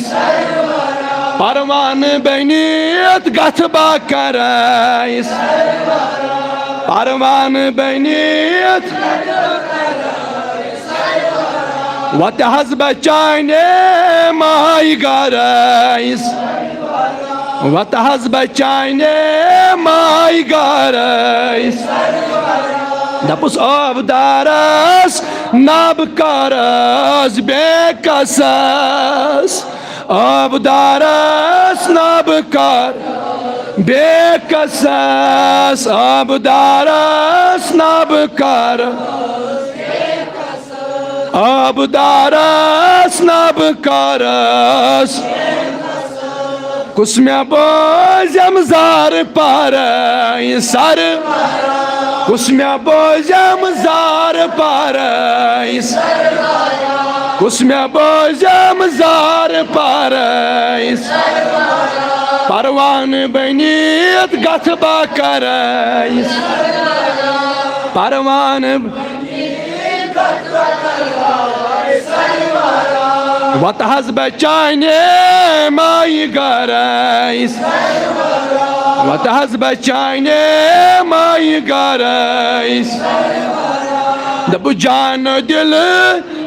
پروانہٕ بٔنِتھ گژھٕ بہٕ کرے۔ پروانہٕ بٔنِتھ۔ وَتہٕ حظ بہٕ چانہِ مایہِ گرس۔ وَتہٕ حظ بہٕ چانہِ مایہِ گرس۔ دَپُس آبدارس نہ بہٕ کرس بے کسس۔ آبدارس نہ بہٕ کر بے کسس۔ آبدارس نہ بہٕ کر۔ آبدارس نہ بہٕ کرس۔ کُس مےٚ بوزم زار پرے سر۔ کُس مےٚ بوزم زار پرے۔ کُس مےٚ بوزم زار پرے۔ پروانہٕ بٔنِتھ گژھٕ بہٕ کرے۔ پروانہٕ۔ وَتہٕ حظ بہٕ چانہِ مایہِ گرس۔ وَتہٕ حظ بہٕ چانہِ مایہِ گرس۔ دَپُس جان و دِل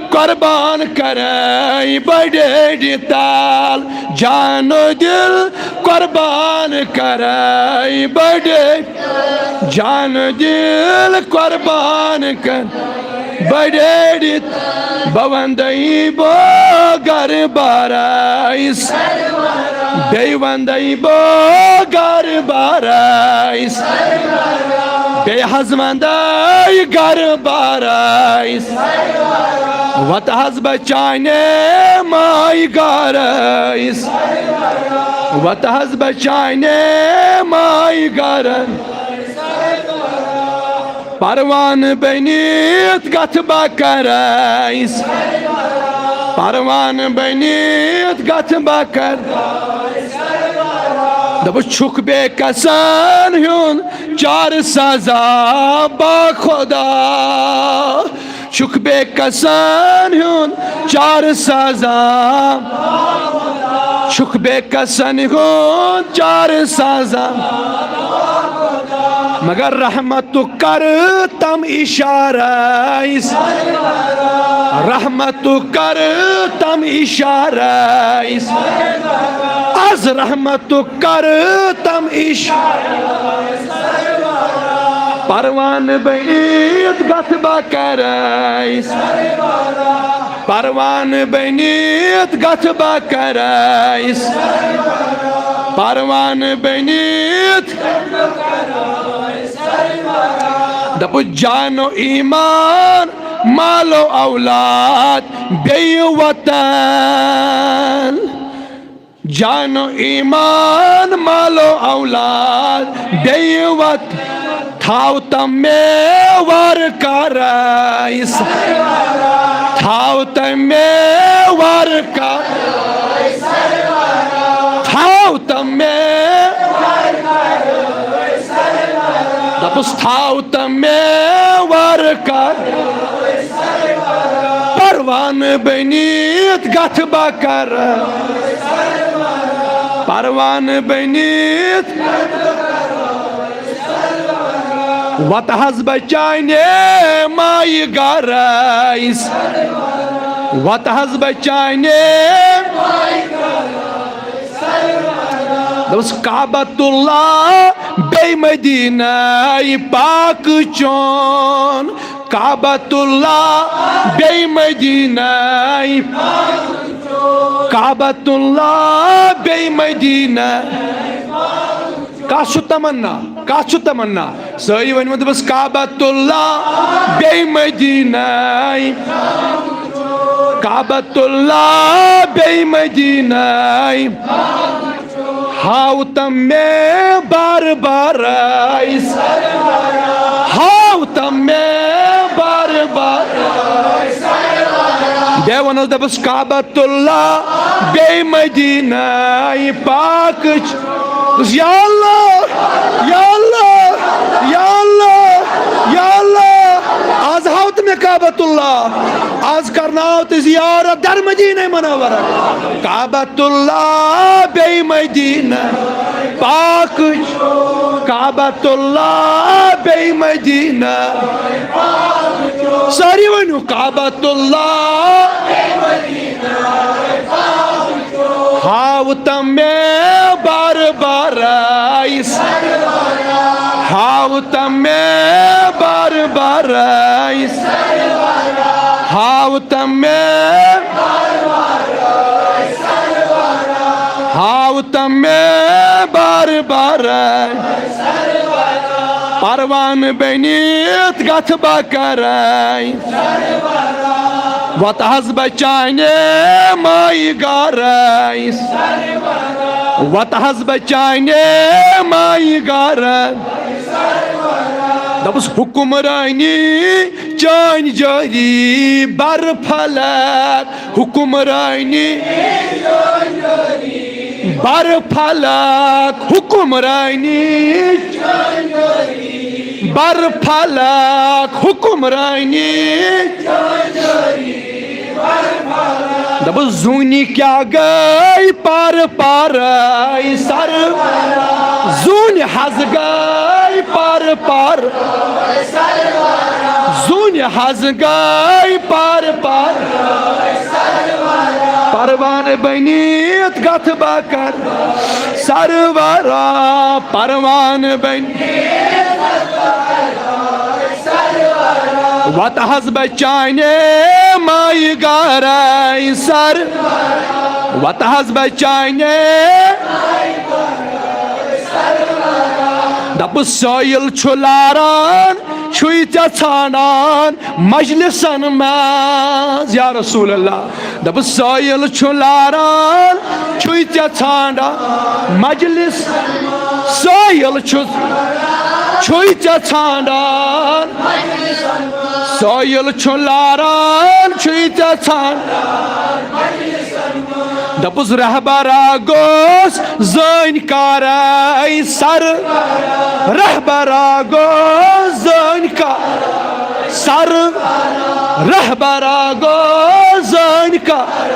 قربان کرے بہٕ ڈیڈِ تل۔ جان و دِل قربان کرے بہٕ ڈیڈِ۔ جان و دِل قربان کر بہٕ ڈیڈِ۔ بہٕ وَندَے بہٕ گرٕ بارس۔ بیٚیہِ وَندَے بہٕ گرٕ بارس۔ بیٚیہِ حظ وَندَے گرٕ بارس۔ وَتہٕ حظ بہٕ چانہِ مایہِ گرس۔ وَتہٕ حظ بہٕ چانہِ مایہِ گرس۔ پروانہٕ بٔنِتھ گژھٕ بہٕ کرس۔ پروانہٕ بٔنِتھ گژھٕ بہٕ کر۔ دَپُس چھُکھ بے کسن ہُنٛد چار سزا با خدا۔ چھُکھ بے کسن ہُنٛد چار سزا۔ چھُکھ بے کسن ہُنٛد چار سزا۔ مگر رحمتُک کر تم اشارس۔ رحمتُک کر تم اشارس۔ از رحمتُک کر تم اشارس۔ پروانہٕ بٔنِتھ گژھٕ بہٕ کرس۔ پروانہٕ بٔنِتھ گژھٕ بہٕ کرس۔ پروانہٕ بٔنِتھ۔ دَپُس جان و ایمان مال و اولاد بیٚیہِ وطن۔ جان و ایمان مال و اولاد بیٚیہِ وطن۔ تھاو تم مےٚ وارٕ کرس۔ تھاو تم مےٚ وارٕ کر۔ تھاو تم مےٚ۔ دَپُس تھاو تم مےٚ وارٕ کر۔ پروانہٕ بٔنِتھ گژھٕ بہٕ کر۔ پروانہٕ بٔنِتھ۔ وَتہٕ حظ بہٕ چانہِ مایہِ گرس۔ وَتہٕ حظ بہٕ چانہِ۔ دوٚپُس کعبۃ اللہ بیٚیہِ مدینہ پاک چون۔ کعبۃ اللہ بیٚیہِ مدینہ۔ کعبۃ اللہ بیٚیہِ مدینہ۔ کَس چھُ تمنا؟ کَس چھُ تمنا؟ سٲری ؤنِو، دوٚپُس کعبۃ اللہ بیٚیہِ مدینہ۔ کعبۃ اللہ بیٚیہِ مدینہ۔ ہاو تم مےٚ بار بار۔ ہاو تم مےٚ بار بار۔ ہے وَنَس دَپَس کعبۃ اللہ بیٚیہِ مدینہ پاکٕچ۔ یا اللہ، یا اللہ، یا اللہ، یا اللہ، آز ہاو تہٕ مےٚ کعبۃ اللہ، آز کرناو تہٕ زیارت در مدینہ منورہ۔ کعبۃ اللہ بیٚیہِ مدینہ پاکٕچ، کعبۃ اللہ بیٚیہِ مدینہ۔ سٲری ؤنِو کعبۃ اللہ۔ ہاو تم میں بار بار آئس، ہاو تم میں بار بار آئس، ہاو تم میں، ہاو تم میں بار بار آئس۔ پروان بنیت گتھ بکرائی۔ وتہٕ حظ بچانے مائی گارس، وتہٕ حظ بچانے مائی گارس۔ دپس حکمرانی چٲنۍ جٲری بر فلک، حکمرانی بر فلک، حکمرانی بر فلک، حکمرانی۔ دپس زونہِ کیا گئی پر پر سر، زونہِ حظ گئی پر پر، زونہِ حظ گئی پر پر۔ پروان بنیت گتھ بکر سرورا، پروان بن۔ وتہٕ حظ بچانے مائی گارے سر، وتہٕ حظ بچانے۔ دپس سٲیِل چھُ لاران، چھُے ژےٚ ژھانڈان مجلسن منٛز یا رسول اللہ۔ دپس سٲیِل چھُ لاران، چھُے ژےٚ ژھانڈان مجلس، سٲیِل چھُ، چھُے ژےٚ ژھانڈان، سٲیِل چھُ لاران، چھُے ژےٚ ژھانڈان۔ دپس رہبرا گوٚژھ زٲنۍ کارے سر، رہبرا گوٚژھ زٲنۍ کار سر، رہبرا گوٚژھ زٲنۍ کار،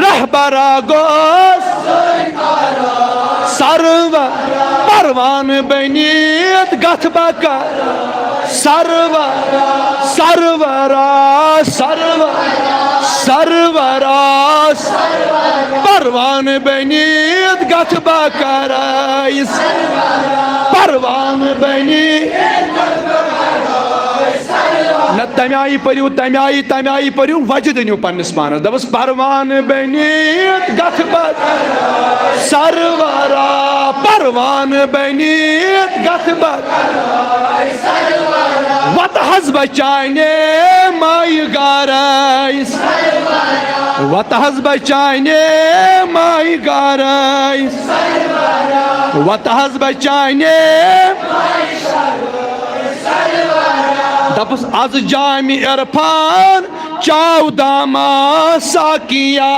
رہبرا گوٚژھ سرور، پروان بنیت گتھ بکر سرور، سرورا، سرور، سرورا، پروان بنیت گتھ بکر پروان بنی۔ نہ تمہِ آیہِ پٔرِو، تمہِ آیہِ، تمہِ آیہِ پٔرِو، وجہ دٔنِو پننِس پانس۔ دپس پروان بنیت گتھ بد سرورا، پروان بنیت گتھ بد۔ وتہٕ حظ بچانے مائی گارس، وتہٕ حظ بچانے مائی گارس، وتہٕ حظ بچانے۔ دپس از جامِ عرفان چاو داما ساقیا،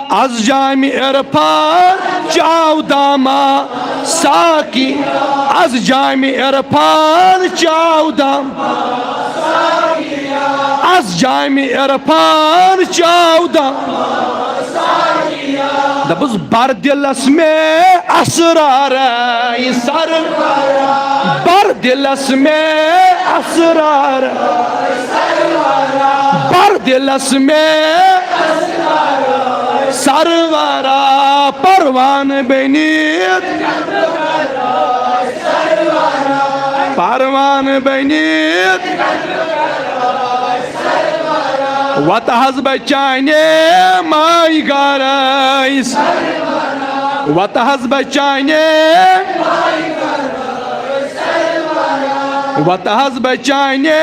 از جامِ عرفان چاو داما ساقی، از جامِ عرفان چاو دام، از جامِ عرفان چاو دام۔ دپس بر دلس میں اسرار سر، بر دلس میں اسرار، بر دلس میں سرورا، پروان بنیت، پروان بنیت۔ وتہٕ حظ بچانے مائی گارس، وتہٕ حظ بچانے، وتہٕ حظ بچانے۔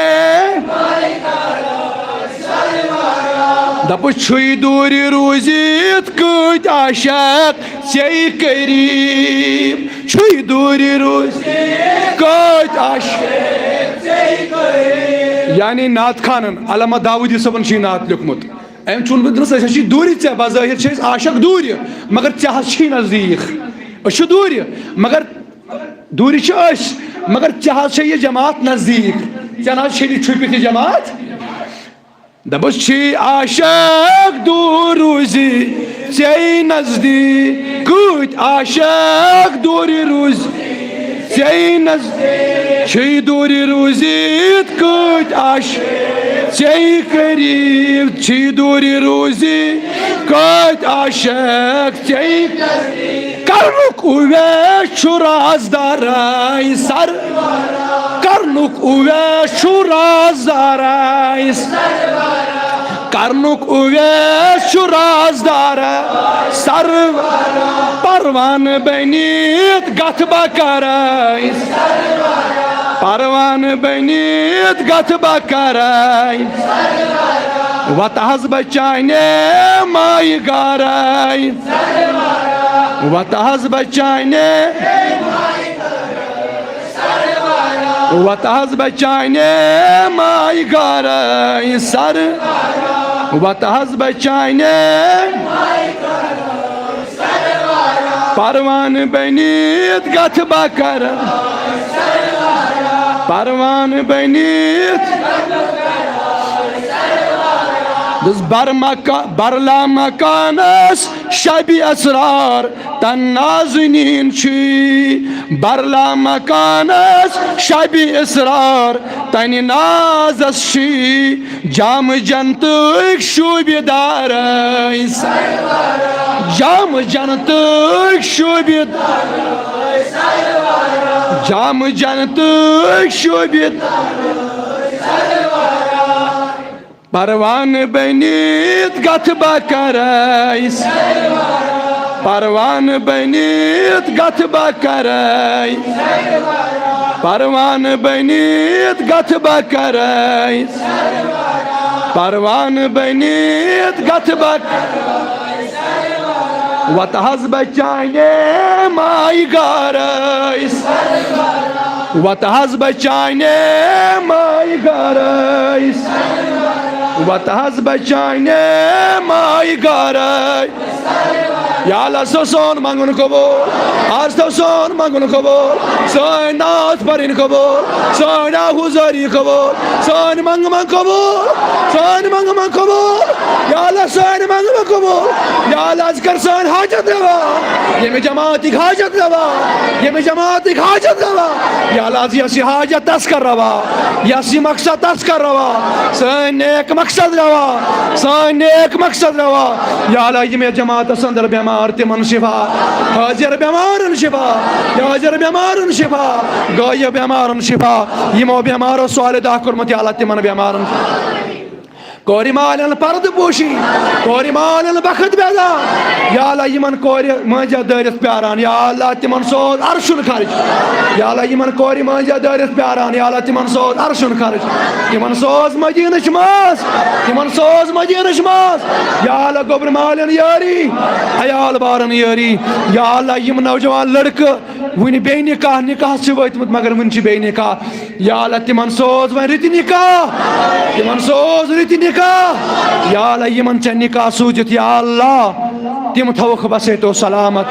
دپس چھُے دوٗرِ روٗزِتھ کۭتۍ عاشق ژے قریب، چھُے دوٗرِ روٗزِتھ کۭتۍ عاشق۔ یعنی نعت خانن، علامہ داوودی صٲبن چھُ یہِ نعت لیوٚکھمُت۔ أمۍ چھُ ووٚنمُت، دوٚپنَس، أسۍ حظ چھِ دوٗرِ ژےٚ، بظٲہِر چھِ أسۍ عاشق دوٗرِ، مگر ژےٚ حظ چھی نزدیٖک۔ أسۍ چھِ دوٗرِ، مگر دوٗرِ چھِ أسۍ، مگر ژےٚ حظ چھےٚ یہِ جماعت نزدیٖک۔ ژےٚ نہ حظ چھےٚ نہٕ چھُپِتھ یہِ جماعت۔ دَپُس، چھی عاشق دوٗر روٗزی ژے نزدیٖک، کۭتۍ عاشق دوٗرِ روٗزۍ ژے نزدیٖک، چھی دوٗرِ روٗزِتھ کۭتۍ عاشق ژے قریٖب، چھی دوٗرِ روٗزِتھ کۭتۍ عاشق ژے۔ کرنُک اویس چھُ رازدارے سر، کرنُک اویس چھُ رازدارے، کرنُک اویس چھُ رازدار سر، پروانہٕ بٔنِتھ گژھٕ بہٕ کرے، پروانہٕ بٔنِتھ گژھٕ بہٕ کرے۔ وتہٕ حظ بہٕ چانہِ مایہِ گرے، وتہٕ حظ بہٕ چانہِ، وتہٕ حظ بہٕ چانہِ مایہِ گرے سر، وتہٕ حظ بہٕ چانہِ۔ پروانہٕ بٔنِتھ گژھٕ بہٕ کرے، پروانہٕ بٔنِتھ۔ دَپُس، بر مکا-، برلا مکانس شبِ اسرار تن نازنین چھی، برلا مکانس شبِ اسرار تن نازس چھی، جام جنتٕکۍ شوٗبہِ دار ٲسۍ، جام جنتٕکۍ شوٗبہِ، جام جنتٕکۍ شوٗبہِ۔ پروانہٕ بٔنِتھ گژھٕ بہٕ کرے، پروانہٕ بٔنِتھ گژھٕ بہٕ کرے، پروانہٕ بٔنِتھ گژھٕ بہٕ کرے، پروانہٕ بٔنِتھ گژھٕ بہٕ۔ وتہٕ حظ بہٕ چانہِ مایہِ گرے، وتہٕ حظ بہٕ چانہِ مایہِ گرے، وتہٕ حظ بہٕ چانہِ مایہِ گرے۔ یا اللہ، سُہ سون منگُن قبول، آز تھٲو سون منگُن قبول، سٲنۍ نعت پرٕنۍ قبول، سٲنۍ آہوزٲری قبول، سٲنۍ منگہٕ منگ قبول، سٲنۍ منگہٕ منگ قبول۔ یا اللہ، سٲنۍ منگہٕ منگ قبول۔ یا اللہ، آز کر سٲنۍ حاجت روا، ییٚمہِ جماعتٕکۍ حاجت روا، ییٚمہِ جماعتٕکۍ حاجت روا۔ یا اللہ، آز یۄس یہِ حاجت تس کر روا، یۄس یہِ مقصد تس کر روا، سٲنۍ نیک مقصد روا، سٲنۍ نیک مقصد روا۔ یا اللہ، یِم یتھ جماعتس اندر بٮ۪مار، تِمن شفا، حٲضِر بٮ۪مارن شفا، حٲضِر بٮ۪مارن شفا، غٲیب بٮ۪مارن شفا، یِمو بٮ۪مارو سُہ علی دعا کوٚرمُت، یا اللہ، تِمن بٮ۪مارن۔ کورِ مالٮ۪ن پردٕ پوشی، کورِ مالٮ۪ن بخت بیدار۔ یا اللہ، یِمن کورِ مٲنٛزِ دٲرِتھ پیاران، یا اللہ، تِمن سوز عرشُن خرچ۔ یا اللہ، یِمن کورِ مٲنٛزِ دٲرِتھ پیاران، یا اللہ، تِمن سوز عرشُن خرچ۔ تِمن سوز مدینٕچ ماس، تِمن سوز مدینٕچ ماس۔ یا اللہ، گوٚبرِ مالٮ۪ن یٲری، عیال بارن یٲری۔ یا اللہ، یِم نوجوان لڑکہٕ وُنہِ بے نکاح، نکاح چھِ وٲتمٕتۍ مگر وُنہِ چھِ بے نکاح۔ یا اللہ، تِمن سوز وۄنۍ رٕتۍ نکاح، تِمن سوز رٕتۍ نکاح۔ یا اللہ، یِمن ژےٚ نکاح سوٗزِتھ، یا اللہ، تِم تھاوکھ بسیت و سلامت۔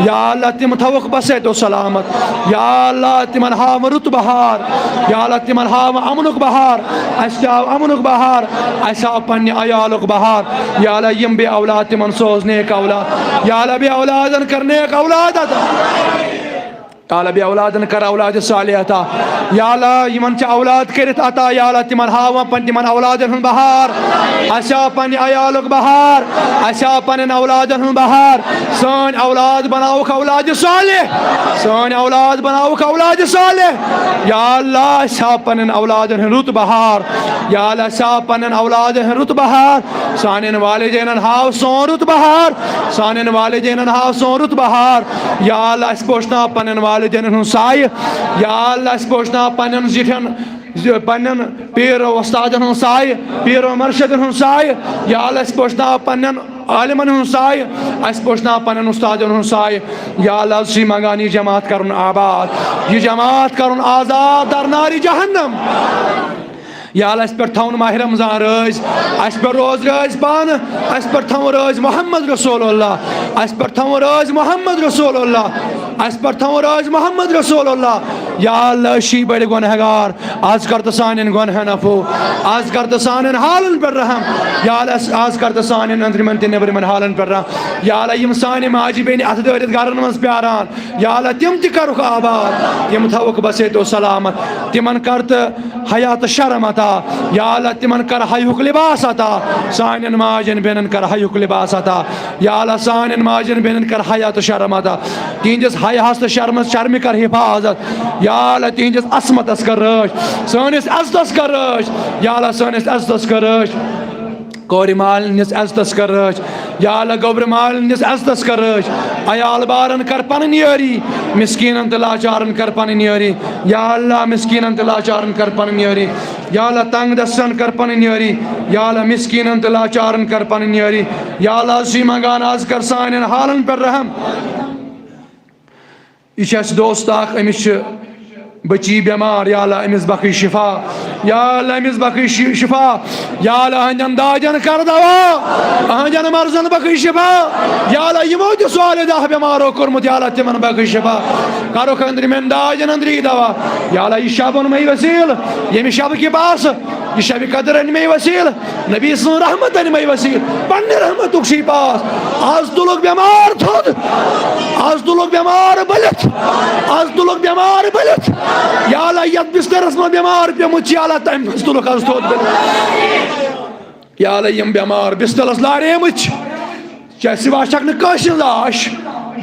یا اللہ، تِم تھاوکھ بسیت و سلامت۔ یا اللہ، تِمن ہاو رُت بہار۔ یا اللہ، تِمن ہاو امنُک بہار۔ اسہِ تہِ آو امنُک بہار، اسہِ آو پننہِ عیالُک بہار۔ یا اللہ، یِم بے اولاد، تِمن سوز نیک اولاد۔ یا اللہ، بے اولادن کر نیک اولاد عطا۔ یا اللہ، بے اولادن کر اولاد صالح عطا۔ یا اللہ، یِمن چھِ اولاد کٔرِتھ عطا، یا اللہ، تِمن ہاو پن-، تِمن اولادن ہُنٛد بہار۔ اسہِ آو پننہِ عیالُک بہار، اسہِ آو پننٮ۪ن اولادن ہُنٛد بہار۔ سٲنۍ اولاد بناوُکھ اولاد صالح، سٲنۍ اولاد بناوُکھ اولاد صالح۔ یا اللہ، اسہِ آو پننٮ۪ن اولادن ہُنٛد رُت بہار۔ یا اللہ، اسہِ آو پننٮ۪ن اولادن ہُنٛد رُت بہار۔ سانٮ۪ن والدینن ہاو سون رُت بہار، سانٮ۪ن والدینن ہاو سون رُت بہار۔ یا اللہ، اسہِ بوشناو پننٮ۪ن والدینن ہُنٛد سایہِ۔ یا اللہ، اسہِ بوشناو پننٮ۪ن زِٹھٮ۪ن، زِ-، پننٮ۪ن پیٖر و وۄستادن ہُنٛد سایہِ، پیٖر و مرشدن ہُنٛد سایہِ۔ یا اللہ، اسہِ بوشناو پننٮ۪ن عالمن ہُنٛد سایہِ، اسہِ بوشناو پننٮ۪ن اُستادن ہُنٛد سایہِ۔ یا اللہ، حظ چھِ منگان یہِ جماعت کرُن آباد، یہِ جماعت کرُن آزاد در نارِ جہنم۔ یا اللہ، اَسہِ پٮ۪ٹھ تھاوُن ماہِ رمضان رٲضۍ، اَسہِ پٮ۪ٹھ روز رٲضۍ پانہٕ، اَسہِ پٮ۪ٹھ تھاوُن رٲضۍ محمد رسول اللہ، اَسہِ پٮ۪ٹھ تھاوُن رٲضۍ محمد رسول اللہ، اَسہِ پٮ۪ٹھ تھاوُن رٲضۍ محمد رسول اللہ۔ یا اللہ، أسۍ چھِ بٔڑۍ گۄنہگار، از کر تہٕ سانٮ۪ن گۄنہن عفو، از کر تہٕ سانٮ۪ن حالن پٮ۪ٹھ رحم۔ یا اللہ، از کر تہٕ سانٮ۪ن أنٛدرِمٮ۪ن تہٕ نیٚبرِمٮ۪ن حالن پٮ۪ٹھ رحم۔ یا اللہ، یِم سانہِ ماجہِ بیٚنہِ اَتھٕ دٲرِتھ گرن منٛز پیاران، یا اللہ، تِم تہِ کرُکھ آباد، تِم تھاوُکھ بسیت و سلامت، تِمن کر تہٕ حیات شرم عطا۔ یا اللہ، تِمن کر حیُک لباس عطا۔ سانٮ۪ن ماجٮ۪ن بیٚنٮ۪ن کر حیُک لباس عطا۔ یا اللہ، سانٮ۪ن ماجٮ۪ن بیٚنٮ۪ن کر حیا تہٕ شرم عطا۔ تِہنٛدِس حیاہس تہٕ شرمس، شرمہِ کر حفاظت۔ یا اللہ، تِہنٛدِس عصمتس کر رٲچھ، سٲنِس عزتس کر رٲچھ۔ یا اللہ، سٲنِس عزتس کر رٲچھ۔ کورِ مالِنِس عزتس کر رٲچھ۔ یا اللہ، گوٚبرِ مالِنِس عزتس کر رٲچھ۔ عیال بارن کر پنٕنۍ یٲری، مسکیٖنن تہٕ لاچارن کر پنٕنۍ یٲری۔ یا اللہ، مسکیٖنن تہٕ لاچارن کر پنٕنۍ یٲری۔ یا اللہ، تنگ دستن کر پنٕنۍ یٲری۔ یا اللہ، مسکیٖنن تہٕ لاچارن کر پنٕنۍ یٲری۔ یا اللہ، أسۍ چھِ منگان، از کر سانٮ۪ن حالن پٮ۪ٹھ رحم۔ یہِ چھُ اَسہِ دوست اکھ، أمِس چھِ بچی بٮ۪مار، یا اللہ، أمِس بخش شفا۔ یا اللہ، أمِس بخش شفا۔ یا اللہ، أہنٛدٮ۪ن دادٮ۪ن کر دوا، أہنٛدٮ۪ن مرضن بخش شفا۔ یا اللہ، یِمو تہِ سوالہِ داہ بٮ۪مارو کوٚرمُت، یا اللہ، تِمن بخش شفا۔ کرُکھ أنٛدرِمٮ۪ن دادٮ۪ن أنٛدری دوا۔ یا اللہ، یہِ شب اوٚن مے وسیٖل، ییٚمہِ شبہٕ کہِ پاسہٕ یہِ شبِ قدر أنۍ مے وسیٖل، نبی سٕنٛز رحمت أنۍ مے وسیٖل، پننہِ رحمتُک چھُے پاس۔ از تُلُکھ بٮ۪مار تھوٚد، از تُلُکھ بٮ۪مار بٔلِتھ، از تُلُکھ بٮ۪مار بٔلِتھ۔ یا اللہ، یتھ بسترس منٛز بٮ۪مار پیوٚمُت چھُ، یا اللہ، تمہِ منٛز تُلُکھ از تھوٚد بٔلِتھ۔ یا اللہ، یِم بٮ۪مار بسترس لاریمٕتۍ چھِ، ژےٚ سوا چھکھ نہٕ کٲنٛسہِ لاش۔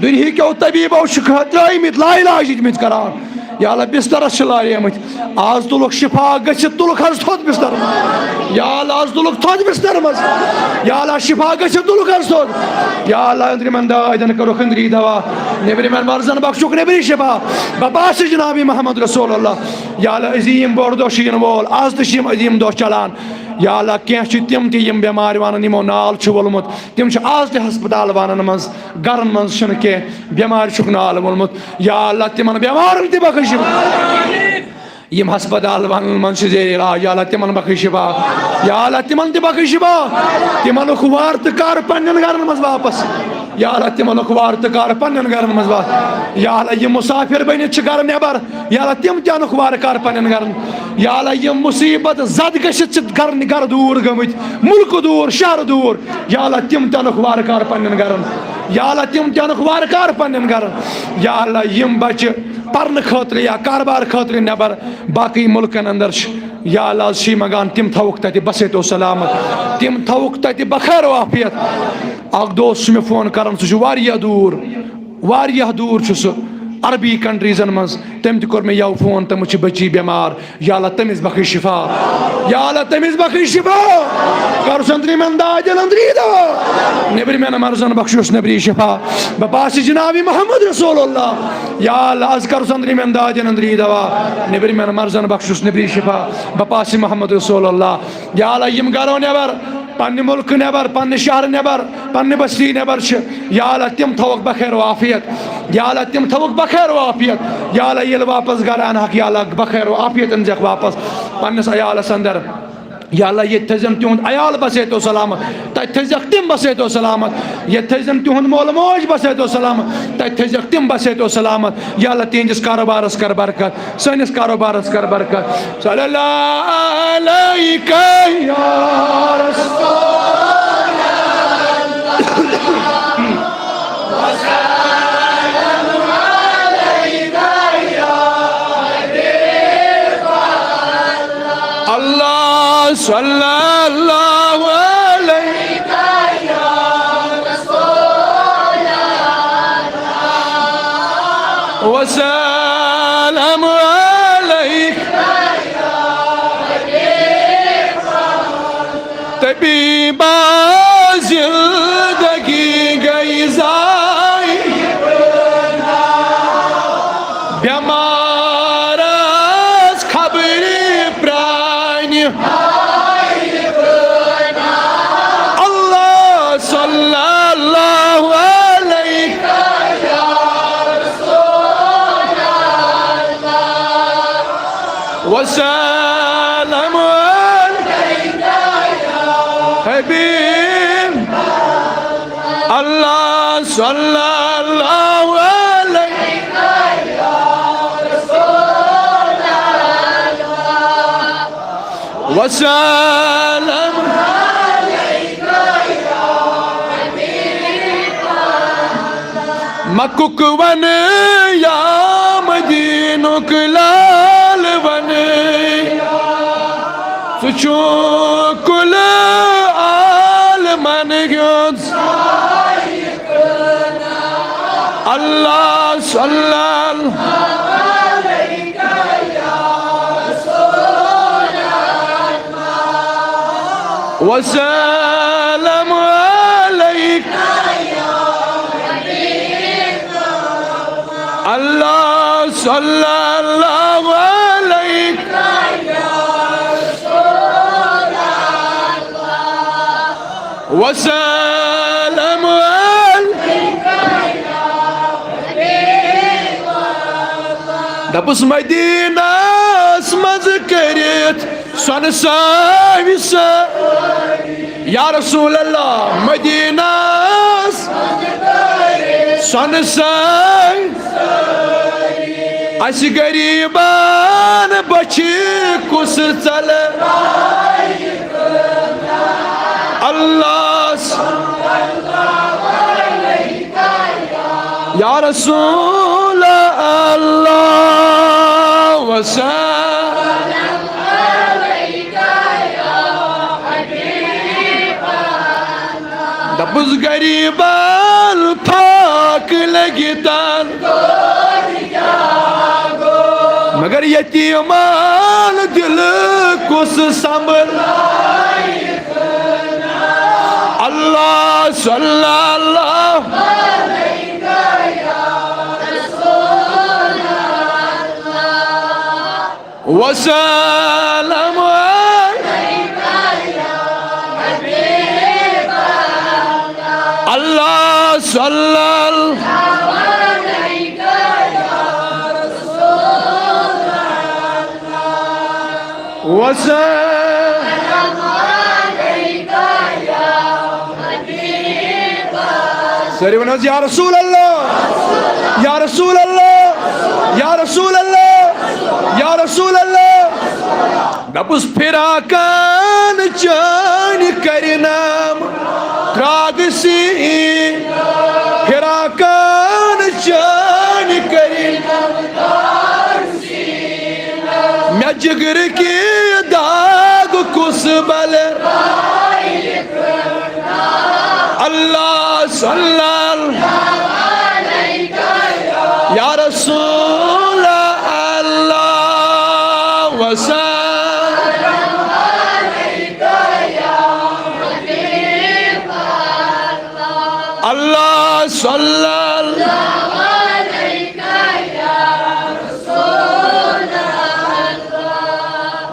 دُنہیٖکیو طبیٖبو چھِکھ ترٛٲومٕتۍ، لا علاج دِتمٕتۍ قرار۔ یا اللہ، بسترس چھِ لاریمٕتۍ۔ از تُلُکھ شفا گٔژھِتھ، تُلُکھ حظ تھوٚد بستر۔ یا اللہ، از تُلُکھ تھوٚد بستر منٛز۔ یا اللہ، شفا گٔژھِتھ تُلُکھ حظ تھوٚد۔ یا اللہ، أنٛدرِمٮ۪ن دادٮ۪ن کٔرٕکھ أنٛدری دوا۔ نیٚبرِمٮ۪ن مرضن بخشُکھ نیٚبری شفا۔ بپاسہِ جناب محمد رسول اللہ۔ یا اللہ، عظیٖم بوٚڑ دۄہ چھُ یِنہٕ وول۔ از تہِ چھِ یِم عظیٖم دۄہ چلان۔ یا اللہ، کینٛہہ چھِ تِم تہِ یِم بٮ۪مارِ ونان، یِمو نال چھُ وولمُت۔ تِم چھِ آز تہِ ہسپتال ونن منٛز، گرن منٛز چھُنہٕ کینٛہہ، بٮ۪مارِ چھُکھ نال وولمُت۔ یا اللہ، تِمن بٮ۪مارن تہِ بخش شفا۔ یِم ہسپتال ونن منٛز چھِ زیر علاج، یا اللہ، تِمن بخش شفا۔ یا اللہ، تِمن تہِ بخش شفا۔ تِمن لُکھ وار تہٕ کر پننٮ۪ن گرن منٛز واپس۔ یا اللہ، تِمن لُکھ وار تہٕ کر پننٮ۪ن گرن منٛز واپس۔ یا اللہ، یِم مسافر بٔنِتھ چھِ گرٕ نٮ۪بر، یا اللہ، تِم تہِ انُکھ وارٕ کار پننٮ۪ن گرن۔ یا اللہ، یِم مصیبت زد گٔژھِتھ چھِ گرٕ، گرٕ دوٗر گٔمٕتۍ، مُلکہٕ دوٗر، شہرٕ دوٗر، یا اللہ، تِم تہِ انُکھ وارٕ کار پننٮ۪ن گرن۔ یا اللہ، تِم تہِ انُکھ وارٕ کار پننٮ۪ن گرن۔ یا اللہ، یِم بچہِ پرنہٕ خٲطرٕ یا کاربار خٲطرٕ نٮ۪بر باقٕے مُلکن اندر چھِ، یا اللہ، از چھِ منگان، تِم تھاوُکھ تتہِ بسیت و سلامت، تِم تھاوُکھ تتہِ بخیر و عافیت۔ اکھ دوست چھُ مےٚ فون کران، سُہ چھُ واریاہ دوٗر، واریاہ دوٗر چھُ سُہ، عربی کنٹریزن منٛز۔ تٔمۍ تہِ کوٚر مےٚ یَوٕ فون، تٔمِس چھِ بٔچی بٮ۪مار۔ یا اللہ، تٔمِس بخش شفا۔ یا اللہ، تٔمِس بخش شفا۔ کر سُہ أنٛدرِمٮ۪ن دادٮ۪ن أنٛدری دوا۔ نیٚبرِمٮ۪ن مرضن بخشُس نیٚبری شفا۔ بپاسہِ جناب محمد رسول اللہ۔ یا اللہ، از کر سُہ أنٛدرِمٮ۪ن دادٮ۪ن أنٛدری دوا۔ نیٚبرِمٮ۪ن مرضن بخشُس نیٚبری شفا۔ بپاسہِ محمد رسول اللہ۔ یا اللہ، یِم گرو نٮ۪بر، پننہِ مُلکہٕ نٮ۪بر، پننہِ شہرٕ نٮ۪بر، پننہِ بستی نٮ۪بر چھِ، یا اللہ، تِم تھاوکھ بخیر و عافیت۔ یا اللہ، تِم تھاوکھ بخیر و عافیت۔ یا اللہ، ییٚلہِ واپس گرٕ انہکھ، یا اللہ، بخیر و عافیت أنزٮ۪کھ واپس پننِس عیالس اندر۔ یا اللہ، ییٚتہِ تھٲیزٮ۪ن تِہُنٛد عیال بسیت و سلامت، تتہِ تھٲیزٮ۪کھ تِم بسیت و سلامت، ییٚتہِ تھٲیزٮ۪ن تِہُنٛد مول موج بسیت و سلامت، تتہِ تھٲیزٮ۪کھ تِم بسیت و سلامت۔ یا اللہ، تِہنٛدِس کاروبارس کر برکت۔ سٲنِس کاروبارس کر برکت۔ صلی اللہ علیک یا رسول اللہ، صلی اللہ علیہ وسلم علیہ۔ طبیبہ زندگی گئی ضائع، بٮ۪مارس خبرِ پرٛانہِ۔ اللہ صلی اللہ علیہ وسلم۔ اللہ صلی اللہ علیہ وسلم۔ مکُک وَن یا مدینُک لال وَن، ژٕ چھُکھ کُلہٕ عالمن ہُنٛد۔ اللہ صلی اللہ وسلم علیک۔ اللہ صلی اللہ علیک وسلم علیک۔ دپُس مدینس منٛز کٔرِتھ سۄنہٕ سٲوِ سٲ-، یا رسول اللہ، مدینس سۄنہٕ سٲوِ، اسہِ غریبن بچھِ کُس ژلہِ؟ اللہ، یا رسول اللہ، وسلم۔ دپُس غریبن پھاکہٕ لگہِ تن، مگر یتیمن دل کُس سنبھل؟ اللہ صلی اللہ وسلم۔ اللہ صلی اللہ۔ وسلم۔ سٲری ؤنِو حظ، یا رسول اللہ، یا رسول اللہ، یا رسول اللہ، یا رسول اللہ۔ دپُس فراقن چٲنۍ کرِ نام تراگ سی، فراقن چٲنۍ کرِ مےٚ جگر کی داغ کُس بل؟ اللہ صلی اللہ، یا رسول اللہ، وسلم۔ اللہ صلی اللہ۔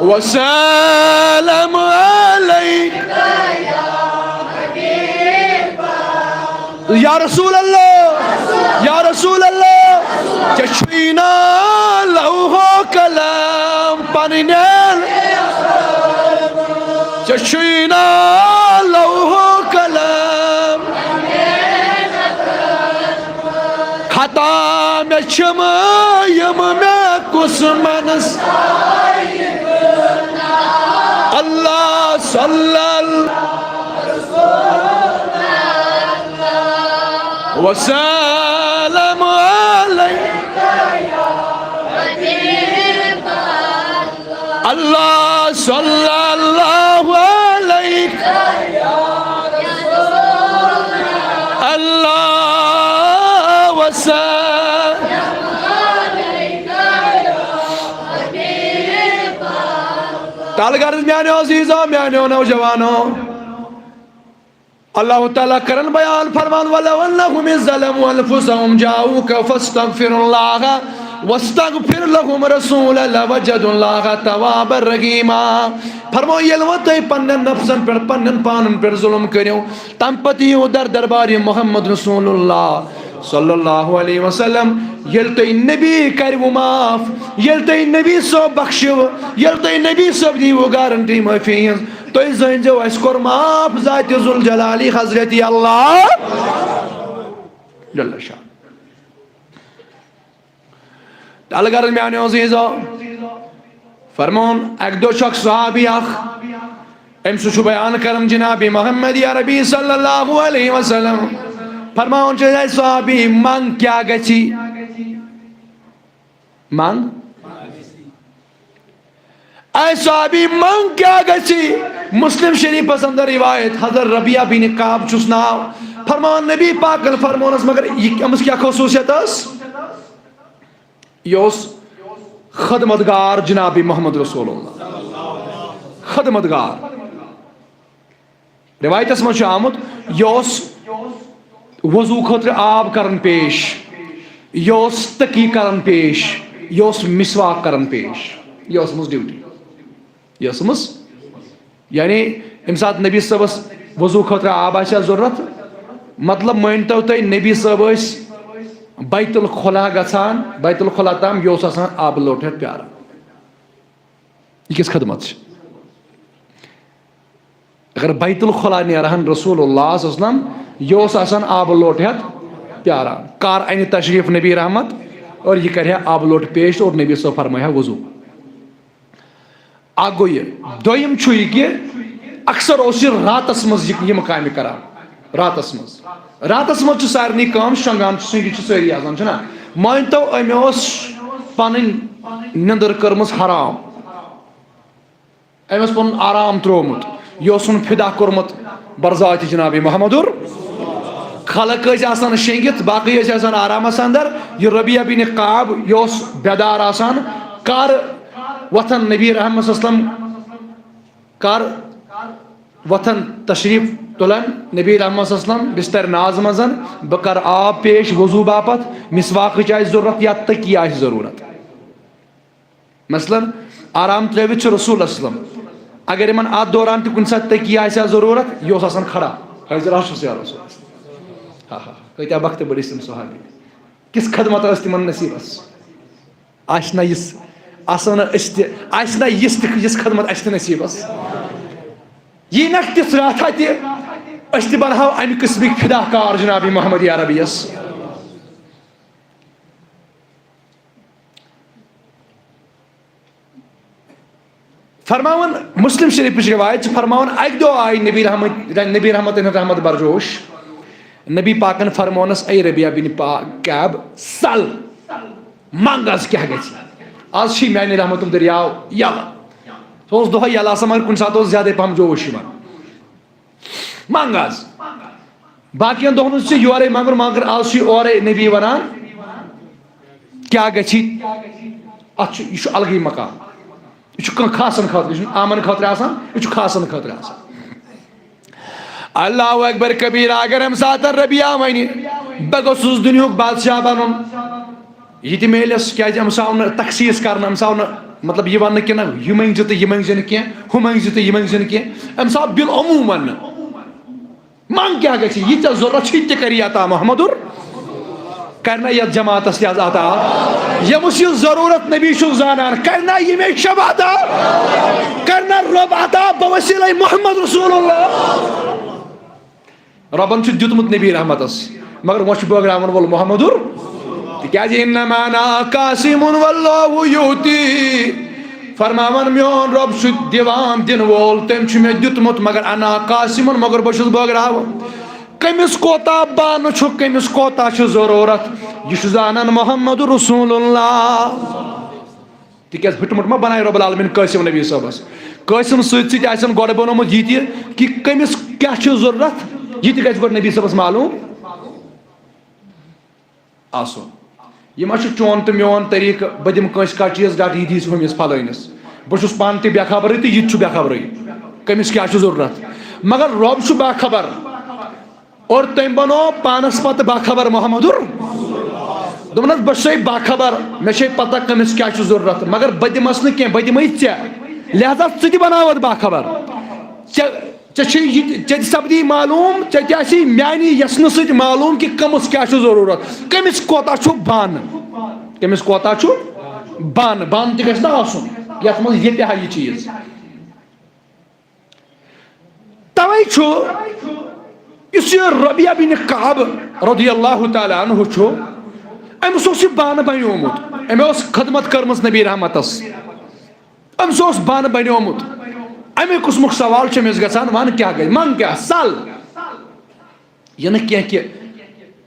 وسلم علیک۔ یا رسول اللہ، یا رسول اللہ، ژےٚ چھُے نا لوح و قلم پننٮ۪ن، ژےٚ چھُے نا لوح و قلم۔ خطا مےٚ چھِم یِم مےٚ قسمتس۔ اللہ صلی اللہ وسلم علیہ۔ اللہ صلی اللہ علیہ۔ اللہ وسلم۔ تلہٕ عرض میانیو عزیزو، میانیو نوجوانو۔ اللہ تعالیٰ کرن بیان فرمان، "ولو انہم اذ ظلموا انفسہم جاؤک فاستغفر اللہ واستغفر لہم رسول لوجدوا اللہ توابا رحیما۔" فرمو، ییٚلہِ وۄنۍ تُہۍ پننٮ۪ن نفسن پٮ۪ٹھ، پننٮ۪ن پانن پٮ۪ٹھ ظلم کٔرِو، تمہِ پتہٕ یِیِو در دربارِ محمد رسول اللہ، صلی اللہ علیہ وسلم، ییٚلہِ تۄہہِ نبی کَرِوٕ معاف، ییٚلہِ تۄہہِ نبی صٲب بخشِوٕ، ییٚلہِ تۄہہِ نبی صٲب دیٖوٕ گارنٹی معٲفی ہٕنٛز، تُہۍ زٲنۍزیو اَسہِ کوٚر معاف ذاتِ ذوالجلالی حضرت اللہ جل شان۔ تہٕ الغرض میٛانیو عزیٖزو، فرمون، اَکہِ دۄہ چھُ اَکھ صحابی اَکھ، أمۍ سُہ چھُ بیان کران جناب محمد عربی صلی اللہ علیہ وسلم۔ فرماوان چھُ، اے صحابی، منگ کیٛاہ گژھی؟ منگ۔ اے صحابی، منگ کیٛاہ گژھی؟ مسلم شریفس اندر روایت، حضرت ربیعہ بن کعب چھُس ناو۔ فرمان نبی پاکن فرمونس، مگر یہِ أمِس کیٛاہ خصوٗصیت ٲس؟ یہِ اوس خدمت گار جناب محمد رسول اللہ۔ خدمت گار۔ روایتس منٛز چھُ آمُت، یہِ اوس وضو خٲطرٕ آب کران پیش، یہِ اوس تٔکی کران پیش، یہِ اوس مسواک کران پیش۔ یہِ ٲسمٕژ ڈیوٹی۔ یہِ ٲسمٕژ، یعنی، ییٚمہِ ساتہٕ نبی صٲبس وضو خٲطرٕ آب آسہِ ہا ضروٗرت، مطلب، مٲنۍ تو تُہۍ، نبی صٲب ٲسۍ بیت الخلا گژھان، بیت الخلا تام، یہِ اوس آسان آبہٕ لوٹہٕ ہٮ۪تھ پیاران۔ یہِ کِژھ خدمت چھِ؟ اگر بیت الخلا نیرہن رسول اللہ صلی اللہ علیہ وسلم، یہِ اوس آسان آبہٕ لوٹہٕ ہٮ۪تھ پیاران۔ کر انہِ تشریف نبی رحمت اور یہِ کرِ ہا آبہٕ لوٹہٕ پیش اور نبی صٲب فرمایہِ ہا وضو۔ اکھ گوٚو یہِ۔ دوٚیِم چھُ یہِ کہِ اکثر اوس یہِ راتس منٛز یہِ، یِم کامہِ کران۔ راتس منٛز، راتس منٛز چھِ سارنٕے کٲم، شۄنٛگان چھِ، شۄنٛگِتھ چھِ سٲری آسان، چھُنہ؟ مٲنۍ تو، أمۍ اوس پنٕنۍ نِندٕر کٔرمٕژ حرام، أمۍ اوس پنُن آرام ترٛوومُت، یہِ اوسُن فدا کوٚرمُت برذاتِ جناب محمدُر۔ خلق ٲسۍ آسان شۄنٛگِتھ، باقٕے ٲسۍ آسان آرامس اندر۔ یہِ ربیعہ بن کعب، یہِ اوس بیدار آسان۔ کر وۄتھان نبی رحمت صلی اللہ علیہ وسلم، کر وۄتھان تشریف تُلان نبی رحمت صلی اللہ علیہ وسلم بستر ناز منٛز، بہٕ کر آب پیش وضو باپتھ، مسواکٕچ آسہِ ضروٗرت یا تٔکی آسہِ ضروٗرت۔ مثلاً، آرام ترٲوِتھ چھُ رسول اللہ صلی اللہ علیہ وسلم۔ اگر یِمن اتھ دوران تہِ کُنہِ ساتہٕ تٔکی آسہِ ہا ضروٗرت، یہِ اوس آسان کھڑا، حٲضِر حظ چھُس یا رسول۔ ہا ہا، کۭتیاہ بختہٕ بٔڑۍ ٲسۍ تِم صحابی۔ کِژھ خدمت ٲس تِمن نصیٖبس؟ آسہِ نہ یِژھ، آسو نہ أسۍ تہِ، آسہِ نہ یِژھ تہِ، یِژھ خدمت اَسہِ تہِ نصیٖبس۔ یی نہ تِژھ راتھا تہِ، أسۍ تہِ بنہو اَمہِ قٕسمٕکۍ فدا کار جناب محمد عربی یس۔ فرماوان، مسلم شریفٕچ روایت چھِ فرماوان، اکہِ دۄہ آیہِ نبی رحمت، نبی رحمت رحمت برجوش۔ نبی پاکن فرمونس، اے ربیعہ بن پا-، کعب، سل، منگ از کیٛاہ گژھِ؟ از چھی میانہِ رحمتُک دٔریاو یلہٕ۔ سُہ اوس دۄہے یلہٕ آسان، مگر کُنہِ ساتہٕ اوس زیادے پہم جوش یِوان۔ منگ از۔ باقین دۄہن اوس یہِ یورے منگُن، مگر از چھُ یہِ اورے نبی ونان، کیٛاہ گژھِ؟ اتھ چھُ، یہِ چھُ الگٕے مقام۔ یہِ چھُ کانٛہہ خاصن خٲطرٕ، یہِ چھُنہٕ عامن خٲطرٕ آسان، یہِ چھُ خاصن خٲطرٕ آسان۔ اللہ اکبر کبیرہ۔ اگر امہِ ساتہٕ ربیعہ ونہِ، بہٕ گوٚژھُس دُنیہُک بادشاہ بنُن، یہِ تہِ میلٮ۪س، کیازِ أمِس آو نہٕ تخصیٖص کرنہٕ، أمِس آو نہٕ، مطلب، یہِ وننہٕ کہِ نہ، یہِ مٔنگۍ زِ تہٕ یہِ مٔنگۍ زِ نہٕ کینٛہہ، ہُہ مٔنگۍ زِ تہٕ یہِ مٔنگۍ زِ نہٕ کینٛہہ۔ أمِس آو بالعموم وننہٕ۔ منگ کیٛاہ گژھِ؟ یہِ ژےٚ ضروٗرت چھُے، تہِ کَرِ عطا محمدُر۔ کَرِ نا یَتھ جماعتَس تہِ آز عطا؟ ییٚمِس یہِ ضروٗرت نبی چھُ زانان، کَرِ نا یہِ مےٚ شب عطا؟ کَرِ نا رۄب عطا بوسیلَے محمد رسول اللہ؟ رۄبَن چھُ دیُتمُت نبی رحمتَس، مگر وۄنۍ چھُ بٲگراوَن وول محمدُر۔ تِکیٛازِ انما انا قاسم واللہ یؤتی۔ فرماوان، میون رۄب چھُ دِوان دِنہٕ وول، تٔمۍ چھُ مےٚ دیُتمُت، مگر انا قاسمن، مگر بہٕ چھُس بٲگراوان۔ کٔمِس کوتاہ بانہٕ چھُ، کٔمِس کوتاہ چھُ ضروٗرت، یہِ چھُ زانان محمد رسول اللہ۔ تِکیٛازِ ہُٹہٕ مُٹہٕ ما بنایہِ رۄب العالمین قٲسم نبی صٲبس؟ قٲسم سۭتۍ سۭتۍ آسن گۄڈٕ بنومُت یہِ تہِ کہِ کٔمِس کیٛاہ چھُ ضروٗرت، یہِ تہِ گژھِ گۄڈٕ نبی صٲبس معلوٗم۔ آسُن۔ یہِ ما چھُ چون تہٕ میون طریٖقہٕ، بہٕ دِمہٕ کٲنٛسہِ کانٛہہ چیٖز، ڈٹ، یہِ دِیٖز ہُمِس فلٲنِس۔ بہٕ چھُس پانہٕ تہِ بے خبرٕے تہٕ یہِ تہِ چھُ بے خبرٕے۔ کٔمِس کیٛاہ چھُ ضروٗرت؟ مگر رۄب چھُ باخبر۔ اور تٔمۍ بنوو پانس پتہٕ باخبر محمدُر۔ دوٚپنس، بہٕ چھُسے باخبر، مےٚ چھے پتہ کٔمِس کیٛاہ چھُ ضروٗرت، مگر بہٕ دِمس نہٕ کینٛہہ، بہٕ دِمے ژےٚ۔ لہذا ژٕ تہِ بناو اتھ باخبر۔ ژےٚ ژےٚ چھُے یہِ تہِ، ژےٚ تہِ سپدی معلوٗم، ژےٚ تہِ آسی میٛانی یژھنہٕ سۭتۍ معلوٗم کہِ کٔمِس کیٛاہ چھُ ضروٗرت، کٔمِس کوتاہ چھُ بانہٕ، کٔمِس کوتاہ چھُ بانہٕ، بانہٕ تہِ گژھِ نہ آسُن یَتھ منٛز یہِ تہِ ہا یہِ چیٖز۔ توے چھُ یُس یہِ ربیعہ بن کعب رضی اللہ تعالیٰ عنہ چھُ، أمِس اوس یہِ بانہٕ بنیومُت، أمۍ اوس خدمت کٔرمٕژ نبی رحمتس، أمِس اوس بانہٕ بنیومُت۔ اَمے قٕسمُک سوال چھُ أمِس گژھان، وَن کیٛاہ گژھِ، منٛگ کیٛاہ، سَل۔ یہِ نہٕ کینٛہہ کہِ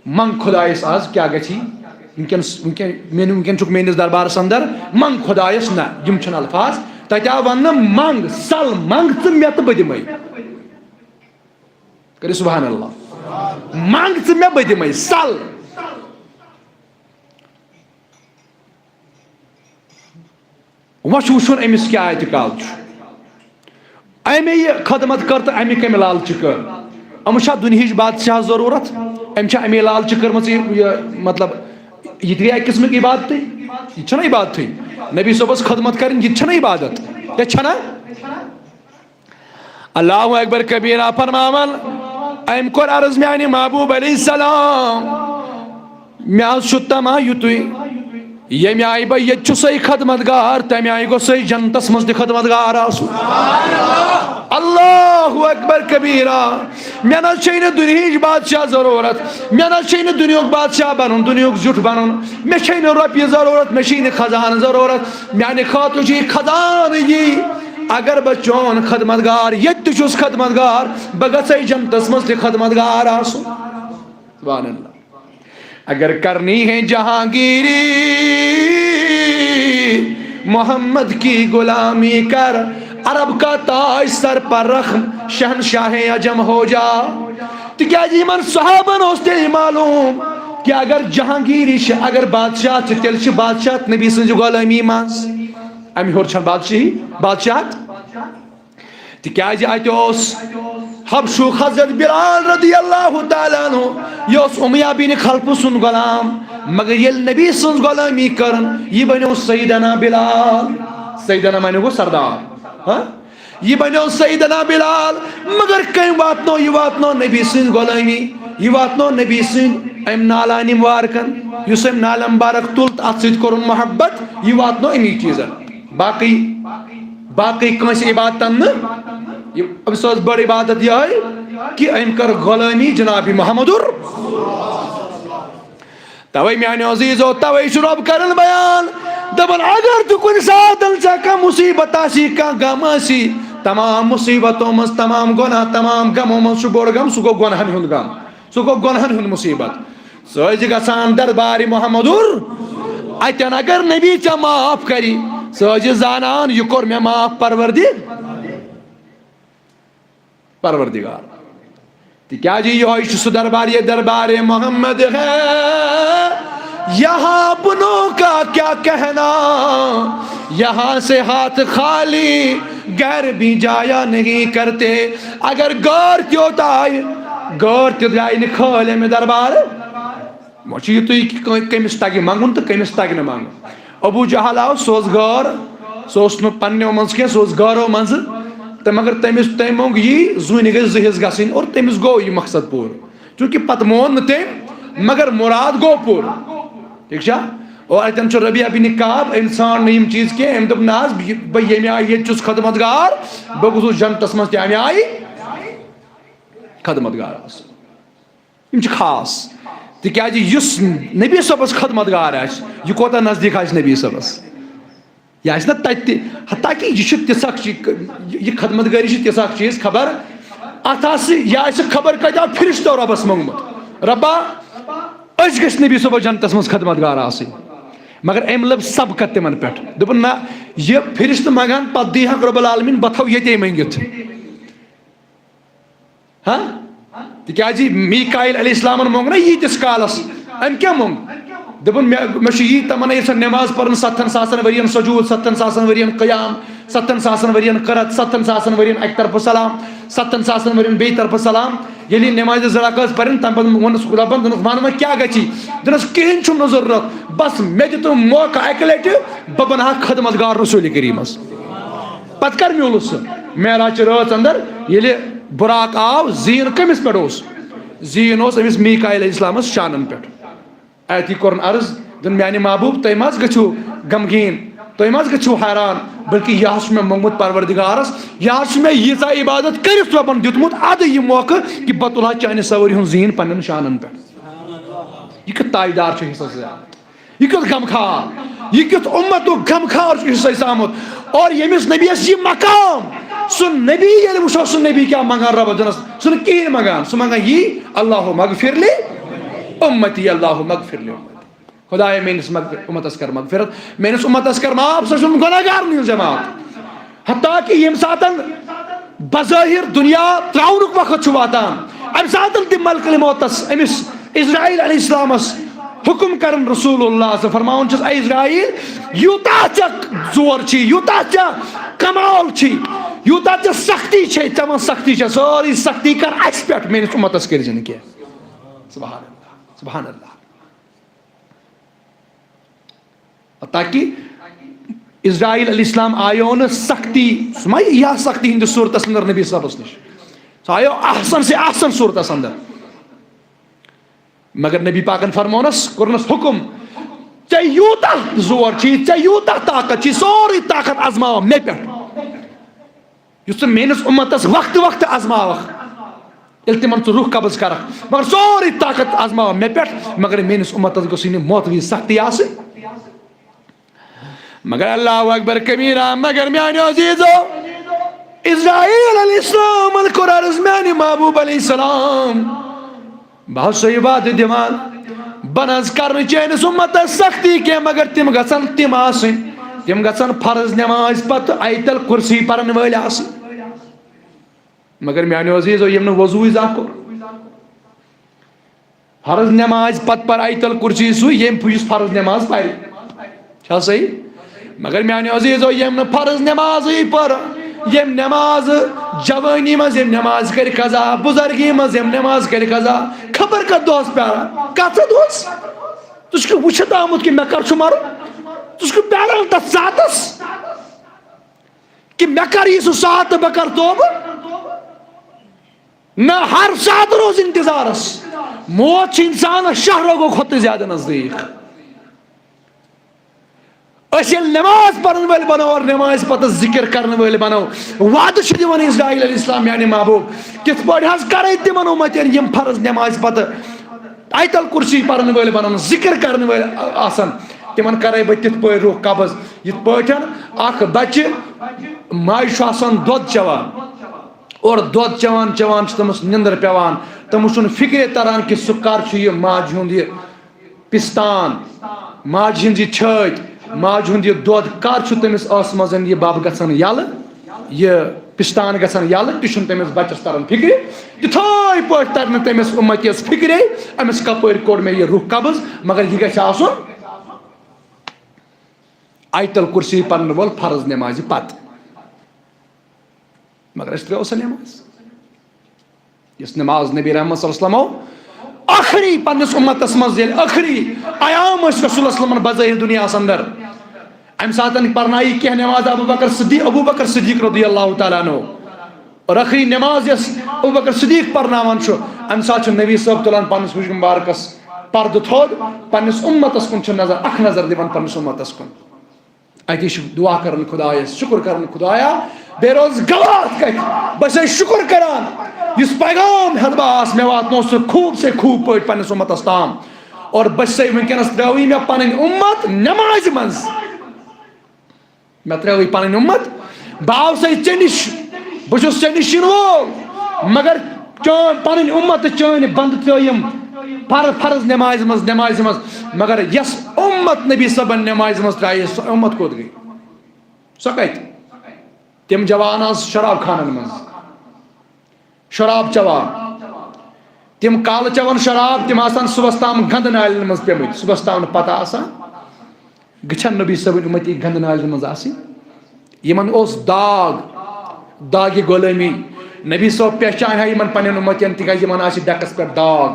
منٛگ خۄدایَس آز کیٛاہ گژھی، وٕنکیٚنَس، وٕنکیٚن، میٛانہِ، وٕنکیٚن چھُکھ میٛٲنِس دربارَس اندر، منٛگ خۄدایَس، نہ، یِم چھِنہٕ الفاظ۔ تَتہِ آو وَننہٕ، منٛگ، سَل، منٛگ ژٕ مےٚ تہٕ بہٕ دِمَے۔ کٔرِو سبحان اللہ۔ منٛگ ژٕ مےٚ، بہٕ دِمَے، سَل۔ وۄنۍ چھُ وٕچھُن أمِس کیٛاہ اعتقاد چھُ۔ أمۍ یہِ خدمت کٔر تہٕ أمۍ کَمہِ لالچہِ کٔر؟ أمِس چھا دُنہِچ بادشاہ ضروٗرت؟ أمۍ چھا اَمے لالچہِ کٔرمٕژ یہِ، یہِ، مطلب، یہِ تہِ گٔے اَکہِ قٕسمٕکۍ عبادتٕے؟ یہِ چھَنہ عبادتٕے؟ نبی صٲبَس خدمت کَرٕنۍ، یہِ تہِ چھَنہ عبادت؟ یہِ چھَنہ؟ اللہ اکبر کبیرہ فرماوان، أمۍ کوٚر عرض میانہِ محبوب علیہ السلام، مےٚ حظ چھُ تمع یُتُے، ییٚمہِ آیہِ بہٕ ییٚتہِ چھُسَے خدمت گار، تَمہِ آیہِ گوٚژھَے جنتس منٛز تہِ خدمت گار آسُن۔ اللہ اکبر کبیرہ۔ مےٚ نہ حظ چھے نہٕ دُنہِچ بادشاہ ضروٗرت، مےٚ نہ حظ چھے نہٕ دُنیُک بادشاہ بنُن، دُنیُک زیُٹھ بنُن، مےٚ چھے نہٕ رۄپیہِ ضروٗرت، مےٚ چھے نہٕ خزانہٕ ضروٗرت، میانہِ خٲطرٕ چھُ یہِ خزانہٕ یی۔ اگر بہٕ چون خدمت گار، ییٚتہِ تہِ چھُس خدمت گار، بہٕ گژھے جنتس منٛز تہِ خدمت گار آسُن۔ سبحان اللہ۔ اگر کرنی ہے جہانگیری، محمد کی غلامی کر، عرب کا تاج سر پر رکھ، شہنشاہ عجم ہو جا۔ تِکیازِ یِمن صحابن اوس تیٚلہِ معلوم کہِ اگر جہانگیری چھِ، اگر بادشاہ چھِ، تیٚلہِ چھِ بادشاہت نبی سٕنٛزِ غلٲمی منٛز۔ امہِ ہیوٚر چھنہٕ بادشاہی، بادشاہت۔ تِکیازِ اتہِ اوس حبشُک حضرت بلال رضی اللہ تعالیٰ عنہ، یہِ اوس امیہ بن خلف سُنٛد غلام، مگر ییٚلہِ نبی سٕنٛز غلٲمی کٔرٕن، یہِ بنیو سیدنا بلال۔ سیدنا معنی گوٚو سردار۔ ہاں؟ یہِ بنیو سیدنا بلال، مگر کٔمۍ واتنو؟ یہِ واتنو نبی سٕنٛز غلٲمی، یہِ واتنو نبی سٕنٛدۍ امہِ نالانہِ مبارکن، یُس أمۍ نالہ مبارک تُل تہٕ اتھ سۭتۍ کوٚرُن محبت، یہِ واتنو امی چیٖزن۔ باقٕے، باقٕے کٲنٛسہِ عبادتن نہٕ۔ یہِ، أمِس ٲس بٔڑ عبادت یِہوٚے کہِ أمۍ کٔر غلٲمی جناب محمدُر۔ توے میانیو عزیزو، توے چھُ رۄب کران بیان، دپان، اگر تہِ کُنہِ ساتن ژےٚ کانٛہہ مصیبت آسی، کانٛہہ غم آسی، تمام مصیبتو منٛز، تمام گۄناہ، تمام غمو منٛز چھُ بوٚڑ غم، سُہ گوٚو گۄناہن ہُنٛد غم، سُہ گوٚو گۄناہن ہُنٛد مصیبت۔ سُہ ٲسۍ زِ گژھان دربارِ محمدُر، اتٮ۪ن اگر نبی ژےٚ معاف کری، سُہ ٲسۍ زِ زانان، یہِ کوٚر مےٚ معاف پروردِ-، پروردگار۔ تِکیازِ یِہوٚے چھُ سُہ دربار، یہ دربار محمد ہے، یہاں اپنوں کا کیا کہنا، یہاں سے ہاتھ خالی گھر بھی جایا نہیں کرتے۔ اگر غٲر تہِ یوت آیہِ، غٲر تہِ درٛایہِ نہٕ خٲلۍ اَمہِ دربارٕ۔ وۄنۍ چھُ یِتُے کہِ کٔمۍ-، کٔمِس تَگہِ منٛگُن تہٕ کٔمِس تَگہِ نہٕ منٛگُن۔ ابو جہل آو، سُہ اوس غٲر، سُہ اوس نہٕ پننیو منٛز کینٛہہ، سُہ اوس غٲرو منٛزٕ۔ تہٕ مگر تٔمِس، تٔمۍ موٚنگ یی، زوٗنہِ گٔژھۍ زٕ حصہٕ گژھٕنۍ اور تٔمِس گوٚو یہِ مقصد پوٗرٕ۔ چوٗنٛکہِ پتہٕ مون نہٕ تٔمۍ، مگر مُراد گوٚو پوٗرٕ۔ ٹھیٖک چھا؟ اور اتٮ۪ن چھُ ربیعہ بن کعب، أمۍ ژھانٛڈ نہٕ یِم چیٖز کینٛہہ، أمۍ دوٚپ، نہ حظ، بہٕ، بہٕ ییٚمہِ آیہِ ییٚتہِ چھُس خدمت گار، بہٕ گوٚژھُس جنتس منٛز تہِ امہِ آیہِ خدمت گار آسُن۔ یِم چھِ خاص، تِکیازِ یُس نبی صٲبس خدمت گار آسہِ، یہِ کوتاہ نزدیٖک آسہِ نبی صٲبس۔ یہِ آسہِ نہ تتہِ تہِ، حتیٰ کہِ یہِ چھُ تِژھ اکھ چی-، یہِ خدمت گٲری چھِ تِژھ اکھ چیٖز، خبر اتھ آسہِ، یہِ آسہِ خبر کۭتیاہ فرشتو رۄبس منٛگمُت، رۄبا، أسۍ گٔژھۍ نبی صٲبس جنتس منٛز خدمت گار آسٕنۍ۔ مگر أمۍ لٔب سبقت تِمن پٮ۪ٹھ، دوٚپُن، نہ، یہِ فرشتہٕ منٛگان، پتہٕ دی ہکھ رۄب العالمین، بہٕ تھاوٕ ییٚتے مٔنگِتھ۔ ہاں؟ تِکیازِ میکائیل علیہ السلامن مۄنگ نہ ییٖتِس کالس۔ أمۍ کیٛاہ مۄنگ؟ دوٚپُن، مےٚ، مےٚ چھُ یی تمنا، ییٚلہِ سۄ نٮ۪ماز پرن ستن ساسن ؤرین، سجود ستن ساسن ؤرین، قیام ستن ساسن ؤرین، قرت ستن ساسن ؤرین، اکہِ طرفہٕ سلام، ستن ساسن ؤرین بیٚیہِ طرفہٕ سلام۔ ییٚلہِ یہِ نٮ۪مازِ زٕ رکٲژ پرن، تمہِ پتہٕ ووٚنُس رۄبن، دوٚپنس، وَن وۄنۍ کیٛاہ گژھی؟ دوٚپنس، کِہیٖنۍ چھُم نہٕ ضروٗرت، بس مےٚ دِ تہٕ موقعہٕ اکہِ لٹہِ، بہٕ بنہٕ ہا خدمت گار رسول کریمس۔ پتہٕ کر میوٗلُس سُہ؟ معراج چہِ رٲژ اندر ییٚلہِ براق آو، زیٖن کٔمِس پٮ۪ٹھ اوس؟ زیٖن اوس أمِس میٖکایل علیہ السلامَس شانَن پٮ۪ٹھ۔ اَتی کوٚرُن عرض، دوٚپُن، "میٛانہِ محبوٗب، تُہۍ ما حظ گٔژھِو غمگیٖن؟ تُہۍ ما حظ گٔژھِو حیران؟ بلکہِ یہِ حظ چھُ مےٚ موٚنگمُت پروردگارَس، یہِ حظ چھُ مےٚ ییٖژاہ عبادت کٔرِتھ رۄبَن دیُتمُت، اَدٕ یہِ موقعہٕ کہِ بہٕ تُلہٕ ہا چانہِ سوٲرۍ ہُنٛد زیٖن پنٛنٮ۪ن شانَن پٮ۪ٹھ۔" یہِ کیُتھ تاجدار چھُ حصس زیادٕ۔ یہِ کیُتھ غمخار، یہِ کیُتھ اُمتُک غمخار چھُ یُس اَسہِ آمُت۔ اور ییٚمِس نبیَس یہِ مقام، سُہ نبی ییٚلہِ وٕچھو، سُہ نبی کیٛاہ منٛگان رۄبَس دِنَس؟ سُہ نہٕ کِہیٖنۍ منٛگان، سُہ منٛگان یی، "اللہم اغفر لی امتی، اللہم اغفر لی امتی۔" خدایا، میٲنِس مغفر-، اُمتَس کر مغفرت، میٲنِس اُمتَس کر معاف، سُہ چھُنہٕ گۄناہ گارنٕے ہُنٛد جماعت۔ حتیٰ کہ ییٚمہِ ساتَن بظٲہِر دُنیا ترٛاونُک وقت چھُ واتان، اَمہِ ساتَن تہِ ملکل موتَس أمِس عزرائیل علیہ السلامَس حُکُم کَران رسول اللہ صلی اللہ علیہ وسلم، فرماوان چھُس، "اے عزرائیل، یوٗتاہ ژےٚ زور چھُے، یوٗتاہ ژےٚ کمال چھُے، یوٗتاہ ژےٚ سختی چھے، ژےٚ وَن سختی چھےٚ، سٲرٕے سختی کر اَسہِ پٮ۪ٹھ، میٲنِس اُمتَس کٔرۍ زِ نہٕ کینٛہہ۔" سبحان اللہ، سبحان اللہ۔ تاکہ عزرائیل علیہ السلام آیو نہٕ سختی، سُہ ما یی ہا سختی ہٕنٛدِس صورتس اندر نبی صٲبس نِش؟ سُہ آیو احسن سے احسن صورتس اندر۔ مگر نبی پاکن فرمونس، کوٚرنس حکم، "ژےٚ یوٗتاہ زور چھُے، ژےٚ یوٗتاہ طاقت چھُے، سورُے طاقت آزماو مےٚ پٮ۪ٹھ۔" یُس ژٕ میٲنِس اُمتس وقتہٕ وقتہٕ آزماوکھ، ییٚلہِ تِمن ژٕ روح قبض کرکھ، مگر سورُے طاقت آزماو مےٚ پٮ۪ٹھ، مگر میٲنِس اُمتس گوٚژھ یہِ موتوی سختی آسٕنۍ۔ مگر اللہ اکبر کبیرہ، مگر میانیو عزیزو، عزرائیل علیہ السلامن کوٚر عرض، میانہِ محبوب علیہ السلام، بہٕ حظ چھُسے وعدٕ دِوان، بہٕ نہ حظ کرٕ نہٕ چٲنِس اُمتس سختی کینٛہہ، مگر تِم گژھن تِم آسٕنۍ، تِم گژھن فرض نٮ۪مازِ پتہٕ آیت الکرسی پرن وٲلۍ آسٕنۍ۔ مگر میانیو عزیزو، ییٚمۍ نہٕ وضوٗوٕے زانٛہہ کوٚر، فرض نٮ۪مازِ پتہٕ پرِ آیت الکرسی سُے، ییٚمۍ یُس فرض نٮ۪ماز پرِ۔ چھا صحیح؟ مگر میانیو عزیزو، ییٚمۍ نہٕ فرض نٮ۪مازٕے پٔر، ییٚمۍ نٮ۪ماز جوٲنی منٛز، ییٚمۍ نٮ۪ماز کَرِ قضا، بُزرگی منٛز ییٚمۍ نٮ۪ماز کَرِ قضا، خبر کَتھ دۄہَس پیٛاران؟ کَتھ دۄہَس؟ ژٕ چھُکھ وٕچھِتھ آمُت کہِ مےٚ کَر چھُ مَرُن؟ ژٕ چھُکھ پیٛاران تَتھ ساعتَس کہِ مےٚ کَر یی سُہ ساعت تہٕ بہٕ کَرٕ توبہٕ؟ نہ، ہر ساتہٕ روز انتظارس۔ موت چھِ انسانس شاہ روگو کھۄتہٕ تہِ زیادٕ نزدیٖک۔ أسۍ ییٚلہِ نماز پرن وٲلۍ بنو اور نمازِ پتہٕ ذکر کرن وٲلۍ بنو، وعدٕ چھُ دِوان عزرائیل علیہ السلام، میانہِ محبوب، کِتھ پٲٹھۍ حظ کرے تِمن اُمتین یِم فرض نمازِ پتہٕ آیت الکرسی پرن وٲلۍ بنن، ذکر کرن وٲلۍ آسن، تِمن کرے بہٕ تِتھ پٲٹھۍ روح قبض، یِتھ پٲٹھۍ اکھ بچہِ ماجہِ چھُ آسان دۄد چٮ۪وان۔ اور دۄد چٮ۪وان چٮ۪وان چھُ تٔمِس نِندٕر پٮ۪وان۔ تٔمِس چھُنہٕ فِکرے تَران کہِ سُہ کَر چھُ یہِ ماجہِ ہُنٛد یہِ پِستان، ماجہِ ہٕنٛز یہِ چھٲتۍ، ماجہِ ہُنٛد یہِ دۄد کَر چھُ تٔمِس ٲسہٕ منٛز یہِ بَب گژھان یَلہٕ، یہِ پِستان گژھان یَلہٕ، تہِ چھُنہٕ تٔمِس بَچَس تَران فِکرِ۔ تِتھَے پٲٹھۍ تَرِ نہٕ تٔمِس اُمتِیَس فِکرے، أمِس کَپٲرۍ کوٚڑ مےٚ یہِ روح قبض، مگر یہِ گژھِ آسُن آیت الکرسی پَرن وول فرض نٮ۪مازِ پَتہٕ۔ مگر أسۍ ترٛٲو سۄ نٮ۪ماز۔ یۄس نٮ۪ماز نبی رحمت صلی اللہ علیہ وسلمو ٲخری پننِس اُمتس منٛز ییٚلہِ ٲخری ایام ٲسۍ رسول اللہ صلی اللہ علیہ وسلمن بظٲہِر دُنیاہس اندر، اَمہِ ساتہٕ پرنایہِ کینٛہہ نٮ۪ماز ابو بکر صدیق، ابو بکر صدیق رضی اللہ تعالیٰ عنہ۔ اور ٲخری نٮ۪ماز یۄس ابو بکر صدیق پرناوان چھُ، اَمہِ ساتہٕ چھُ نبی صٲب تُلان پننِس مُجہِ مُبارکس پردٕ تھوٚد، پننِس اُمتس کُن چھُ نظر، اکھ نظر دِوان پننِس اُمتس کُن۔ اَتی چھُ دُعا کران خۄدایَس، شُکُر کران، "خۄدایا، بے روزگار کَتہِ؟ بہٕ چھُسے شُکُر کران، یُس پیغام ہٮ۪تھ بہٕ آس، مےٚ واتنوو سُہ خوٗب سے خوٗب پٲٹھۍ پنٛنِس اُمتَس تام۔ اور بہٕ چھُسے وٕنکیٚنَس ترٛٲوٕے مےٚ پَنٕنۍ اُمت نٮ۪مازِ منٛز۔ مےٚ ترٛٲوٕے پَنٕنۍ اُمت، بہٕ آوسَے ژےٚ نِش، بہٕ چھُس ژےٚ نِش یِنہٕ وول، مگر چٲنۍ پَنٕنۍ اُمت تہٕ چٲنۍ بنٛدٕ ترٛٲیِم فر-، فرض نٮ۪مازِ منٛز، نٮ۪مازِ منٛز، مگر یۄس اُمت نبی صٲبن نٮ۪مازِ منٛز ترٛایے، سۄ اُمت کوٚت گٔے؟ سۄ کَتہِ؟ تِم جوان آز شراب خانن منٛز، شراب چٮ۪وان، تِم کالہٕ چٮ۪وان شراب، تِم آسان صُبحس تام گنٛدٕ نالٮ۪ن منٛز پیمٕتۍ، صُبحس تام نہٕ پتہ آسان۔ گٔژھن نبی صٲبٕنۍ اُمتی گنٛدٕ نالٮ۪ن منٛز آسٕنۍ؟ یِمن اوس داغ، داغِ غلٲمی۔ نبی صٲب پہچانہِ ہا یِمن پننٮ۪ن اُمتین، تِکیازِ یِمن آسہِ ڈیکس پٮ۪ٹھ داغ،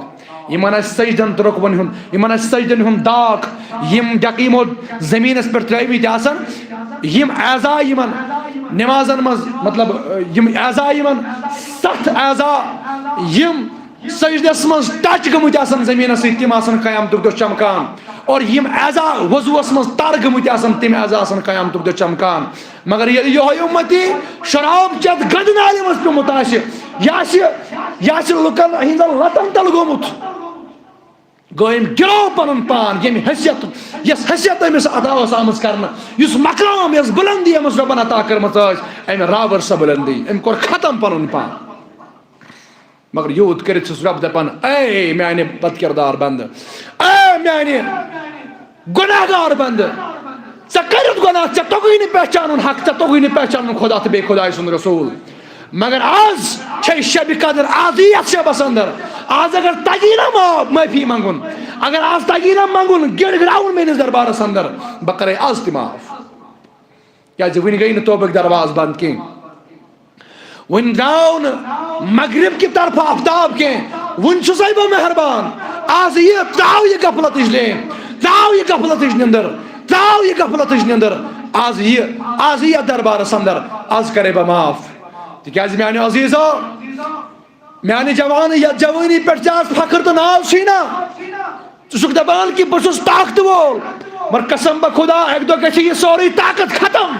یِمن آسہِ سجدن تہٕ رُکوعن ہُنٛد، یِمن آسہِ سجدن ہُنٛد داغ۔ یِم ڈیکہٕ یِمو زٔمیٖنس پٮ۪ٹھ ترٲومٕتۍ آسن، یِم اعضا یِمن نمازن منٛز، مطلب، یِم اعضا، یِمن ستھ اعضا، یِم سجدس منٛز ٹچ گٔمٕتۍ آسن زٔمیٖنس سۭتۍ، تِم آسن قیامتُک دۄہ چمکان۔ اور یِم اعضا وضوٗوس منٛز تر گٔمٕتۍ آسن، تِم اعضا آسن قیامتُک دۄہ چمکان۔ مگر ییٚلہِ یِہوٚے اُمتی شراب چٮ۪تھ گنٛدٕ نالہِ منٛز پیوٚمُت آسہِ، یہِ آسہِ، یہِ آسہِ لُکن ہٕنٛزن لتن تل گوٚمُت، گوٚو أمۍ گِرو پنُن پان، ییٚمہِ حیثیت، یۄس حیثیت أمِس عطا ٲس آمٕژ کرنہٕ، یُس مقام، یۄس بُلندی أمِس رۄبن عطا کٔرمٕژ ٲس، أمۍ راوٕر سۄ بُلندی، أمۍ کوٚر ختم پنُن پان۔ مگر یوٗت کٔرِتھ چھُس رۄب دپان، اے میانہِ بدکردار بندٕ، اے میانہِ گۄناہگار بندٕ، ژےٚ کٔرِتھ گۄناہ، ژےٚ توٚگُے نہٕ پہچانُن حق، ژےٚ توٚگُے نہٕ پہچانُن خدا تہٕ بیٚیہِ خدایہِ سُنٛد رسول۔ مگر آز چھے شبِ قدر، آز یی یتھ شبس اندر۔ آز اگر تگی نہ معاف، معٲفی منگُن، اگر آز تگی نہ منگُن، گڑگڑاوُن میٲنِس دربارس اندر، بہٕ کرے آز تہِ معاف۔ کیازِ وُنہِ گٔے نہٕ توبٕکۍ دروازٕ بند کینٛہہ۔ وُنہِ درٛاو نہٕ مغرب کہِ طرفہٕ آفتاب کینٛہہ۔ وُنہِ چھُسے بہٕ مہربان۔ آز یہِ ترٛاو یہِ غفلتٕچ لین، ترٛاو یہِ غفلتٕچ نِندٕر، ترٛاو یہِ غفلتٕچ نِندٕر۔ آز یہِ، آز یہِ یتھ دربارس اندر، آز کرے بہٕ معاف۔ تِکیازِ میانیو عزیزو، میانہِ جوانہٕ، یتھ جوٲنی پٮ۪ٹھ ژےٚ آز فخر تہٕ ناز چھُے نا، ژٕ چھُکھ دپان کہِ بہٕ چھُس طاقتہٕ وول، مگر قسم بہ خدا، اکہِ دۄہ گژھِ یہِ سورُے طاقت ختم۔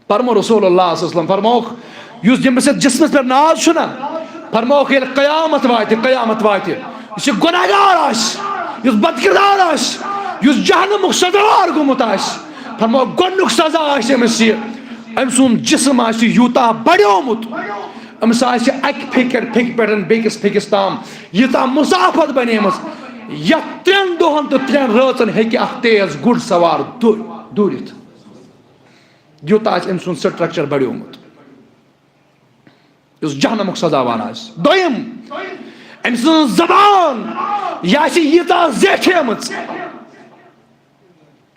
فرمو رسول اللہ صلی اللہ علیہ وسلم، فرمووُکھ، یُس ییٚمِس یَتھ جسمس پٮ۪ٹھ ناز چھُنہ، فرمووُکھ، ییٚلہِ قیامت واتہِ، قیامت واتہِ، یُس یہِ گۄناہگار آسہِ، یُس بدکردار آسہِ، یُس جہنمُک سزاوار گوٚمُت آسہِ، فرمووُکھ، گۄڈٕنیُک سزا آسہِ أمِس یہِ، أمۍ سُنٛد جسم آسہِ یوٗتاہ بڑیومُت، أمِس آسہِ اَکہِ پھیٚکہِ پٮ۪ٹھ، پھیٚکہِ پٮ۪ٹھ بیٚکِس پھیٚکِس تام ییٖژاہ مسافت بنیمٕژ، یَتھ ترٛٮ۪ن دۄہن تہٕ ترٛٮ۪ن رٲژن ہیٚکہِ اَکھ تیز گُر سوار دو-، دوٗرِتھ۔ یوٗتاہ آسہِ أمۍ سُنٛد structure بڑیومُت، یُس جہنمُک سزاوار آسہِ۔ دوٚیِم، أمۍ سٕنٛز زبان، یہِ آسہِ ییٖژاہ زیٹھیمٕژ،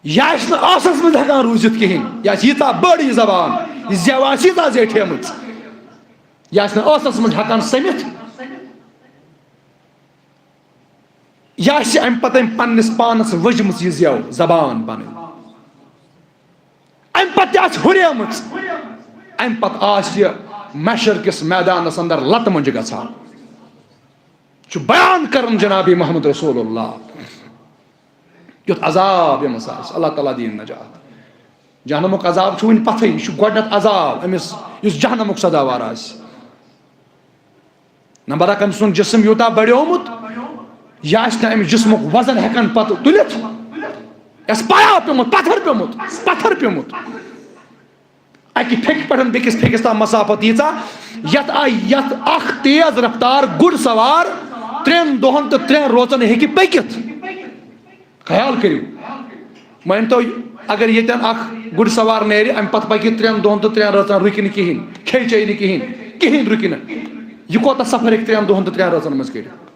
یہِ آسہِ نہٕ ٲسَس منٛز ہٮ۪کان روٗزِتھ کِہیٖنۍ۔ یہِ آسہِ ییٖژاہ بٔڑ یہِ زبان، یہِ زٮ۪و آسہِ ییٖژاہ زیٹھیمٕژ، یہِ آسہِ نہٕ ٲسَس منٛز ہٮ۪کان سٔمِتھ۔ یہِ آسہِ اَمہِ پتہٕ أمۍ پننِس پانس ؤجمٕژ یہِ زٮ۪و زبان پنٕنۍ۔ اَمہِ پتہٕ تہِ آسہِ ہُریمٕژ۔ اَمہِ پتہٕ آسہِ یہِ محشر کِس میدانس اندر لتہٕ مۄنجہِ گژھان۔ چھُ بیان کران جناب محمد رسول اللہ، یُتھ عذاب ییٚمِس آسہِ، اللہ تعالیٰ دِیِن نجات۔ جہنمُک عذاب چھُ وُنہِ پتھٕے، یہِ چھُ گۄڈٕنٮ۪تھ عذاب أمِس، یُس جہنمُک سزاوار آسہِ۔ نمبر اکھ، أمۍ سُنٛد جسم یوٗتاہ بڑیومُت، یہِ آسہِ نہٕ أمِس جسمُک وزن ہٮ۪کان پتہٕ تُلِتھ۔ یَس پایا پیوٚمُت، پتھر پیوٚمُت، پتھر پیوٚمُت۔ اَکہِ پھیٚکہِ پٮ۪ٹھ بیٚکِس پھیٚکِس تام مسافت ییٖژاہ، یَتھ آ-، یَتھ اکھ تیز رفتار گُر سوار ترٛٮ۪ن دۄہن تہٕ ترٛٮ۪ن رٲژن ہیٚکہِ پٔکِتھ۔ خیال کٔرِو، مٲنۍ تو، اگر ییٚتٮ۪ن اکھ گُر سوار نیرِ، اَمہِ پتہٕ پَکہِ ترٛٮ۪ن دۄہن تہٕ ترٛٮ۪ن رٲژن، رُکہِ نہٕ کِہیٖنۍ، کھیٚیہِ چیٚیہِ نہٕ کِہیٖنۍ، کِہیٖنۍ رُکہِ نہٕ، یہِ کوٗتاہ سفر ہیٚکہِ ترٛٮ۪ن دۄہن تہٕ ترٛٮ۪ن رٲژن منٛز کٔرِتھ؟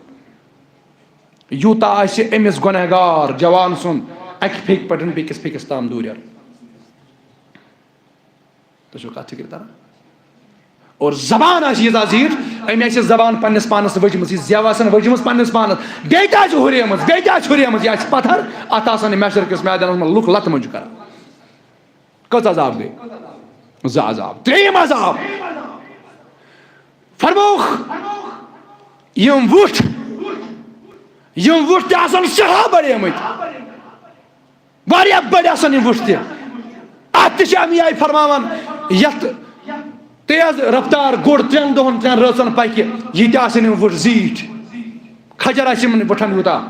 یوٗتاہ آسہِ أمِس گۄنہگار جوان سُنٛد اَکہِ پھیٚکہِ پٮ۪ٹھ بیٚکِس پھیٚکِس تام دوٗرٮ۪ر۔ تُہۍ چھِو کَتھ فِکرِ تَران؟ اور زبان آسہِ ییٖژاہ زیٖٹھ، أمۍ آسہِ زبان پنٛنِس پانَس ؤجمٕژ، یہِ زٮ۪و آسن ؤجمٕژ پنٛنِس پانَس، بیٚیہِ تہِ آسہِ ہُریمٕژ، بیٚیہِ تہِ آسہِ ہُریمٕژ، یہِ آسہِ پَتھر، اَتھ آسَن محشر کِس میدانَس منٛز لُکھ لَتہٕ مۄنجہِ کَران۔ کٔژ عذاب گٔے؟ زٕ عذاب۔ ترٛیٚیِم عذاب۔ فرمووُکھ، یِم وُٹھ، یِم وُٹھ تہِ آسَن سٮ۪ٹھاہ بڑیمٕتۍ۔ واریاہ بٔڑۍ آسَن یِم وُٹھ تہِ۔ اَتھ تہِ چھِ اَمی آیہِ فرماوان، یَتھ تیز رفتار گُر ترٛٮ۪ن دۄہَن ترٛٮ۪ن رٲژَن پَکہِ، یہِ تہِ آسَن یِم وُٹھ زیٖٹھۍ۔ کھجر آسہِ یِمَن وُٹھَن یوٗتاہ۔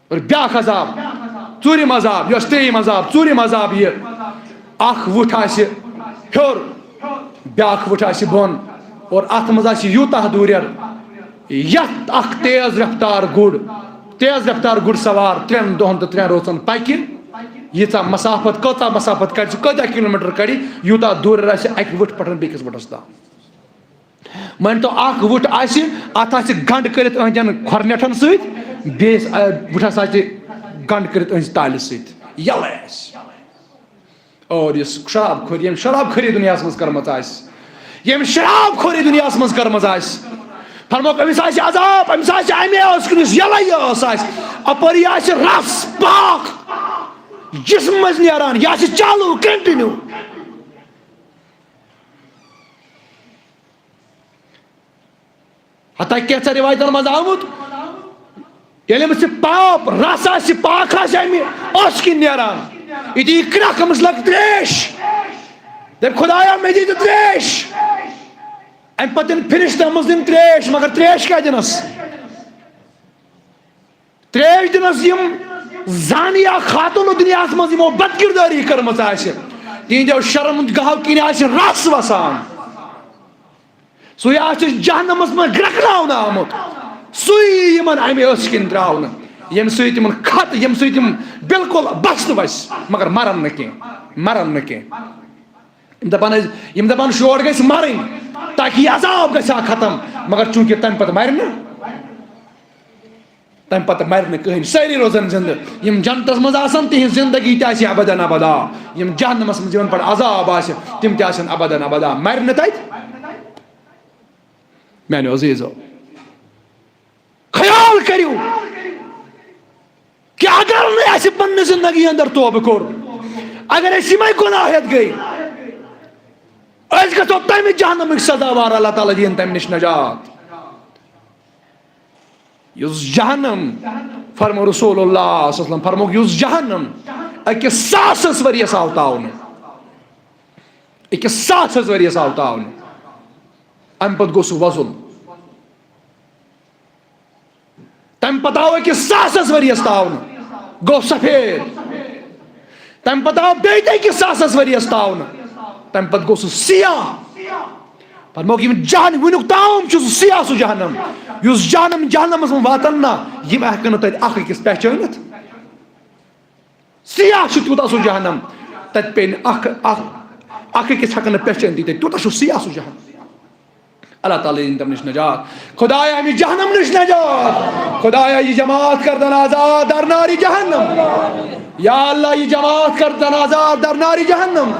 اور بیٛاکھ عذاب، ژوٗرِم عذاب، یۄس ترٛیٚیِم عذاب، ژوٗرِم عذاب یہِ، اَکھ وُٹھ آسہِ ہیوٚر، بیٛاکھ وُٹھ آسہِ بۄن، اور اَتھ منٛز آسہِ یوٗتاہ دوٗرٮ۪ر، یَتھ اَکھ تیز رفتار گُر، تیز رفتار گُر سوار ترٛٮ۪ن دۄہَن تہٕ ترٛٮ۪ن رٲژَن پَکہِ، ییٖژاہ مسافت، کۭژاہ مسافت کَڑِ سُہ، کۭتیٛاہ کِلوٗ میٖٹر کَڑِ، یوٗتاہ دوٗرٮ۪ر آسہِ اَکہِ وُٹھٕ پٮ۪ٹھ بیٚکِس وُٹھَس تام۔ مٲنۍ تو، اَکھ وُٹھ آسہِ، اَتھ آسہِ گنٛڈ کٔرِتھ أہنٛدٮ۪ن کھۄرنٮ۪ٹھَن سۭتۍ، بیٚیِس، آ، وُٹھَس آسہِ گنٛڈ کٔرِتھ أہنٛدِس تالہِ سۭتۍ، یَلَے آسہِ۔ اور یُس شراب خور، ییٚمۍ شراب خوری دُنیاہَس منٛز کٔرمٕژ آسہِ، ییٚمۍ شراب خوری دُنیاہَس منٛز کٔرمٕژ آسہِ، فرموکھ، أمِس آسہِ عذاب، أمِس آسہِ اَمے ٲس کِنۍ یُس یَلَے یہِ ٲس آسہِ، اَپٲری آسہِ رَس پاک۔ جسم منٛز نیران، یہِ آسہِ چالو، کنٹینیو۔ حتیٰ کینٛژن روایتن منٛز آمُت، ییٚلہِ أمِس یہِ پاپ رس آسہِ، پاک آسہِ امہِ أچھ کِنۍ نیران، یہِ دِیہِ کرٛکھ، أمِس لگہِ ترٛیش، دپہِ، "خدایا، مےٚ دِ تہِ ترٛیش۔" امہِ پتہٕ دِن فرشتہٕ أمِس دِن ترٛیش، مگر ترٛیش کیٛاہ دِنس؟ ترٛیش دِنس یِم زانیہ خاتون دُنیاہس منٛز یِمو بدکردٲری کٔرمٕژ آسہِ، تِہنٛدیو شرم گاہو کِنۍ آسہِ رس وسان۔ سُے آسہِ جہنمس منٛز گرٛکناونہٕ آمُت، سُے یِمن امہِ أچھ کِنۍ ترٛاونہٕ، ییٚمہِ سۭتۍ یِمن خط، ییٚمہِ سۭتۍ یِم بالکل بس تہٕ وس، مگر مرن نہٕ کینٛہہ، مرن نہٕ کینٛہہ۔ یِم دپان ٲسۍ، یِم دپان شور گژھِ مرٕنۍ تاکہِ یہِ عذاب گژھِ ہا ختم، مگر چونکہ تمہِ پتہٕ مرِ نہٕ، تمہِ پتہٕ مرِ نہٕ کٕہٕنۍ، سٲری روزن زندٕ۔ یِم جنتس منٛز آسن، تِہنٛز زندگی تہِ آسہِ ابدن ابدا۔ یِم جہنمس منٛز یِمن پٮ۪ٹھ عذاب آسہِ، تِم تہِ آسن ابدن ابدا، مرِ نہٕ تتہِ۔ میانیو عزیزو، خیال کٔرِو کہ اگر نہٕ اسہِ پننہِ زندگی اندر توبہٕ کوٚر، اگر أسۍ یِمے گۄناہ ہٮ۪تھ گٔے، أسۍ گژھو تمہِ جہنمٕکۍ سزاوار، اللہ تعالیٰ دِیِن تمہِ نِش نجات۔ یُس جہنم، فرمو رسول اللہ صلی اللہ علیہ وسلم، فرمووُکھ، یُس جہنم أکِس ساسس ؤرِیس آو تاونہٕ، أکِس ساسس ؤرِیس آو تاونہٕ، امہِ پتہٕ گوٚو سُہ وۄزُل۔ تمہِ پتہٕ آو أکِس ساسس ؤرِیس تاونہٕ، گوٚو سفید۔ تمہِ پتہٕ آو بیٚیہِ تہِ أکِس ساسس ؤرِیس تاونہٕ، تمہِ پتہٕ گوٚو سُہ سیاہ۔ فرمووُکھ، یِم جہن-، وُنیُک تام چھُ سُہ سیاہ سُہ جہنم۔ یُس جہنم، جہنمس منٛز واتن نا، یِم ہٮ۪کن نہٕ تتہِ اکھ أکِس پہچٲنِتھ۔ سیاہ چھُ تیوٗتاہ سُہ جہنم، تتہِ پیٚیہِ نہٕ اکھ، اکھ، اکھ أکِس ہٮ۪کن نہٕ پہچٲنِتھٕے تتہِ، تیوٗتاہ چھُ سیاہ سُہ جہنم۔ اللہ تعالیٰ دِیِن تِم نِش نجات۔ خدایا، اَمہِ جہنم نِش نجات۔ خدایا، یہِ جماعت کر تن آزاد در نار جہنم۔ یا اللہ، یہِ جماعت کر تن آزاد در نار جہنم۔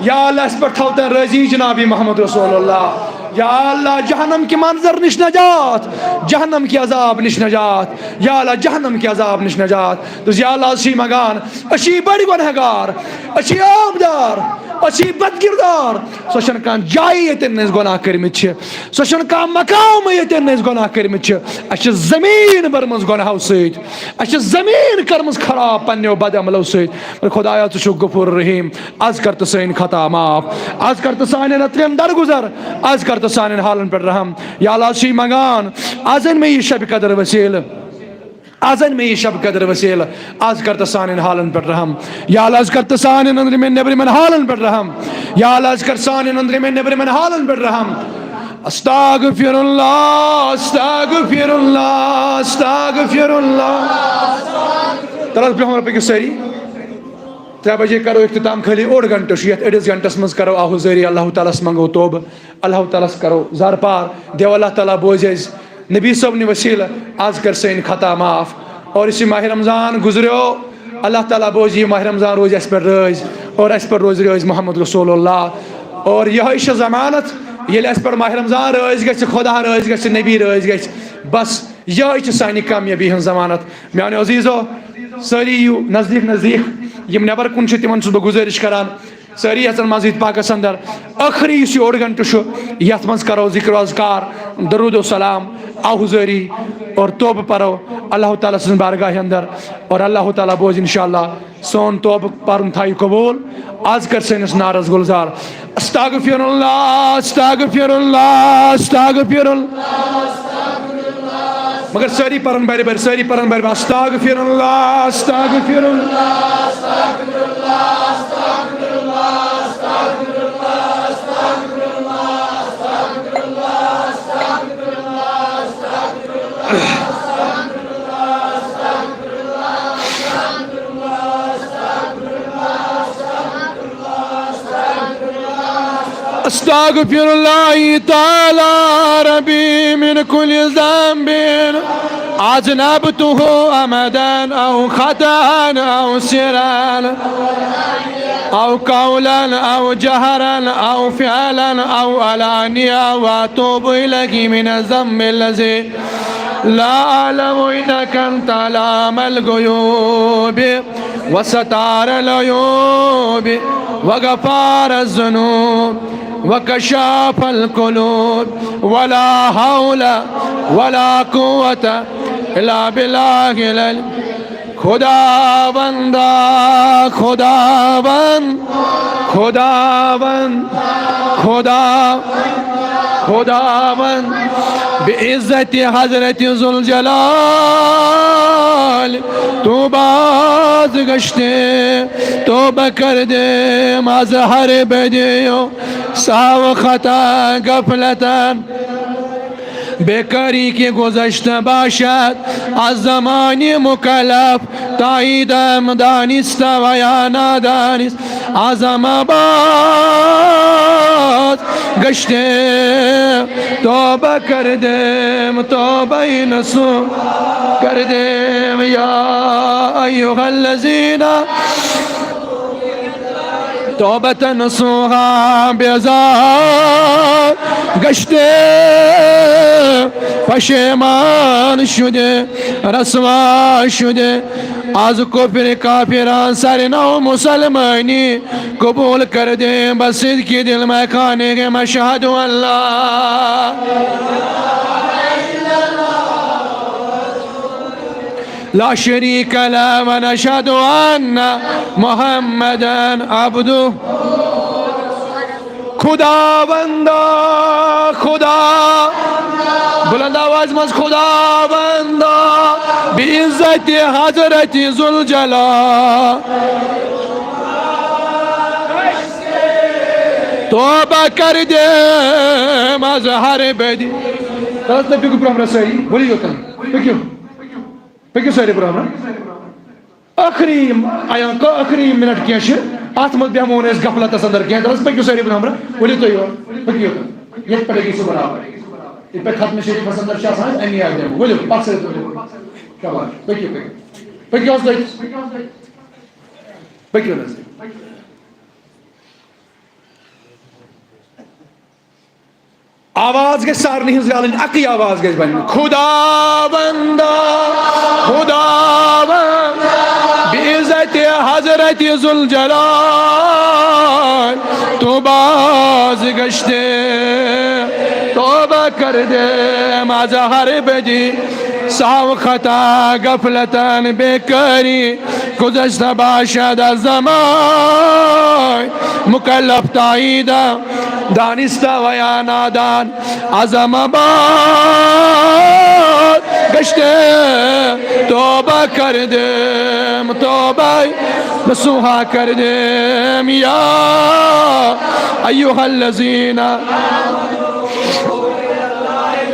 یا اللہ، اَسہِ پٮ۪ٹھ تھاو تن رٲضی جناب محمد رسول اللہ۔ یا اللہ، جہنم کہِ منظر نِش نجات، جہنم کہِ عذاب نِش نجات۔ یا اللہ، جہنم کہِ عذاب نِش نجات۔ دوٚپُس، یا اللہ، أسۍ چھِ منٛگان، أسۍ چھِ بٔڑۍ گۄنہگار، أسۍ چھِ عٲبدار، أسۍ چھِ بدکردار۔ سۄ چھَنہٕ کانٛہہ جایہِ ییٚتٮ۪ن نہٕ أسۍ گۄناہ کٔرمٕتۍ چھِ، سۄ چھَنہٕ کانٛہہ مقام ییٚتٮ۪ن نہٕ أسۍ گۄناہ کٔرمٕتۍ چھِ۔ اَسہِ چھِ زٔمیٖن بٔرمٕژ گۄناہو سۭتۍ، اَسہِ چھِ زٔمیٖن کٔرمٕژ خراب پنٛنیو بد عملو سۭتۍ۔ مگر خدایا، ژٕ چھُکھ غفور رحیٖم، از کر تہٕ سٲنۍ خطا معاف، از کر تہٕ سانٮ۪ن نترٮ۪ن درگُزر، از کر تہٕ سانٮ۪ن حالن پٮ۪ٹھ رحم۔ یا اللہ، أسۍ چھِ منٛگان، از أنۍ مےٚ یہِ شبِ قدر وسیٖلہٕ۔ از أنۍ مےٚ یہِ شب قدر وسیلہٕ، از کر تہٕ سانٮ۪ن حالن پٮ۪ٹھ رحم۔ یا اللہ، از کر تہٕ سانٮ۪ن أنٛدرِمٮ۪ن نیٚبرِمٮ۪ن حالن پٮ۪ٹھ رحم۔ یا اللہ، از کر سانٮ۪ن أنٛدرِمٮ۪ن نیٚبرِمٮ۪ن حالن پٮ۪ٹھ رحم۔ استغفر اللہ، استغفر اللہ، استغفر اللہ۔ تَلہٕ حظ بیٚہمو رۄپہٕ کہِ سٲری۔ ترٛےٚ بجے کرو اختتام، خٲلی اوٚڑ گھنٹہٕ چھُ، یتھ أڑِس گھنٹس منٛز کرو آہوزٲری، اللہ تعالیٰ ہس منٛگو توبہٕ، اللہ تعالیٰ ہس کرو زارپار، دیو اللہ تعالیٰ بوزِ اَسہِ نبی صٲبنہِ وسیلہٕ آز کر سٲنۍ خطا معاف۔ اور یُس یہِ ماہِ رمضان گُزریو، اللہ تعالیٰ بوزِ یہِ ماہِ رمضان، روزِ اَسہِ پٮ۪ٹھ رٲضۍ اور اَسہِ پٮ۪ٹھ روزِ رٲضۍ محمد رسول اللہ۔ اور یِہوٚے چھِ ضمانت، ییٚلہِ اَسہِ پٮ۪ٹھ ماہِ رمضان رٲضۍ گژھِ، خدا رٲضۍ گژھِ، نبی رٲضۍ گژھِ، بس یِہوٚے چھِ سانہِ کامیٲبی ہٕنٛز ضمانت۔ میانیو عزیزو، سٲری یِیِو نزدیٖک نزدیٖک، یِم نٮ۪بر کُن چھِ تِمن چھُس بہٕ گُزٲرِش کران، سٲری یژھن مسجد پاکس اندر ٲخری یُس یہِ اوٚڑ گھنٹہٕ چھُ، یتھ منٛز کرو ذکر و اذکار، درود و سلام، آہوزٲری اور توبہٕ پرو اللہ تعالیٰ سٕنٛز بارگاہہِ اندر، اور اللہ تعالیٰ بوزِ انشاءاللہ سون توبہٕ پرُن تھایہِ قبول۔ آز کر سٲنِس نارس گُلزار، استغفر اللہ، استغفر اللہ، استغفر اللہ۔ مگر سٲری پرن بارِ بارِ، سٲری پرن بارِ بارِ، استغفر اللہ، استغفر اللہ۔ استغفر الله تعالى ربي من كل ذنب أذنبته عمدا أو خطأ أو سرا أو قولا أو جهرا أو فعلا أو علانية، وأتوب إليه من الذنب الذي لا أعلم إنك أنت علام الغيوب. وستار العیوب وغفار الذنوب وکشاف القلوب ولا حول ولا قوة الا باللہ العلی. خداوندا، خداوند، خداوند، خدا، خداوند، بعزت حضرت ذوالجلال، تو باز گشتے، توبہ کردیم از ہر بدی و سہو خطا غفلتن. بیکاری که گذشته باشد از زمان مکلف، تاییدم دانسته و یا نادانست، از همه باز گشته توبه کردیم، توبه نصوح کردیم. یا ایها الذین توبة نصوحا، بیزار گشته، پشیمان شده، رسوا شده، از کفر کافران سر نو مسلمانی قبول کرده، به صدق دل میخانه، اشهد ان لا لا شریک له و نشهد ان محمدا عبده. خداوندا، خدا، بلند آواز منٛز، خداوندا، بعزت حضرت ذوالجلال، توبہ کردیم از ہر بدی. تَس تہٕ پِکِو برٛونٛہہ برٛونٛہہ سٲری، ؤلِو یوٚتَن، پٔکِو. پٔکِو سٲری برٛونٛہہ برٛونٛہہ. ٲخری، ایان کا ٲخری منٹ کینٛہہ چھِ، اَتھ منٛز بیٚہمو نہٕ أسۍ غفلتَس اندر کینٛہہ. دَپَس، پٔکِو سٲری برٛونٛہہ برٛونٛہہ. ؤلِو تُہۍ یور. پٔکِو یوٚتَن. ییٚتہِ پٮ۪ٹھ گٔژھِو برابر. ییٚتہِ پٮ۪ٹھ ختم شریفَس اندر چھِ آسان اَمی آیہِ بیٚہمو. ؤلِو، پَتھ سۭتۍ ؤلِو. شاباش. پٔکِو، پٔکِو. پٔکِو حظ تُہۍ. پٔکِو نہ حظ. آواز گژھِ سارنٕے ہٕنٛز رلٕنۍ، اَکٕے آواز گژھِ بنٕنۍ۔ خداوندا، خداوند، بعزت حضرت ذوالجلال، تو باز گشتے، توبہ کردیم از ہر بدی، سہو خطا غفلتن بیکاری، گذشته باشد از زمان، مکلف تاییدم دانسته و یا نادان، از همه باز گشته، توبه کردیم، توبه نصوحا کردیم، یا ایها الذین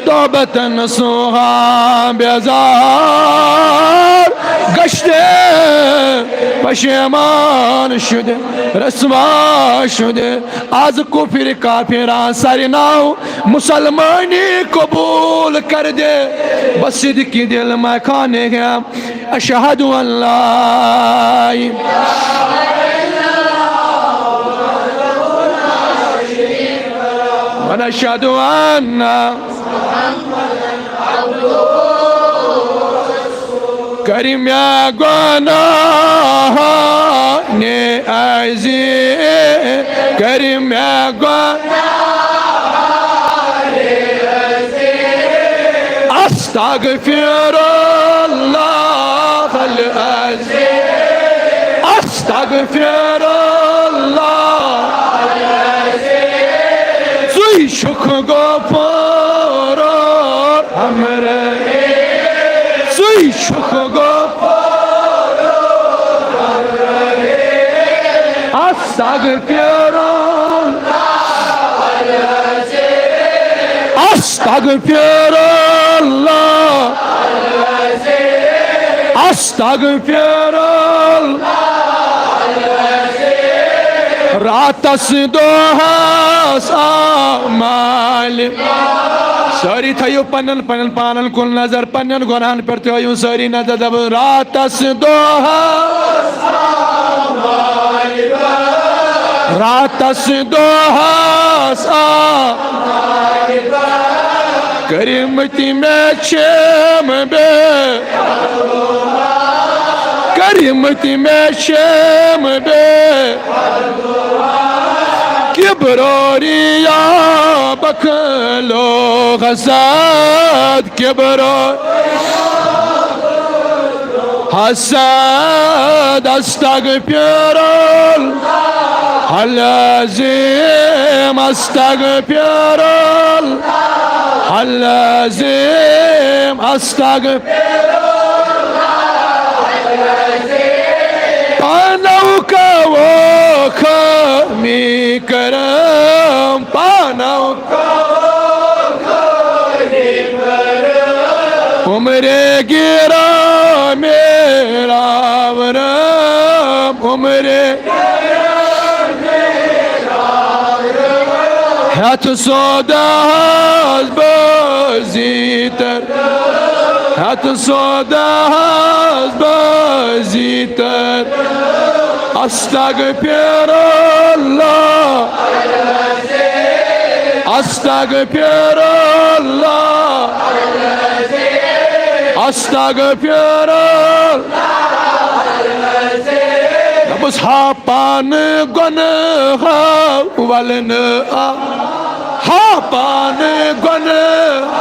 توبة نصوحا، بیزار گشته، پشیمان شده، رسوا شده، از کفر کافران سر نو مسلمانی قبول کرده، به صدق دل میخانه هم اشهد ان لا و نشهد ان کریم گناهان عظیم، کریم گناهان عظیم. استغفر الله العظیم. استغفر الله. ژٕے چھُکھ غفور رحیم۔ ژٕے چھُکھ غفور۔ استغفر الله۔ استغفر الله۔ استغفر الله۔ راتس دۄہس اعمال۔ سٲری تھٲیِو پننٮ۪ن پننٮ۪ن پانن کُن نظر، پننٮ۪ن گۄناہن پٮ۪ٹھ تھٲیِو سٲری نظر۔ دَپُن، راتس دۄہس، راتس دۄہس آ کٔرمٕتۍ مےٚ چھِم بے، کریمتی میں شیم بے، کبر و ریا، بخل و حسد، کبر و حسد، استغفر اللہ العظیم، استغفر اللہ العظیم، استغفر۔ پانو کا وہ خامی کرم، پانو عمر گرام راورم، عمر ہیتھ سودہ حظ بزیتر، ہیتھ سودہ حظ بزیتر، استغفر اللہ، استغفر اللہ، استغفر اللہ۔ دپس ہا پان گناہ ولن آ، ہا پان گناہ،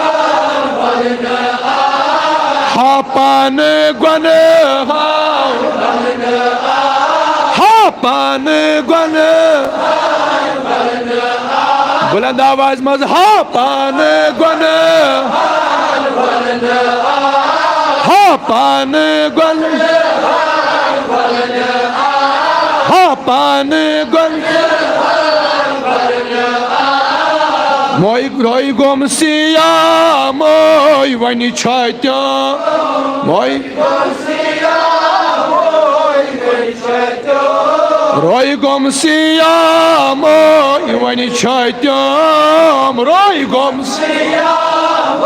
ہا پان گناہ، ہا پان گناہ۔ بلند آواز مز ہا پان گناہ، ہا پان گناہ، ہا پان گناہ۔ موی روی گوم سیاہ، موی ونی چھاتیاں، موی روی گوم سیام، وۄنۍ چھٲتیام۔ روی گوم سیام،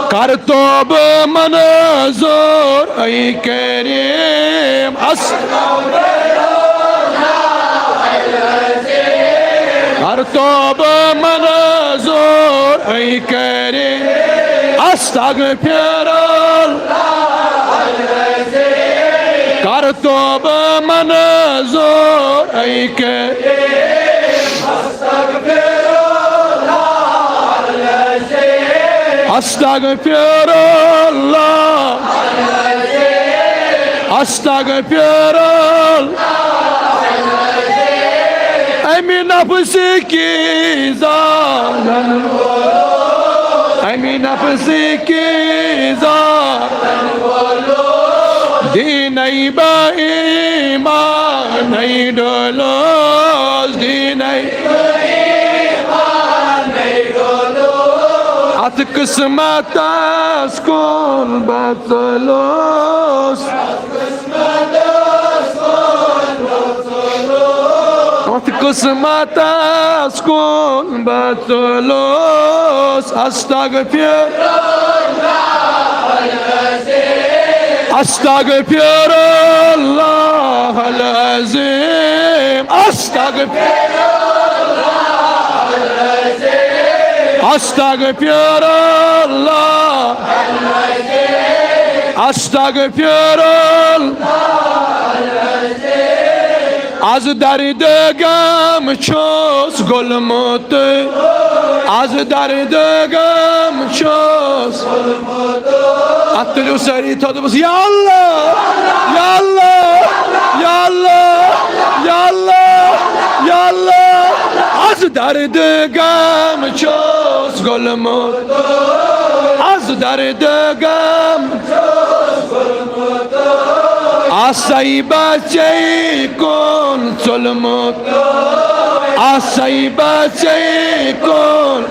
کر توبہٕ منظور اے کریم۔ اس کر توبہٕ منظور اے کریم۔ استغفر اللہ۔ کر توبہٕ منظور اے کریم۔ استغفر اللہ، استغفر اللہ۔ امی نفس کی زالن، امی نفس کی زالن دینَے بہٕ ایمان نَے ڈولوس، دینَے۔ اتھ قسمتس کُن بہٕ ژوٚلوس۔ اتھ قسمتس کُن بہٕ ژوٚلوس۔ استغفر، استغفر اللہ العظیم۔ استغفر، استغفر اللہ، استغفر اللہ۔ از درد غم چھُس گوٚلمُت، از درد غم چھُس۔ اتھ تُلِو سٲری تھوٚد، دوٚپُس، یا اللہ، یا اللہ، یا اللہ، یا اللہ، یا اللہ۔ از درد غم چھُس گوٚلمُت، از درد غم آسے بچے کُن ژوٚلمُت، آسے بچے کُن۔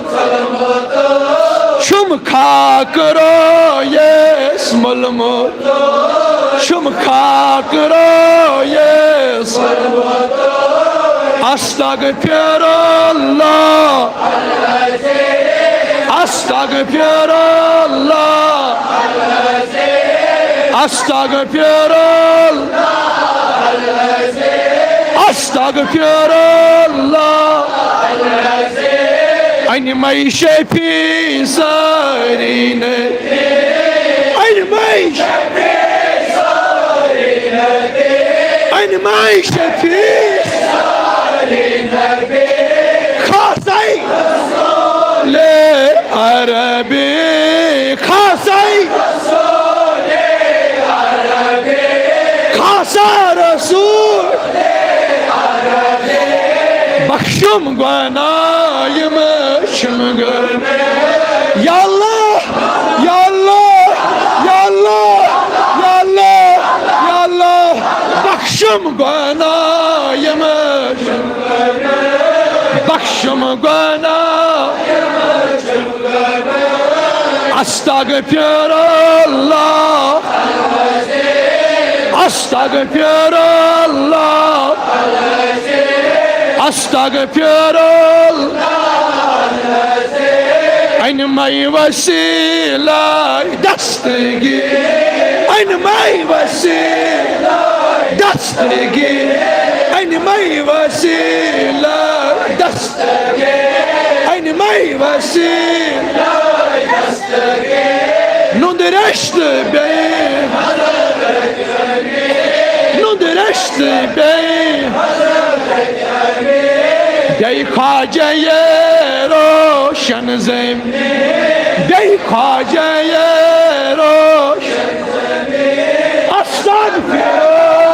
چھُم خاک رویس مُلمُت، چھُم خاک رویس۔ استغفر اللہ، استغفر اللہ، استغفر اللہ، استغفر اللہ۔ انمے شفیع سارین، انمے ماے شفیع خاصے لے عربی خاصے خاصا رسول بخشم گناہ یِم چھِم گٔمٕتۍ۔ یا اللہ، یا اللہ، یا اللہ، یا اللہ، یا اللہ، بخشم گناہ یِم چھِم گٔمٕتۍ۔ بخشم گناہ۔ استغفر اللہ، استغفر اللہ، استغفر اللہ۔ ان مے وسیلہ دستگیر، ان مے وسیلہ دستگیر، ان مے وسیلہ دستگیر، ان مے وسیلہ نُند رشتہٕ بیٚیہِ، نُند رشتہٕ بیٚیہِ، بیٚیہِ خواجہ یہِ روشن زٔمۍ، بیٚیہِ خواجہ یہِ روشن۔ استغفر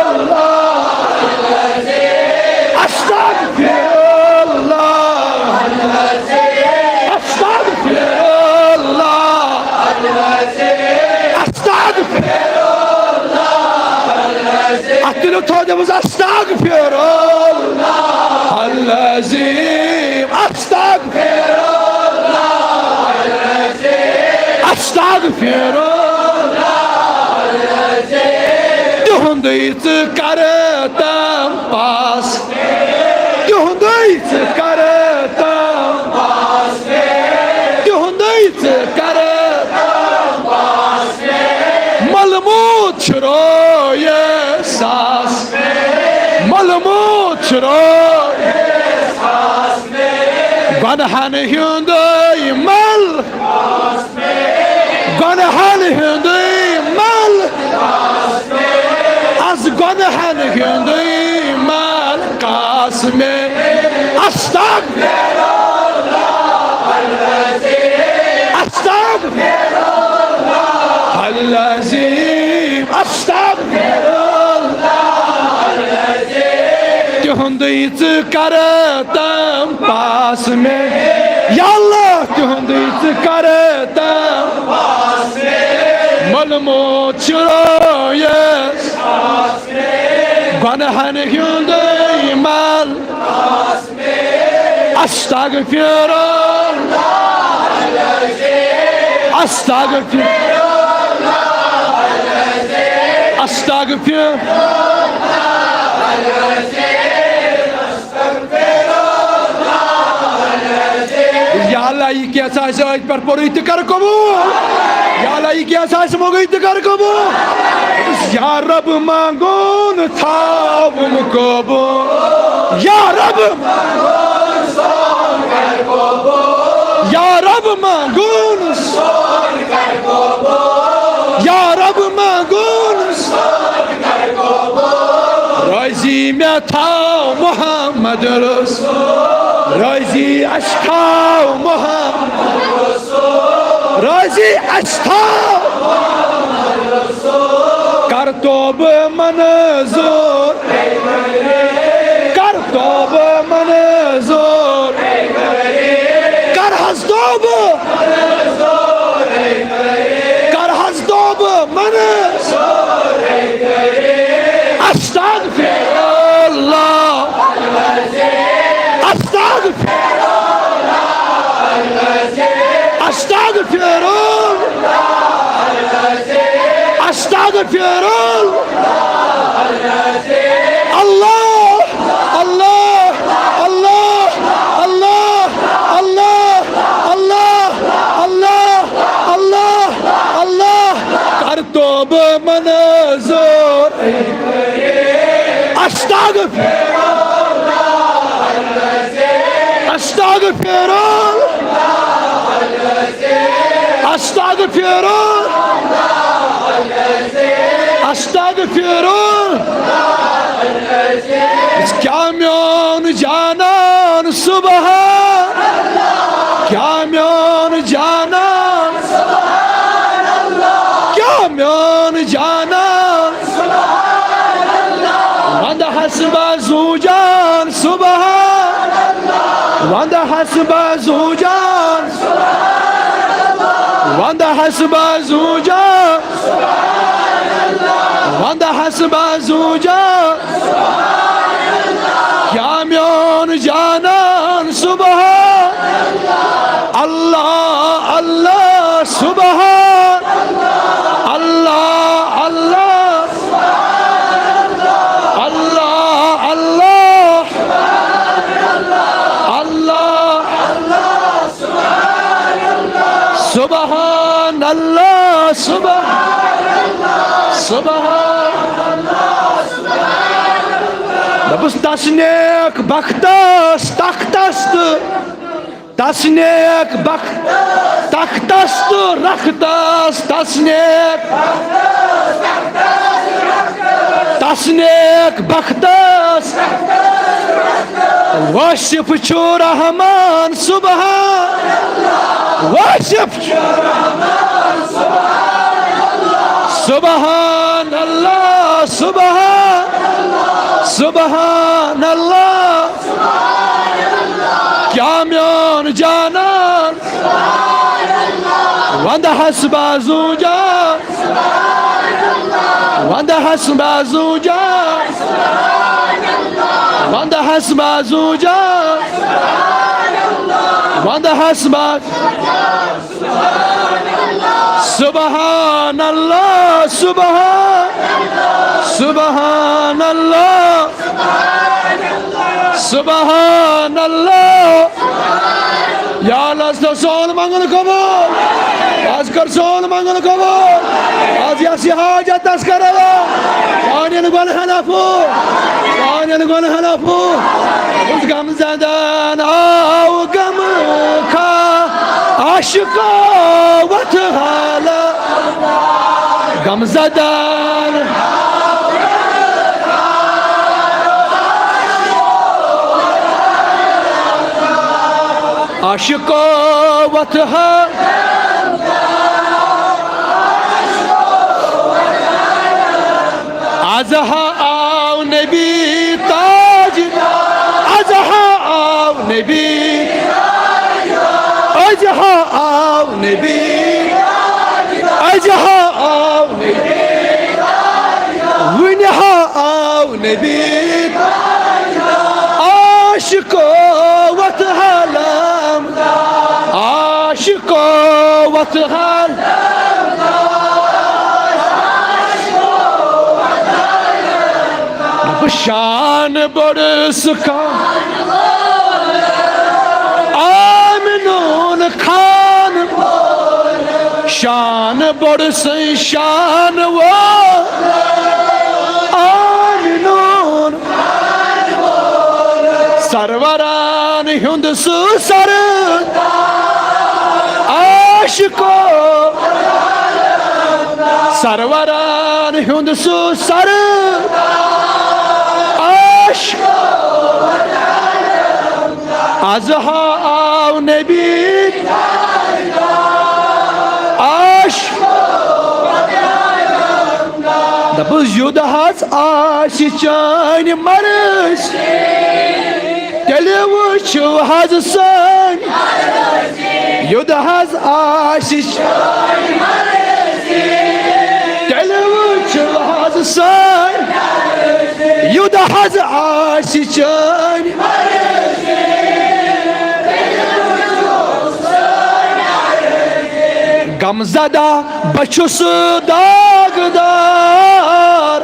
اللہ، استغفر اللہ، استغفر اللہ، استغفر اللہ۔ اتھ تُلِو تھوٚد، دٔپِو استغفر اللہ العظیم، استغفر اللہ العظیم، استغفر اللہ العظیم۔ تِہُنٛدُے ژٕ کرٕ تام پاس، تِہُنٛدُے ژٕ کرٕ تام پاس، تِہُنٛدُے ژٕ کرٕ تام پاس۔ ملموت چھُ رویہِ ساس، ملموت چھُ رویہِ ساس۔ گۄنہن ہُنٛدُے مل، گۄنہن ہُنٛدُے مل، از گۄنہن ہُنٛدُے مل کاس مےٚ۔ استغفر اللہ العظیم، استغفر اللہ العظیم، استغفر اللہ العظیم۔ تِہُنٛدُے ژٕ کرٕ تام پاس مےٚ۔ یا اللہ، تِہُنٛدُے ژٕ کرٕ تام پاس مےٚ۔ ملموت چھُ رویہِ گۄنہن ہُنٛدُے مل۔ استغفر اللہ، استغفر، استغفر۔ یا اللہ، یہِ کینٛژھا آسہِ أتھۍ پٮ۪ٹھ پوٚرُے تہِ کر قبول۔ یا اللہ، یہِ کینٛژھا آسہِ موٚنگُے تہِ کر قبول۔ یا رب، منٛگُن تھاوُم قبول۔ یا رب، یا رب، منٛگُن، یا رب، منٛگُن۔ رٲضی مےٚ تھاو محمد رسول، رٲضی اَسہِ تھاو محمد رسول، رٲضی اَسہِ تھاو۔ کر توبہٕ منظور، کر توبہٕ منظور، کر حظ توبہٕ، کر حظ توبہٕ منظور۔ استغفر اللہ، استغفر، استغفر، استغفر۔ اللہ، اللہ، اللہ، اللہ، اللہ، اللہ، اللہ، اللہ، اللہ۔ کر توبہٕ منظور۔ استغفر، استغفر، استغفر، استغفر۔ کیا میون جانان سبحان، کیا میون جانان، کیا میون جانان۔ وندہ حسبہ زو جان سبحان، وندہ حسبہ زو جان، وندہ حسبہ زو جان، وندہ حسبہ زو جان۔ کیا میون جانان سبحان، اللہ اللہ سبحان، اللہ اللہ، اللہ اللہ، اللہ، سبحان اللہ، سبحان، سبحان۔ دوٚپُس، تس نیک بختس تختس تہٕ، تس نیک بخت تختس تہٕ رختس، تس نیک، تس نیک بختس واصف چھُ رحمان سبحان، واصف چھُ سبحان اللہ، سبحان، سبحان اللہ۔ کیا میون جانان، وندہ حسبہ زو جان، وندہ حسبہ زو جان، وندہ حسبہ زو جان، وندہ حسبہ۔ سبحان اللہ، سبحان، سبحان اللہ، سبحان اللہ۔ یا اللہ، از کر سون منگل قبول، از کر سون منگل قبول، از یس یہ حاجت تس کر روا، سانین گنہن عفو، سانین گنہن عفو۔ اس غم زدن آو غم کا عاشقا وت حالا، غم زدن عاشقو وت حال۔ از ہا آو نبی تاج، از ہا آو نبی، از ہا آو نبی، از ہا آو نبی، ونہ ہا آو نبی۔ عاشقو وت حالم، عاشقو وت حال۔ شان بڑ سکان آمنون خان، شان بڑ سن شان و آمنون۔ سروران ہند سو سر عاشقو، سروران ہند سو سر عاشق۔ از ہا آو نبی عاشق۔ دپس یود حظ آسہِ چٲنۍ مرضی، تیٚلہِ وٕچھِو حظ سٲنۍ۔ یوٚد حظ آسہِ، تیٚلہِ وٕچھِو حظ سٲنۍ۔ یوٚد حظ آسہِ چٲنۍ۔ غم زدہ بہٕ چھُس داغدار۔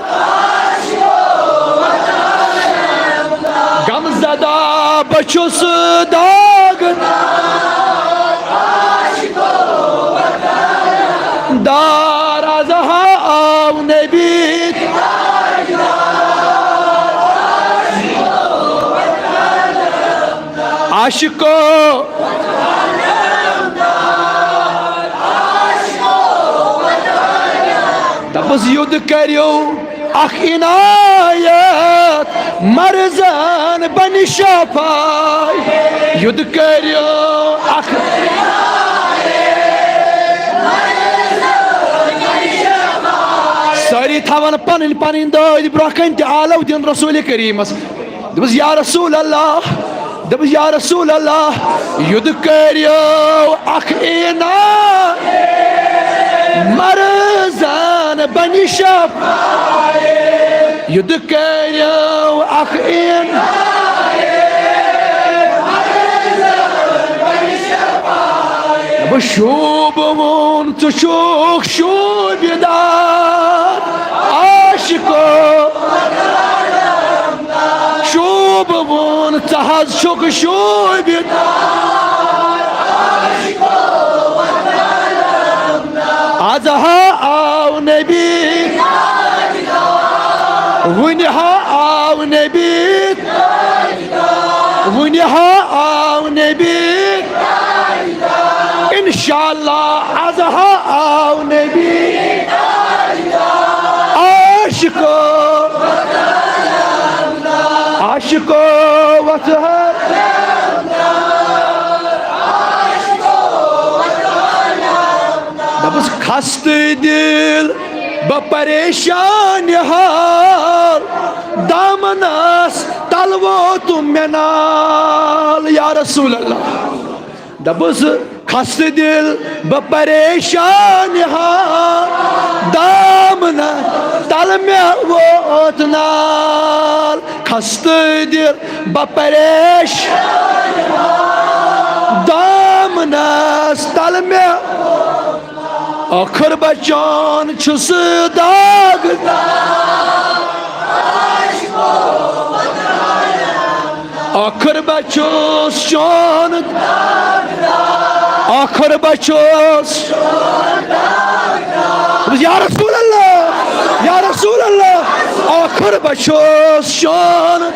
غم زدہ بہٕ چھُس داغ دار۔ از ہا آو نبی عاشقو۔ دپس یوٚد کٔرِو اکھ عنایت، مرضن بنہِ شفا۔ یُد کٔرِو اکھ، سٲری تھاوان پنٕنۍ پنٕنۍ دٲدۍ برونٛہہ کنہِ تہِ آلو دِن رسول کریمس۔ دوٚپُس، یا رسول اللہ، دوٚپُس، یا رسول اللہ، یُد کٔرِو اکھ عنایت، مرضن بنہِ شفا۔ یُد کٔرِو اکھ عنایت۔ بہٕ شوٗبہٕ ووٚن، ژٕ چھُکھ شوٗبہِ دار عاشقو۔ شوٗبہٕ ووٚن، ژٕ حظ چھُکھ شوٗبہِ دار۔ از ہا آو نبی، وُنہِ ہا آو نبی، وُنہِ ہا آو نبی۔ انشاءاللہ از ہا آو نبی۔ عاشقو، عاشقو وتھ ہا۔ دپس، خستہٕ دل بہٕ پریشان حال، دامنس تل ووتُم مےٚ نال۔ یا رسول اللہ، دپس، خستہٕ دل بہٕ پریشان حال، دامنس تل مےٚ ووت نال۔ خستہٕ دل بہٕ پریشان، دامنس تل مےٚ ٲخر بچان چھُس داغ۔ ٲخر بچوس چون، ٲخر بچوس۔ یا رسول اللہ، یا رسول اللہ، ٲخر بچوس چون،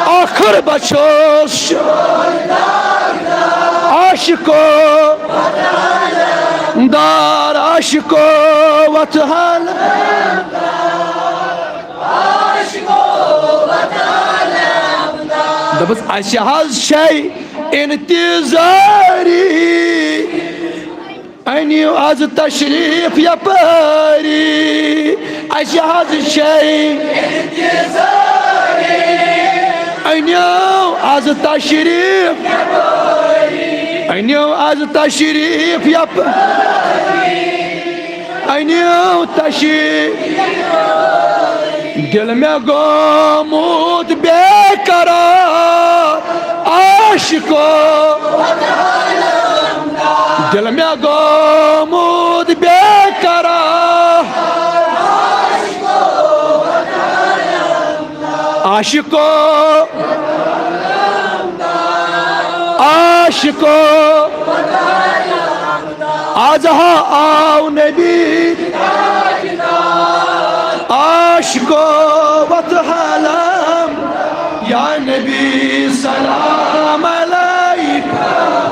ٲخر بچوس چون۔ عاشقو دار، عاشقو وتھ حال۔ دپس، اسہِ حظ چھے انتظاری، انیو از تشریف یپٲری۔ اسہِ حظ چھے، انیو از تشریف، انیو از تشریف یپٲری۔ انیو تشریف، دل مےٚ گوٚمُت بے قرار عاشقو۔ دل مےٚ گوٚمُت بے قرار عاشقو۔ عاشقو، از ہا آو نبی۔ عاشقو وتھ حالم، یا نبی سلام علیک،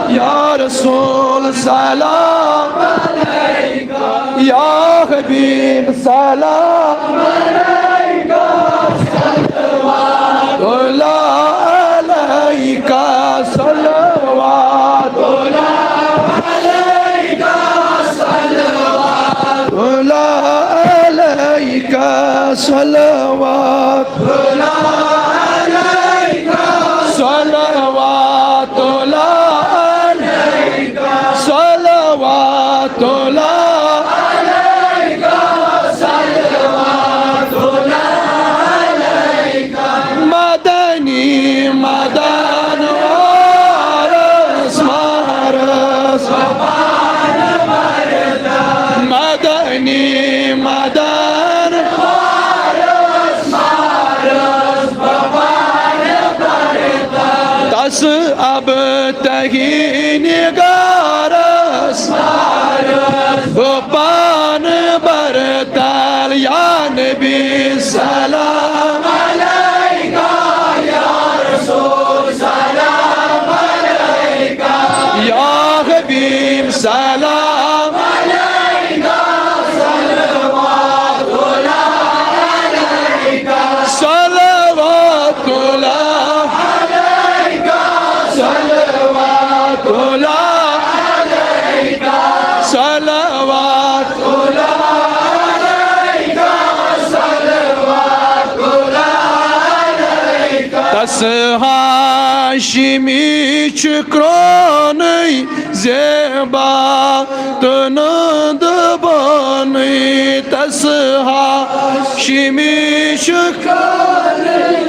یا رسول سلام علیک، یا حبیب سلام علیک، صلوات اللہ علیک، صلوات اللہ علیک، صلوات اللہ علیک، صلوات اللہ علیک، صلوات اللہ علیک، صلوات اللہ علیک، صلوات اللہ علیک۔ مدنی مدن وارس مارس، مدنی مدن وارس مارس، تس اب تہی نگارس، بہٕ پانہٕ برتل یا نبی سلام علیکہ، یا رسول سلام علیکہ، یا حبیب سلام علیکہ، صلوات اللہ صلوات، تس ہاشمی چھُ کرٛونٕے زیبا تہٕ نُندٕ بونٕے، تس ہاشمی چھُ کرٛونٕے۔